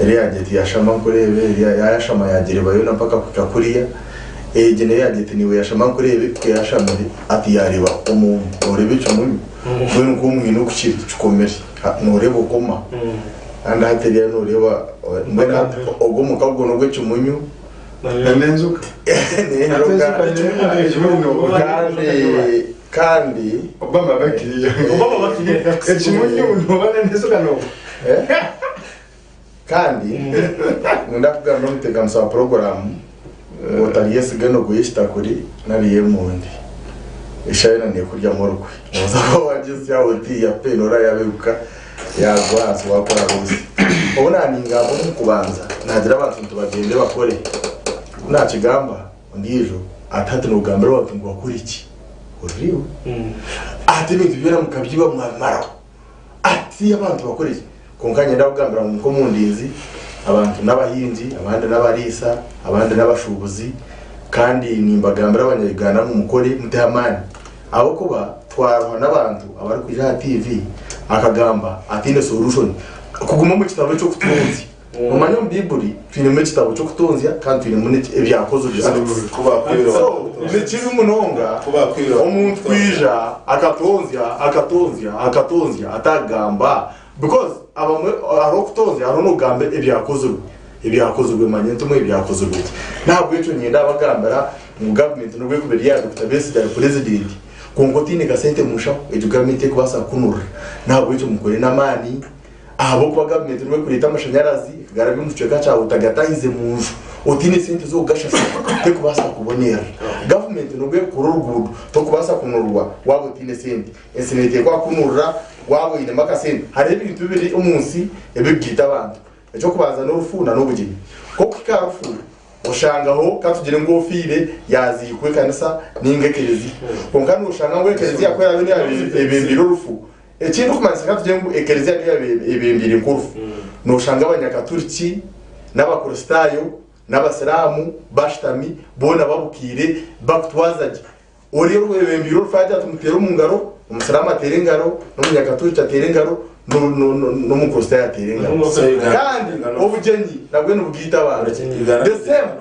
eri yaagira eti yashama nkureebe eri yayashama yaagireeba yoona mpaka kuhika kuriya egi nayo yaagira eti naiwe yashama nkureebe ku yashamire ati yaareeba omu nooreeba ekimunyu mbwenu nk'omwine oku kiri kikomire nooreeba okoma kandi hati eriya nooreeba mbwenu hati ogwo omukago n'ogw'ekimunyu N'enjoka. N'enjoka. Kandi kandi Obama bakiriya. Obama bakiriya. Ekimunyu noba n'enjoka no. Kandi ninda kugamba n'omutebeekanisa wa puroguraamu ngu otaryesiga enogo y'ekitakuri nari ey'emondi. Eshaaha yoona neekuryamu orukwe. Nooza kuba waagizya oti yape noora yaabeguka yaagwa ahansi waakora roosi. Obu naaningamba omu kubanza naagira abantu nti bagyende bakore. Ku naakigamba ondiijo ati hati noogambira abantu ngu bakore ki? Hurira iwe. Ati ebintu byona mukabyiba mwabimaraho. Ati abantu bakore ki? Kwonka niinyenda kukugambira ngu nk'omundinzi, abantu n'abahingi, abandi n'abariisa, abandi n'abashuubuzi, kandi nimbagambira Abanya-Uganda ngu mukore muteho amaani ahabw'okuba twaruha n'abantu abarikwija aha TV akagamba ataine solution. Kuguma omu kitabo eky'okutunzya. Omanye omu Baiburi twinemu ekitabo ky'okutonzya kandi twinemu n'ebyakozirwe, Acts. So ni kibi munonga omuntu kwija akatonzya akatonzya akatonzya atagamba because abamwe hariho okutonzya hariho n'okugamba ebyakozirwe ebyakozirwe manya entumwa ebyakozirwe ki. N'ahabw'ekyo niinyenda abagambira ngu gavumenti n'obu erikuba eri eya Dokita Besigye ari purezidenti kwonka otaine kasente omu nshaho egyo gavumenti terikubaasa kukunurira. N'ahabw'ekyo mukore n'amaani. Ahabw'okuba gavumenti niyo erikureeta amashanyarazi ekagarabya omu kicweka kyawe otagatahize mu nju otaine sente z'okugashashura terikubaasa kukubonerera. Gavumenti n'obu erikukora oruguudo torikubaasa kunurwa waaba otaine sente. Ensi neeteekwa kukunurira waaba oinemu akasente. Hariho ebintu bibiri omu nsi ebirikugaita abantu. Eky'okubanza n'orufu n'obugyenyi. Nk'okuhika aha rufu, oshangaho ka tugire ngu ofiire yaaziikwa ekanisa nainga ekereziya. Kwonka nooshanga ngu ekereziya ku eraabe niyo yaabaire ebembire orufu, Ekindi okumanyisa ka tugire ngu ekereziya niyo yaabaire ebembeire nk'orufu. Nooshanga Abanyakaturiki n'Abakristaayo n'Abasiraamu bashutami boona babukaire bakutwaza gye. Oriya orikwebembeire orufu yaagira ati muteere omu ngaro, Omusiraamu ateere engaro, n'Omunyakaturiki ateere engaro, n'Omukristaayo ateere engaro. Kandi obugyenyi nabwo nibugaita abantu. The same,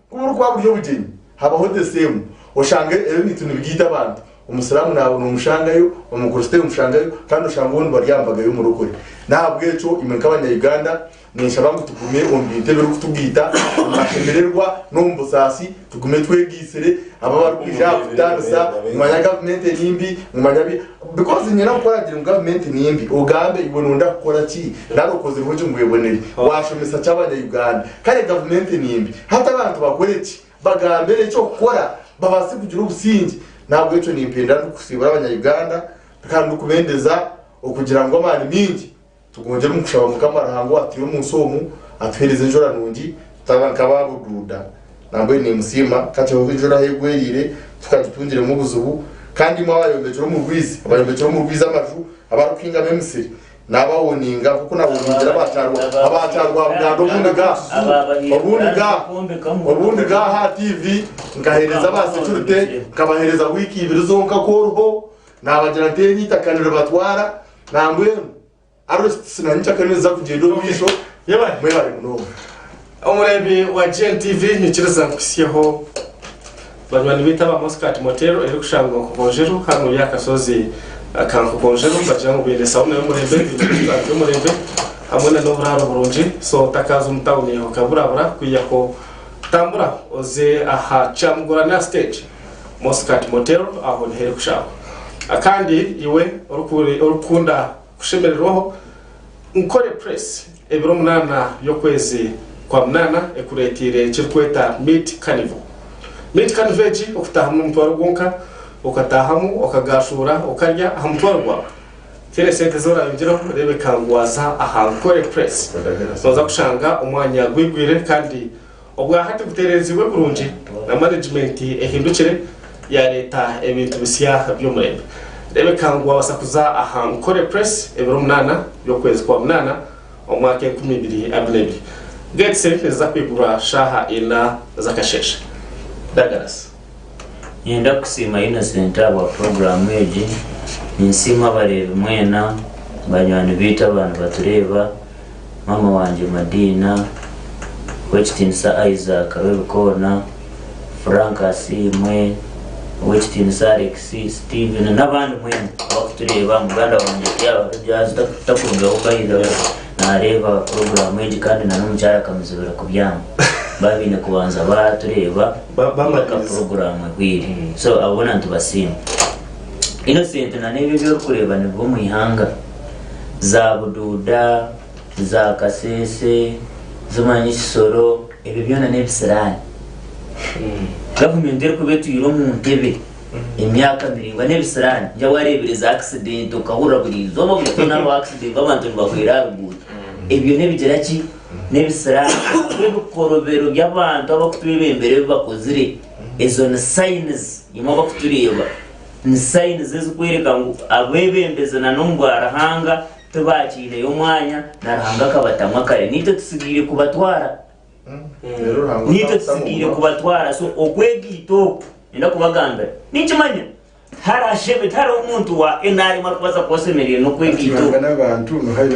ku burikuba buri obugyenyi habaho the same, oshanga ebintu nibigaita abantu. Omusiraamu nomushangayo, Omukristaayo omushangayo kandi oshanga obundi bari aha mbaga y'omurokore. N'ahabw'ekyo imwe nk'abanya Uganda ninshaba ngu tugume omu bintu ebirikutugaita, omu mashemererwa n'omu busaasi tugume twegaitsire. Abo abarikwija aha kututaanisa ngu manya gavumenti eri mbi, ngu manya bi because nyine ku oragira ngu gavumenti ni mbi ogambe iwe noyenda kukora ki nari okozireho ki ngu ebonere? Waashomesa ki abanya Uganda? Kare gavumenti ni mbi hati abantu bakore ki? Bagambire eky'okukora babaase kugira obusingye. N'ahabw'ekyo nimpendera ndikusiibura abanya-Uganda kandi ndikubendeza okugira ngu amaani maingi tugongyere omu kushaba Mukama Ruhanga owatuhaire omu nsi omu atuheereze enjura nungi tutaba nk'aba Bududa. Nambwenu nimusiima kakye ahu enjura ahu egwereire tukagitungiremu obuzibu kandi imwe abayombekire omu rwizi, abayombekire omu rwizi amaju, abarikuhingamu emisiri, Naabawoninga nk'oku naawoningire aba Kyarwabuganda obundi ga obundi ga obundi ga aha TV nkaheereza aba securite nkabaheereza wiiki ibiri zonka kworuho naabagira nti eri eitaka niribatwara nambwenu arrests na nyenkyakare niziza kugyenda omu maisho mwebare munonga. Omureebi wa GNTV nyikiriza nkuhitsyeho banywani baitu aba Muscat Motel erikushangwa Nkokonjeru hanu omuri akashozi ka Nkokonjeru nibagira ngu baine sauna y'omurembe, baine restaurant y'omurembe hamwe na n'oburaaro burungi so otakaaza omu tawuni okaburabura kwihaho tambura oze aha Kyamugorana stage Muscat Motel aho niho erikushangwa. Kandi iwe orikukunda kushemererwaho Nkore Press ebiro munaana by'okwezi kwa munaana ekureeteire ekirikweta Meat Carnival. Meat Carnival egi okutaahamu n'omutwaro gwonka, okataahamu okagaashuura okarya aha mutwaro gwawe. Tihaine sente ezi orayongyeraho reebeka ngu waaza aha Nkore Press nooza kushanga omwanya gwigwire kandi obwahati gutereeziibwe kurungi na management ehindukire yareeta ebintu bisya by'omurembe. Reebeka ngu wabaasa kuza aha Nkore Press ebiro munaana by'okwezi kwa munaana omwaka 2022. Gates niziza kwigurwa shaaha ina z'akasheeshe. Douglas. Niinyenda kusiima Innocent ahabwa puroguraamu egi. Ninsiima abareebi mwena, banywani baitu ababa nibatureeba, maama wangye Madiina, Ow'ekitiinisa Isaac Rwebikoona, Frank Asiimwe, Ow'ekitiinisa Alex, Steven n'abandi mwena abarikutureeba. Muganda wangye yaaba takurugaho by the way naareeba puroguraamu egi kandi n'omukyara akamuzibira kubyama. Baaba baine kubanza baatureeba mpaka puroguraamu ehweire. So abo boona nitubasiima. Innocent na n'ebyo ebi orikureeba nibiba omu ihanga. Za Bududa, za Kasese, zimanya Kisoro, ebyo byona n'ebisiraani. Gavumenti erikuba etwire omu ntebe emyaka miraingwa n'ebisiraani. Ngira wareebire za accident okahurira buri izooba buri izooba hariho accident abantu nibahwera aha ruguuto. Ebyo n'ebigira ki? N'ebisiraani. Ahabw'ebikorobero by'abantu abarikutwebembera ebi bakozire, ezo ni signs imwe abarikutureeba. Ni signs ezikworeka ngu abebembezi na n'omu bwa Ruhanga tibaakiineyo omwanya na Ruhanga akabatamwa kare. Naitwe tutsigaire kubatwara. Naitwe tutsigaire kubatwara. So okwegaita oku, niinyenda kubagambira, ninkimanya. Tiharashebe, tihariho omuntu wa nrm arikubaasa kuba ashemereire n'okwegaita oku.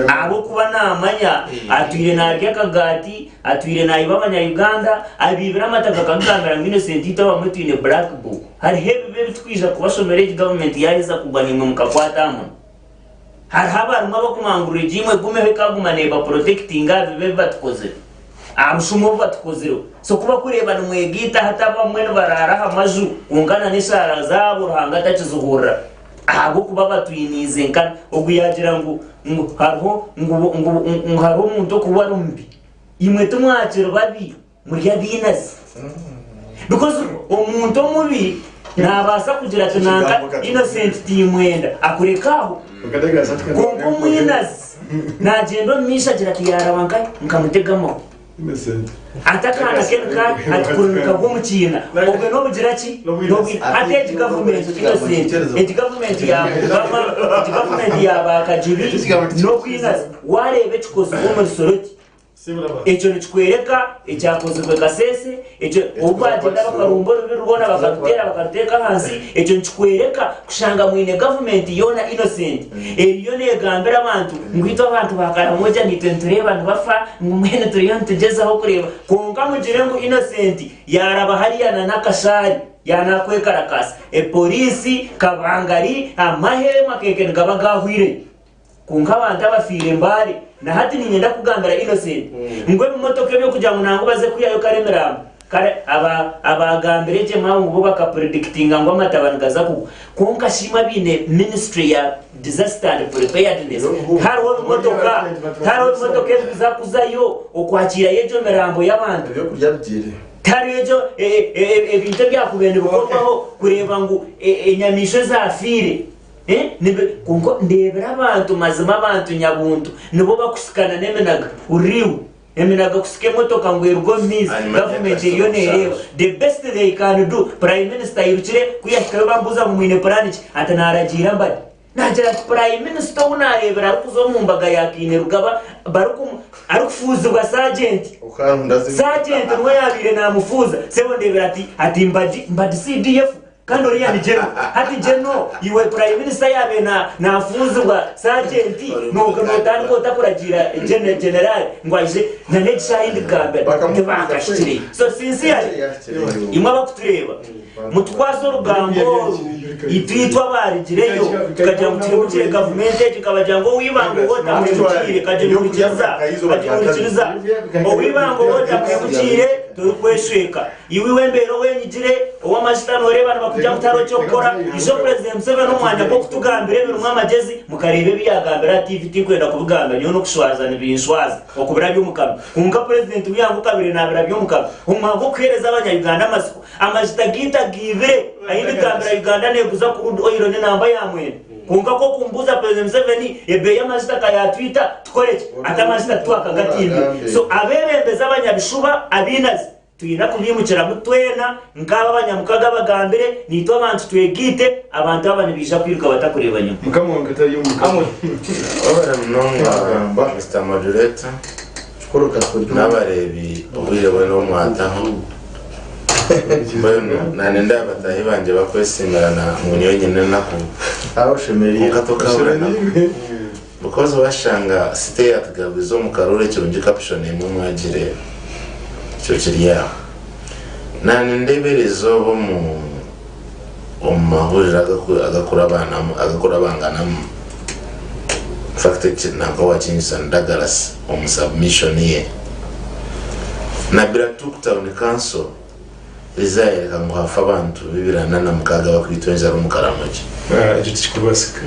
Ahabw'okuba naamanya atwire naarya akagaati, atwire naiba abanya-Uganda, abaibire amataka akagambira ngu Innocent itwe abamwe twine black book. Hariho ebibi ebi turikwija kubashomera egi gavumenti yaaheza kugwa naimwe mukakwata aha munwa. Hariho abarimu abakumangurira egi imwe egumeho ekaguma neeba protectinga aha bibi ebi batukozire, aha bushuma obu batukozireho. So ku bakureeba nimwegaita hati abamwe nibaraara aha maju kwonka na n'eshaara zaabo Ruhanga takizihurira ahabw'okuba batwiniize nka ogu yaagira ngu ngu hariho ngu ngu ngu hariho omuntu okuba ari omubi. Imwe timwakiri babi muri abainazi. Because omuntu omubi nabaasa kugira ati nanka Innocent timwenda akureke aho. Kwonka omwinazi nagyenda omu maisho agira ati yaraba nkahi nkamutega amahwa. Ati akaana ke nika ati kuri nikagwa omu kiina obwe nobugira ki Nobwi- hati egi gavumenti Innocent egi gavumenti ya Obama egi gavumenti ya ba Kajubi n'obwinazi wareeba ekikozirwe omuri Soroti Ekyo nikikworeka ekyakozirwe Kasese, ekyo obu baagyenda bakarumba orubiri rwona bakaruteera bakaruteeka ahansi, ekyo nikikworeka kushanga mwine gavumenti yoona innocent eriyo neegambira abantu ngu itwe abantu ba Karamoja naitwe nitureeba nibafa ngu mbwenu turiyo nitugyezaho kureeba kwonka mugire ngu innocent yaaraba hariya na n'akashaari yaanakwekarakaasa. Eporiisi, kabangari, amahe makeeke nigaba gaahwireyo. Kwonka abantu abafiire Mbale na hati niinyenda kukugambira Innocent ngu ebimotoka eby'okugira ngu nangwa baze kwihayo kare emirambo kare aba abaagambire gye mwaabo ngu bo bakapredictinga ngu amataba nigaza kugwa kwonka shi imwe abaine ministry ya disaster and preparedness tihariho bimotoka tihariho bimotoka ebikuza kuzayo okwakiirayo egyo mirambo y'abantu Ebyokurya bigiire. Tihariho egyo ebintu ebyakubaire nibikorwaho kureeba ngu enyamaishwa ezaafiire Kwonka ndeebire abantu mazima abantu nyabuntu nibo bakusikana n'eminaga hurira iwe eminaga kusika emotoka ngu eruge omu maizi gavumenti eriyo nereeba the best they can do prime minister airukire kuyahikayo bamubuuza ngu mwine plan ki ati naragiira mbadi nagira ati prime minister ou nareebire arikuza omu mbaga ya Kainerugaba arikufuuzibwa sergeant sergeant niwe yabaire namufuuza sebo ndeebire ati ati mbadi mbadi CDF Kandi oriya ni General. Hati General iwe Prime Minister yabaire nafunzibwa Sergeant notandika ota kuragiira General ngu aije na n'egi shaaha ei ndikugambira tibakashikireyo. So sincerely imwe abakutureeba mutukwase orugambo oru itwe itwe abarugireyo tukagira ngu tuhemukire gavumenti egi nkabagira ngu ow'eibanga ou otamuhemukiire kagihurikiriza kagihurikiriza ow'eibanga ou otamuhemukiire torikweshweka. Iwe iwe embeera owenyigire ow'amajita noreeba nibakugira ngu tihariho ky'okukora. Ijo Purezidenti Museveni omu mwanya gw'okutugambira ebirimu amagyezi, mukareeba ebi yaagambire aha tiivi tinkwenda kubigamba nyowe n'okushwaza nibinshwaza okubirabya omu kanwa. Kwonka Purezidenti w'eihanga okabaire naabirabya omu kanwa omu mwanya gw'okuheereza abanya-Uganda amatsiko. Amajita gaitu agaibire ahi ndigambira Uganda neeguza crude oil n'enamba ya mwenda. Kwonka ku okumbuuza Purezidenti Museveni ebeeyi y'amajita ka yaatwita tukore ki? Ati amajita titwakagatimbire. So abeebembezi abanyabishuba, abainazi, Twine kubiimukiramu twena, nk'abo abanyamukago abagambire, naitwe abantu twegaite, abantu aba nibaija kwiruka batakureeba nyima. Mukama wange tari omu Mukama. Webare munonga Mister Moderator n'abareebi obwire bwena obu mwataho. Mbwenu naanenda bataahi bangye bakwesiimirana ngu nyowe nyine enaku kwonka tokabura naku because washanga site yatugabwize omu karuru ekirungi caption emwe mwagireeba ekyo kiri aho. Naanenda erizooba omu omu mahurire agakurabanamu agakurabanganamu infact eki nanka owakinyisa ni Douglas omu submission ye Nabiratuk town council ezayereka ngu hafa abantu 246 bakwitwa enjara omu Karamoja. Ekyo tikikubaasika.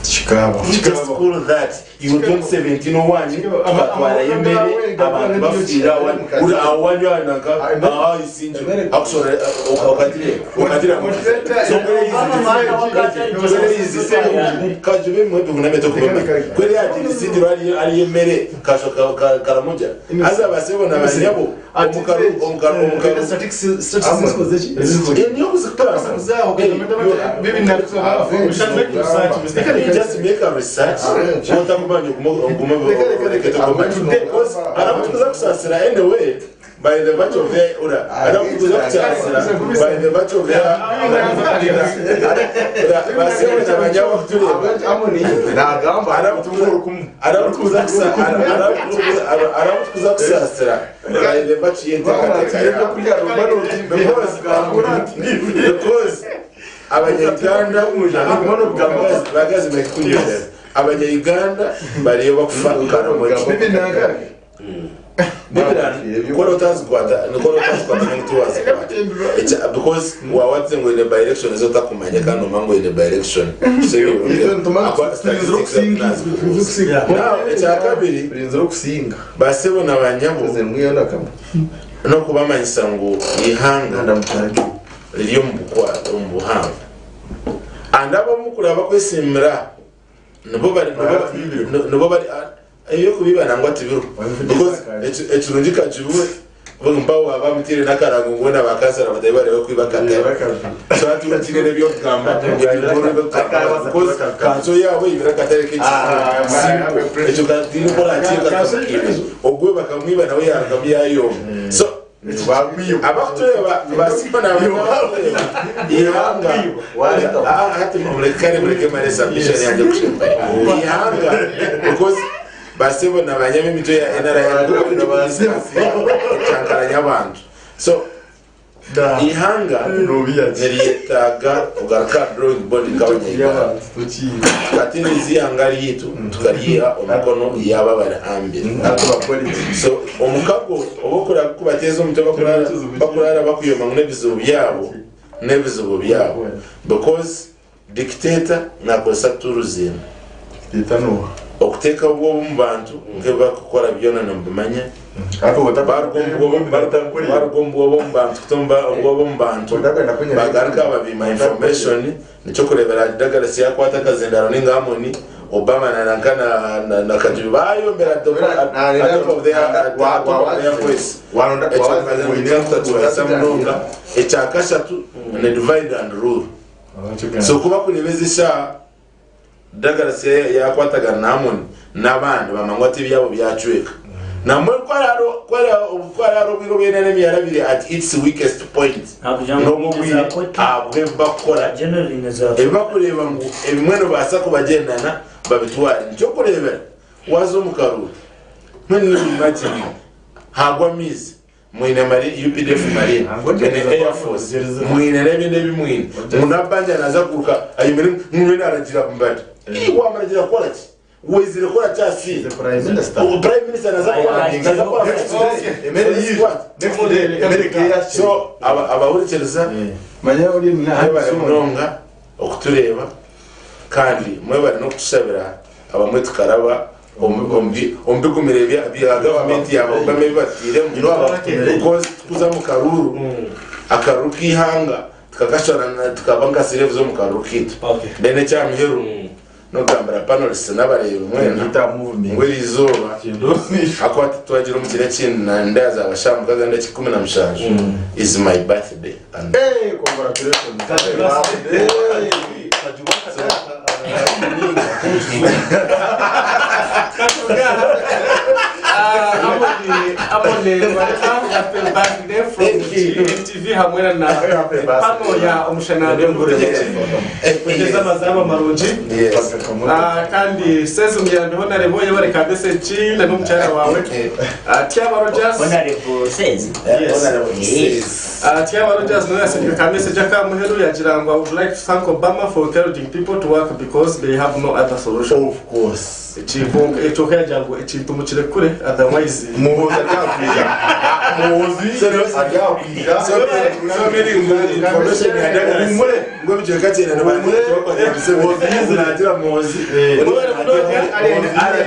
Tikikabaho. Just call that Iwe 2017 owanyu tukatwarayo emere abantu bafiire awanyu uri awanyu aha nanka aha isingiro akushora okagire okagira kajube mwe bihuna meto kubema kweri yagira isingiro ari ari emere kasho karamoja aza basebo na banyabo omukaru omukaru omukaru niyo kuzikora just make a research otakumanya ogume because aramutuza kusasira anyway. By the virtue of their ura arakutuza kukyasira by the virtue of their basebo nabanya bakutureba arakutuza kusasira by the virtue y'enteekateeka yabo because abanyayuganda bagazi mekunyerera abanyayuganda bariyo bakufa karamoja nikora utazikwata nikora utazikwata nekuti wazikwata because wawatse ngo ine by-election ezotakumanya kandi omanga ngo ine by-election. Now ekyakabiri, basebo na banyabo, nokubamanyisa ngu ihanga riri omu buhanga and abamukura bakwesimira nibo bari nibo bari ebyokubiba nangwa tibiriho because ekirungi kakibiwe mpaho baba bamutire n'akarango ngo na bakansara batari barebe kwiba akatebe, so hati bakire n'ebyokugamba because kanso yabo ibira akatebe k'ekisimple ekyo katine korakika ogwe bakamwiba nawe yarugamu yayomba. So abakutureba basima ihanga hati murekare mureke mare submission yanjye kushimba ihanga because basebo na banyama emitwe ya NRM cyankaranya abantu. So ihanga niryetaaga kugaruka drawing board nk'abanyayuganda, tukatereeza ihanga ryitu tukaryiha omukono yaba barihambire. So omukago obokura kubateeza omutwe bakurara bakuyoma ngu n'ebizibu byabo n'ebizibu byabo because dictator nakozesa tools okuteeka obwoba omu bantu nk'ebibakukora byona nimubimanya, baruga omu bwoba omu bantu kuta obwoba omu bantu bagaruka babima information. Nikyo kurebera Douglas yakwata akazindaro ninga Amoni Obama na nanka na Kajubi bayombera at top of their voice. Ekyo munonga. Ekyakashatu ni divide and rule. So kuba kurebeza eshaha Douglas yakwatagana na Amoni n'abandi bamanywa ati ebyabo byacweka namwe kwararo obwire obwene n'emyarabire at its weakest point n'obwo bwire abwe bakora ebibakureba ngu ebimwe nibaasa kubagendana babitware. Nikyo kurebera waza omu karuru mwene imagine hagwa amaizi, mwine mari UPDF, marine, mwine air force, mwine n'ebindi ebimwine munabanja naza kuruka ayimire mwine aragira mbadi wamaragira kukora ki wezire kukora kyasi prime minister naza kukora. So abahurikiriza, mwebare munonga okutureeba kandi mwebare n'okutushabira abamwe tukaraba omu bigumire bya gavumenti yabagame bibatiiremu because tukuza mu karuru akaruru k'ihanga tukakashorana tukaba nka slaves omu karuru kitu. Then ekyamiheru nogambira panelists n'abareebi mwena ngu eri izooba akwati twagira omu kiro ekindi ndaza shambuka ganda 17 is my birthday and Hey, congratulations. Amoni Bareka, happy birthday from GMTV hamwe na pano ya Omushana kugeza amazaba marungi. Kandi sezi muyambi honorable yabareka message na n'omukyara wawe. Tiaba Rogers. Honorable says. Yes. Tiaba Rogers nawe yasindika ka message akamuheru yagira ngo, "I would like to thank Obama for encouraging people to work because they have no other solution." Of course. Ekyo yagira ngo ekintu mukirekure otherwise Muhoza aryakwija, Muhozi aryakwija. So many information ya Douglas ngo bicweka cyane nagira Muhozi. Ari.